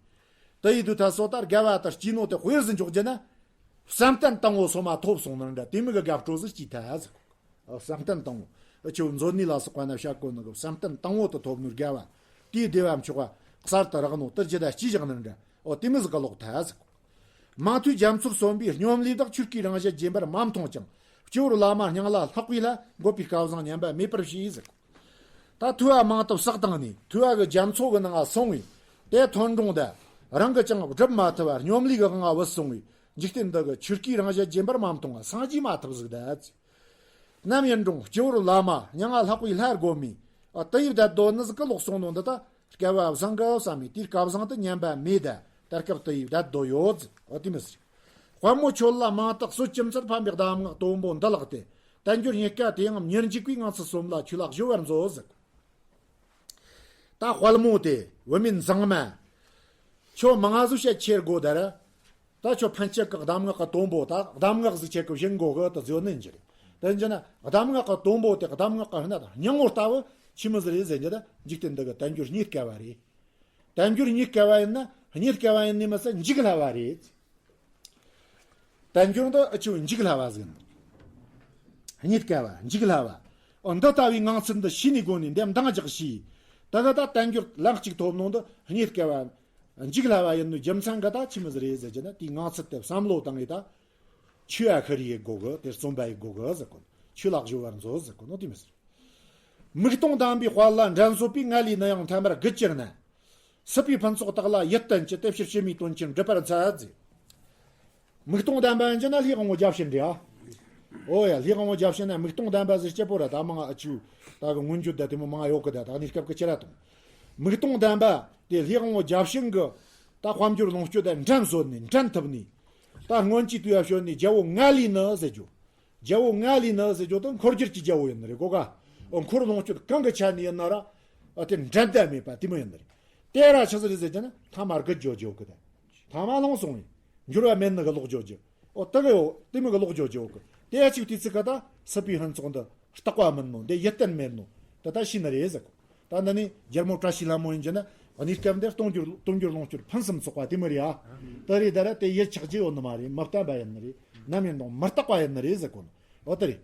དེ་ཡིན་དུས་ད་སོ་ད་དགའ་བ་ད་སྐྱེས་ནོ་དེ་དཔེར་ཟིག་འཇོག་རྒྱུ་ན། བསམ་གཏན་དང་པོ་སོ་མ་ཐོབ་སོང་ནི་འདྲ། དེ་མོ་གི་དགའ་སྤྲོ་ཟིག་སྐྱེས་ཐལ་ཟིག་བསམ་གཏན་དང་པོ། འུ་ཆོ་མཛོད་ནས་ལ་སོགས་པ་ན་བཤད་གོ་ནི་གི་བསམ་གཏན་དང་པོ་དེ་ཐོབ་ནོ་དགའ་བ། དེའི་བདེ་བ་མཆོག་ག་གསར་དུ་རེག་ནོ་དེ་རྒྱུད་ད་སྐྱེས་བཞག་ནི་འདྲ། འོ་དེ་མོ་ཟིག་གི་ལོག་ཐལ་ཟིག་མང་ཐོས་རྒྱ་མཚོར་སོན་པའི་སྙོམ་ལས་དག་ཆོས་སྐུའི་རང་བཞིན་རྗེན་པར་མ་མཐོང་ཅིང་། སྤྱི་བོར་བླ་མ་སྙིང་ལ་ལྷག་པའི་ལྷ། འགོད་པའི་སྐལ་བཟང་ཉམས་པ་མེད་པར་ཞུས་ཟེར། ད་ཐོས་པ་མང་དུ་བསགས་བཏང་ནས་ཐོས་པ་གི་རྒྱ་མཚོ་གི་ནང་ང་སོང་བས། དེ་ཐོན་འགྲོང་ད་རང་གིས་ཀྱང་སྒྲུབ་མ་ཐུབ་པར་སྙོམ་ལས་གི་དབང་ང་བུད་སོང་བས། འཇིག་རྟེན་འདི་གི་ཆོས་སྐུའི་རང་བཞིན་རྗེན་པར་མ་མཐོང་བ་སངས་རྒྱས་མ་ཐུབ་ཟིག་ད། ནམ་ཡིན་རུང་སྤྱི་བོར་བླ་མ་སྙིང་ང་ལྷག་པའི་ལྷ་སྒོམ་མི། ཨ་དེ་ཡི་བསྡད་དོ་ནི་ཟིག་གི་ལོག་སོང་ནོ་འདི་ད་སྐལ་བ་བཟང་གི་བསམ་མི་དེའི་སྐལ་བཟང་དུ་ཉན་པ་མེད་ད། ད་སྐབས་དེ་ཡི་བསྡད་དོ་ཡོད་ཟིག་ཨོ་དེ་མི་ཟིག་དཔལ་མོ་ཁྱོད་ལ་མང་དག་གསོལ། ཅི་མཚར་ཕན་པའི་གདམས་ངག་དོན་པོ་འདི་ལགས་ཏེ། དལ་འབྱོར་རྙེད་དཀའ་དེ་ཡང་མྱུར་འཇིག་པའི་ངང་ཚུལ་སོམས་ལ་ཆོས་ལ་གཞོལ་བར་མཛོད་ཟིག་ད་དཔལ་མོ་དེ་བུད་མེད་མཛངས་མ། ཁྱོད་མང་ང་ཟིག་བཤད་ཁྱེར་དགོས་ད་ར། ད་ཁྱོད་ཕན་ཆད་ཀྱི་གདམས་ངག་གི་དོན་པོ་ད་གདམས་ངག་ཟིག་ཁྱེད་ཀྱི་བྱིན་དགོས་གི་ད་ཟེར་ནི་འགྱུར། དེ་འགྱུར་ན་གདམས་ངག་གི་དོན་པོ་དེ་གདམས་ངག་གི་སྣ་དང་སྙིང་པོ་ལྟ་བུ་ཆི་མོ་ཟིག་རེད་ཟེར་རྒྱུ་ད། འཇིག་རྟེན་འདི་གི་དལ་འབྱོར་རྙེད་དཀའ་བ་རེད། དལ་འབྱོར་རྙེད་དཀའ་བ་ཡིན་ན་རྙེད་དཀའ་བ་ཡིན་ནི་མ་ཟད་འཇིག་སླ་བ་རེད། དལ་འབྱོར་འདི་ཨ་ཆུ་འཇིག་སླ་བ་ཟིག་ཡིན། རྙེད་དཀའ་བ་འཇིག་སླ་བ། ཨོ་འདི་ལྟ་བུའི་ངང་ཚུལ་འདི་ཤེས་ནས་དགོས་ནས་འདེམས་འདང་རྒྱག་ཤེས། ད་ག་ད་དལ་འབྱོར་ལན་གཅིག་ཐོབ་ནོ་འདི་རྙེད་དཀའ་བ། འཇིག་སླ་བ་ཡིན་ནོ་རྒྱུ་མཚན་ག་ད་ཆི་མོ་ཟིག་རེད་ཟེར་རྒྱུ་ན། དེའི་ངང་ཚུལ་དེ་བསམ་བློ་བཏང་ངེ་ད། ཆོས་ཨ་ཁུ་རི་ཡེ་དགོ་གི་དེ་རྩོམ་པ་ཡེ་དགོ་གི་ཟེར་གོ། ཆོས་ལག་བཞུ་བར་མཛོད་ཟེར་གོ་ནོ་དེ་མི་ཟེར། མིག་སྟོང་ལྡན་པའི་དཔལ་ལ་འགྲན་བཟོད་པའི་ངལ་ལས་ནི་ཡང་ཐ་མར་རྒུད་གྱུར་ན། སྲིད་པའི་ཕུན་ཚོགས་དག་ལ་ཡིད་བརྟན་གྱི་དེ་ཕྱིར་ཕྱི་མའི་དོན་ཆེན་སྒྲུབ་པར་འཚལ་ཟེར། མིག་སྟོང་ལྡན་པ་ཡིན་གྱི་ན་ལྷའི་དབང་པོ་བརྒྱ་བྱིན་རེད་ཨ། ཨོ་ཡ་ལྷའི་དབང་པོ་བརྒྱ་བྱིན་ན་མིག་སྟོང་ལྡན་པ་ཟེར་སྐྱེ་པོ་ར་ད་མང་ཨ་ཆུ་ད་གི་མངོན་བརྗོད་ད་དེ་མོ་མང་ཡོད་གི་ད་ད་གནས་སྐབས་ཀྱི་ཆེ་ར་དང་། མིག་སྟོང་ལྡན་པ་དེ་ལྷའི་དབང་པོ་བརྒྱ་བྱིན་གི་ད་དཔལ་འབྱོར་ལོངས་སྤྱོད་ད་འགྲན་བཟོད་ནས་འགྲན་ཐུབ་ནས། ད་སྔོན་གྱི་དུས་ཡ་བྱོན་ནས་རྒྱལ་པོ་ང་ལས་ནི་ཟེར་རྒྱུ། རྒྱལ་པོ་ང་ལས་ནི་ཟེར་རྒྱུ་དེ་འཁོར་སྒྱུར་གྱི་རྒྱལ་པོ་ཡིན་ནི་རེད་གོ་ག་ཨོ་འཁོར་ལོངས་སྤྱོད་གང་གི་ཆ་ནས་ཡིན་ན་ར། ཨ་དེ་འགྲན་ཟླ་མེད་པ་དེ་མོ་ཡིན་ནི་རེད། དེ་ར་ཆི་ཟིག་རེད་ཟེར་རྒྱུ་ན་ཐ་མ་རྒུད་འགྱོ་རྒྱུ་གི་དེ། ཐ་མ་ལྷུང་སོང་བས། འགྱུར་བ་མེད་ནི་གི་ལོག་འགྱོ་རྒྱུ། ཨོ་དེ་གི་ཡོ་དེ་མོ་གི་ལོག་འགྱོ་རྒྱུ་གི་དེ་ཡ་གཅིག་དུས་ཚིག་གི་ད་སྲིད་པའི་ཕུན་ཚོགས་འདི་རྟག་པ་མིན་ནོ་འདི་ཡིད་བརྟན་མེད་ནོ། དེ་ད་ཤི་ནི་རེད་ཟེར་གོ་ད་འདི་ནི་རྒྱལ་མོ་བཀྲ་ཤིས་ལྷ་མོ་ཡིན་གྱི་ན་གནས་སྐབས་འདིར་སྟོང་འགྱུར་སྟོང་འགྱུར་ལོངས་སྤྱོད་ཕུན་སུམ་ཚོགས་པ་དེ་མོ་རེད་ཨ། དེ་རེད་ད་ར་དེ་ཡིད་ཆགས་རྒྱུ་ཡོད་ནི་མ་རེད། མི་བརྟན་པ་ཡིན་ནི་རེད། ནམ་ཡིན་རུང་མི་རྟག་པ་ཡིན་ནི་རེད་ཟེར་གོ་ནོ། འོ་དེ་རེད།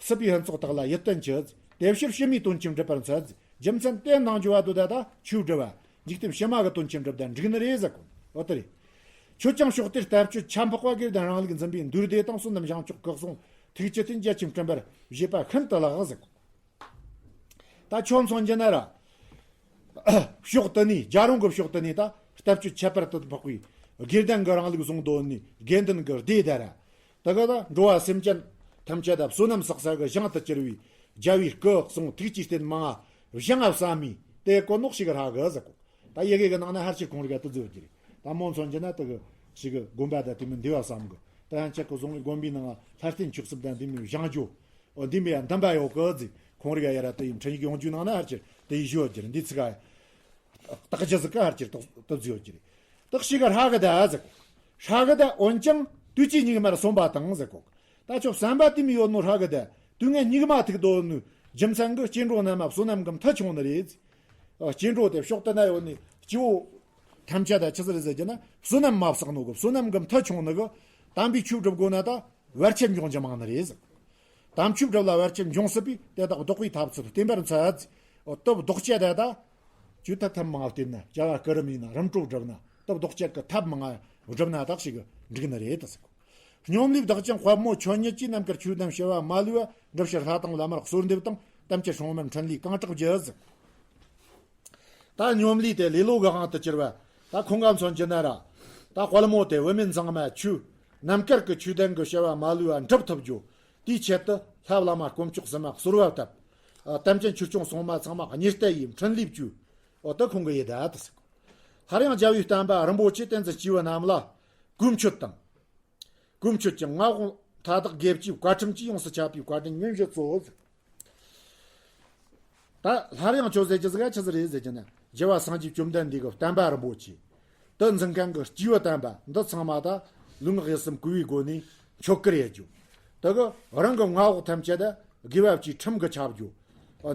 སྲིད་པའི་ཕུན་ཚོགས་དག་ལ་ཡིད་བརྟན་གྱི། དེ་ཕྱིར་ཕྱི་མའི་དོན་ཆེན་སྒྲུབ་པར་འཚལ། རྒྱུ་མཚན་དེ་ནང་འགྱུར་བ་དུ་ད་ད་ཆོས་སྒྲུབ་པ། འཇིག་རྟེན་ཕྱི་མ་གི་དོན་ཆེན་སྒྲུབ་ད་འགྲིག་ནི་རེད་ཟེར་གོ་འོ་དེ་རེད། ཁྱོད་ཀྱང་ཕྱོགས་དེར་ལྟ་སྤྱོད་ཆ་འཕགས་པ་དགེ་ལྡན་རང་ལུགས་འཛིན་པའི་མདོ་སྡེ་དང་བསོད་ནམས་བྱང་ཆུབ་སྐུ་གསུང་ཐུགས་ཀྱི་རྟེན་རྒྱ་ཆེན་བསྐྲུན་པར་བཞེད་པ་ཤིན་ཏུ་ལེགས་ཟེར་གོ་ད་ཁྱོད་མཚོན་གྱི་ན་ར། ཕྱོགས་དེ་ནས་རྒྱལ་རོང་གི་ཕྱོགས་དེ་ནས་ད་ལྟ་སྤྱོད་ཁྱད་པར་དུ་འཕགས་པའི་དགེ་ལྡན་གྱི་རང་ལུགས་བཟུང་དོན་ནི་དགེ་འདུན་གྱི་སྡེ་དེ་ར། དེ་ག་ད་འགྲོ་བ་སེམས་ཅན་ཐམས་ཅད་ད་བསོད་ནམས་བསགས་ས་གི་ཞིང་དུ་གྱུར་བའི་རྒྱལ་བའི་སྐུ་གསུང་ཐུགས་ཀྱི་རྟེན་མང་ང་བཞེངས་ང་བསམ་མི་དེ་གོ་ནོག་ཞིག་ར་གི་ཟེར་གོ་ད་ཡི་གེ་གི་ནང་ན་ཧར་ཅིག་ཁོང་རིག་ག་དུ་བརྗོད་ཀྱི་རེད། ད་མོ་མཚོན་གྱི་ན་དེ་གི་ཞིག་གི་དགོན་པ་ད་དེ་མི་འདི་བ་བསམ་གི་ད་ཡང་ཅག་གི་བཟུང་བའི་དགོན་པའི་ནང་ལྷ་རྟེན་མཆོག་གསུམ་ད་འདི་མི་བཞེངས་རྒྱུ། འོ་འདི་མི་ཡང་འདམ་པ་ཡོད་གི་ཟིག་ཁོང་རིག་ཡ་ར་དེ་ཡིན་འཕྲིན་ཡིག་ཡོང་རྒྱུ་ནང་ན་ཧར་ཅིག་དེ་ཡི་ཞུ་བ་རྒྱུ་རེད། འདི་ཚིག་ག་རྟགས་ཅི་ཟིག་ག་ཧར་ཅིག་རྟགས་རྟགས་ཟིག་ཡོད་རྒྱུ་རེད། རྟགས་ཤིག་ག་ཧྲ་གི་ད་ཟིག་ཧྲ་གི་ད་འོན་ཀྱང་དུས་ཀྱི་སྙིགས་མར་སོན་པ་དང་ཟེར་གོ་ད་ཁྱོད་བསམ་པ་དེ་མི་ཡོད་ནོ་ཧྲ་གི་ད་དུས་ངན་སྙིགས་མ་ཐུག་དོ་ནོ་རྒྱུ་མཚན་གི་སྐྱེ་འགྲོ་རྣམས་བསོད་ནམས་གི་མཐུ་ཆུང་ནི་རེད། སྐྱེ་འགྲོ་དེ་ཕྱོགས་དེ་ན་ཡོད་ནི་སྐྱེ་བོ་ཐམས་ཅད་ད་ཆི་ཟིག་རེད་ཟེར་རྒྱུ་ན་བསོད་ནམས་མ་བསགས་ནོ་གི་བསོད་ནམས་གི་མཐུ་ཆུང་ནི་གི་དམ་པའི་ཆོས་སྒྲུབ་དགོས་ན་ད་བར་ཆད་འབྱུང་རྒྱུ་མང་ནི་རེད་ཟེར། དམ་ཆོས་སྒྲུབ་ལ་བར་ཆད་འབྱུང་སྲིད་པས་དེ་དག་བཟློག་པའི་ཐབས་ཚུལ་བསྟན་པར་འཚལ། དེ་བཟློག་བྱ་དེ་ད་ཆོས་ཐབས་ཐབས་མང་བ་བསྟེན་ན་བྱ་བ་སྐུ་རིམ་ཡིན་ན་རིམ་གྲོ་བསྒྲུབ་ན་དེ་བཟློག་བྱ་གི་ཐབས་མང་བ་བསྒྲུབ་ན་དག་ཞིག་འགྲིག་ནི་རེད་ཟེར། སྙོམས་ལས་བདག་ཅན་དཔལ་མོ་ཁྱོད་ཉིད་ཀྱིས་རྣམ་དཀར་ཆོས་དང་བྱ་བ་མ་ལུས་པ་འགྲུབ་ཕྱིར་ལྷ་དང་བླ་མར་གསོལ་འདེབས་དང་། དམ་ཅན་སྲུང་མར་འཕྲིན་ལས་གང་དྲག་བགྱི་ཟེར། ད་སྙོམས་ལས་དེ་ལེ་ལོ་གི་དབང་དུ་གྱུར་པ། ད་ཁོང་ག་མཚོན་གྱི་ན་ར། ད་དཔལ་མོ་དེ་བུད་མེད་མཛངས་མ་ཁྱོད་རྣམ་དཀར་གྱི་ཆོས་ལྡན་གྱི་བྱ་བ་མ་ལུས་པ་འགྲུབ་ཐུབ་རྒྱུ། དེའི་ཆེད་དུ་ལྷ་བླ་མ་དཀོན་མཆོག་གསུམ་མ་གསོལ་བ་བཏབ། ཨ་དམ་ཅན་ཆོས་སྐྱོང་སྲུང་མ་ཚང་མ་གཉེར་གཏད་ཡིས་འཕྲིན་ལས་བཅོལ། འོ་ད་ཁོང་གི་ཡི་ད་དུ་ཟེར། སླར་ཡང་རྒྱལ་བའི་བསྟན་པ་རིན་པོ་ཆེ་བསྟན་འཛིན་སྐྱེས་བུ་རྣམས་ལ་གུས་མཆོད་དང་། གུས་མཆོད་ཀྱི་མངའ་དབང་མཐའ་དག་དགེ་བཅུའི་བཀའ་ཁྲིམས་ཀྱིས་ཡོངས་སུ་ཁྱབ་པའི་བཀའ་དྲིན་སྙིང་རྗེ་གཙོ་བོ་ཟེར། ད་སླར་ཡང་ཁྱོད་ཟེར་གྱི་ཟིག་ག་ཆི་ཟིག་རེད་ཟེར་གྱི་ན། རྒྱལ་བ་སངས་རྒྱས་བཅོམ་ལྡན་འདས་ཀྱི་བསྟན་པ་རིན་པོ་ཆེ། དེ་འཛིན་མཁན་གྱི་སྐྱེས་བུ་དམ་པ་འདི་ཚང་མ་ད་ལུས་ངག་ཡིད་གསུམ་གུས་པའི་སྒོ་ནས་མཆོད་བཀུར་ཡེད་རྒྱུ། དེ་གི་རང་གི་མངའ་འོག་ཐམས་ཅད་ད་དགེ་བ་བཅུའི་ཁྲིམས་ཀྱིས་ཁྱབ་རྒྱུ།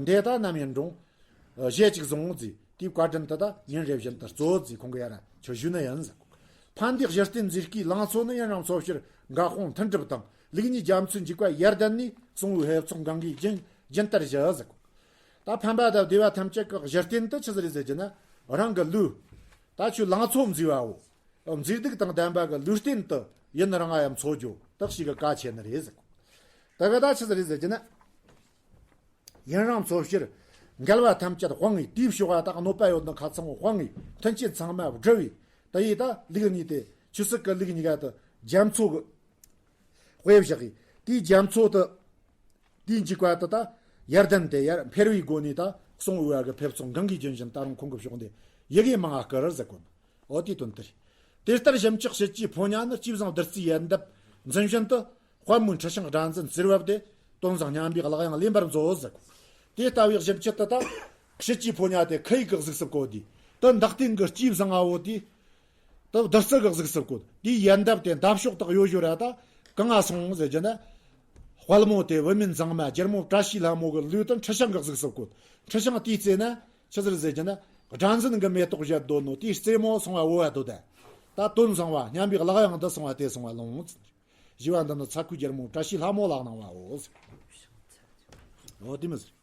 འདི་ད་ནམ་ཡིན་རུང་གཞས་གཅིག་བཟུང་ཟིག་དེའི་བཀའ་དྲིན་དེ་དག་ཉིན་རེ་བཞིན་དུ་གཙོ་བོ་བརྩིས་ཁོང་གིས་ཡར་ཆོས་ཞུས་ནི་ཡིན་ཟེར། ཕན་བདེའི་གཞི་རྟེན་མཛེས་སྐུའི་ལང་ཚོ་ནི། ཡུན་རིང་འཚོ་ཕྱིར་འགག་དཔུང་མཐུན་སྒྲུབ་དང་། ལུགས་གཉིས་རྒྱ་མཚོའི་འཇིགས་པ་ཡར་ལྡན་ནས། གསང་བའི་ཧེབ་ཚོགས་གངྒཱའི་རྒྱུན་རྒྱུན་ལྟར་བཞུ་ཟེར། ད་ཕན་པ་དང་བདེ་བ་ཐམས་ཅད་ཀྱི་གཞི་རྟེན་དེ་ཆི་ཟིག་རེད་ཟེར་གྱི་ན། རང་གི་ལུས། ད་ཁྱོད་ལང་ཚོ་མཛེས་པའོ། མཛེས་སྡུག་དང་ལྡན་པ་གི་ལུས་རྟེན་དུ་ཡུན་རིང་ང་ཡང་འཚོ་རྒྱུ་དག་ཞིག་གི་གལ་ཆེ་ནི་རེད་ཟེར། ད་གི་ད་ཆི་ཟིག་རེད་ཟེར་གྱི་ན། ཡུན་རིང་འཚོ་ཕྱིར། འགལ་བ་ཐམས་ཅད་སྤངས་ངེ་དེའི་ཕྱོགས་ལ་ད་གནོད་པ་ཡོད་ན་ཁ་ཚང་བོ་སྤངས་ངེ་མཐུན་རྐྱེན་ཚང་མ་བསྒྲུབས་བས། ད་ཡིས་ད་ལུག་གཉིས་དེ་ཆུ་སྲིན་གི་ལུག་གཉིས་ཀ་དུ་རྒྱ་མཚོ་གི་དཔེ་བཞག་གི། དེའི་རྒྱ་མཚོ་དུ། དེའི་འཇིགས་པ་དུ་ད། ཡར་ལྡན་དེ་ཡར་འཕེར་བའི་སྒོ་ནས་ད་གསུང་འོས་གི་ཕེབས་ཚོགས་གང་གིས་རྒྱུན་བཞིན་ད་རུང་ཁོང་གི་ཕྱོགས་འདི་ཡི་གེ་མང་ང་བསྐུར་ཟེར་གོ་ནོ། འོ་དེའི་དོན་དེ་རེད། དེ་ལྟར་ཞིབ་འཇུག་བྱེད་ཀྱི་ཕོ་ཉ་ནི་སྐྱེས་བཟང་བདུད་རྩིའི་ཡལ་འདབ་འཛིན་བཞིན་དུ། དཔལ་མོའི་ཁྲི་ཤིང་སྒྲ་འཛིན་ཟེར་བབ་སྟེ། དོན་བཟང་སྙན་པའི་གླུ་དབྱངས་ལེན་པར་མཛོད་ཟེར་གོ། དེ་ལྟ་བུའི་ཞིབ་འཇུག་དུ་ད། བྱེད་ཀྱི་ཕོ་ཉ་དེ་ཁི་ཡིག་གི་གཟུགས་སུ་བཀོད་དེ། དུ་འདག་སྟེང་གི་སྐྱེས་བཟང་ང་བོ་དེ། ད་བདུད་རྩི་གི་གཟུགས་སུ་བཀོད། དེའི་ཡལ་འདབ་དེ་འདབ་གཤོག་དག་ཡོད་ཞོར་ར་ད། གང་ང་སོང་ཟེར་རྒྱུ་ན། དཔལ་མོ་དེ་བུད་མེད་མཛངས་མ་ཇེར་མོ་བཀྲ་ཤིས་ལྷ་མོ་གི་ལུས་དང་ཁྲི་ཤིང་གི་གཟུགས་སུ་བཀོད། ཁྲི་ཤིང་དེའི་རྩེ་ན་ཆི་ཟིག་རེད་ཟེར་རྒྱུ་ན། སྒྲ་འཛིན་གི་མེ་ཏོག་བཞད་སྡོད་ནོ་དེའི་རྩེ་མོ་སོང་བ་འོ་བ་སྡོད་ད། ད་དོན་བཟང་བ་སྙན་པའི་གླུ་དབྱངས་འདི་སོང་བ་དེ་སོང་བ་ལོངས། ཞི་བ་འདི་ནི་ཚ་ཁུའི་ཇེར་མོ་བཀྲ་ཤིས་ལྷ་མོ་ལ་གནང་བའོ། འོ་དེ་མི་ཟེར།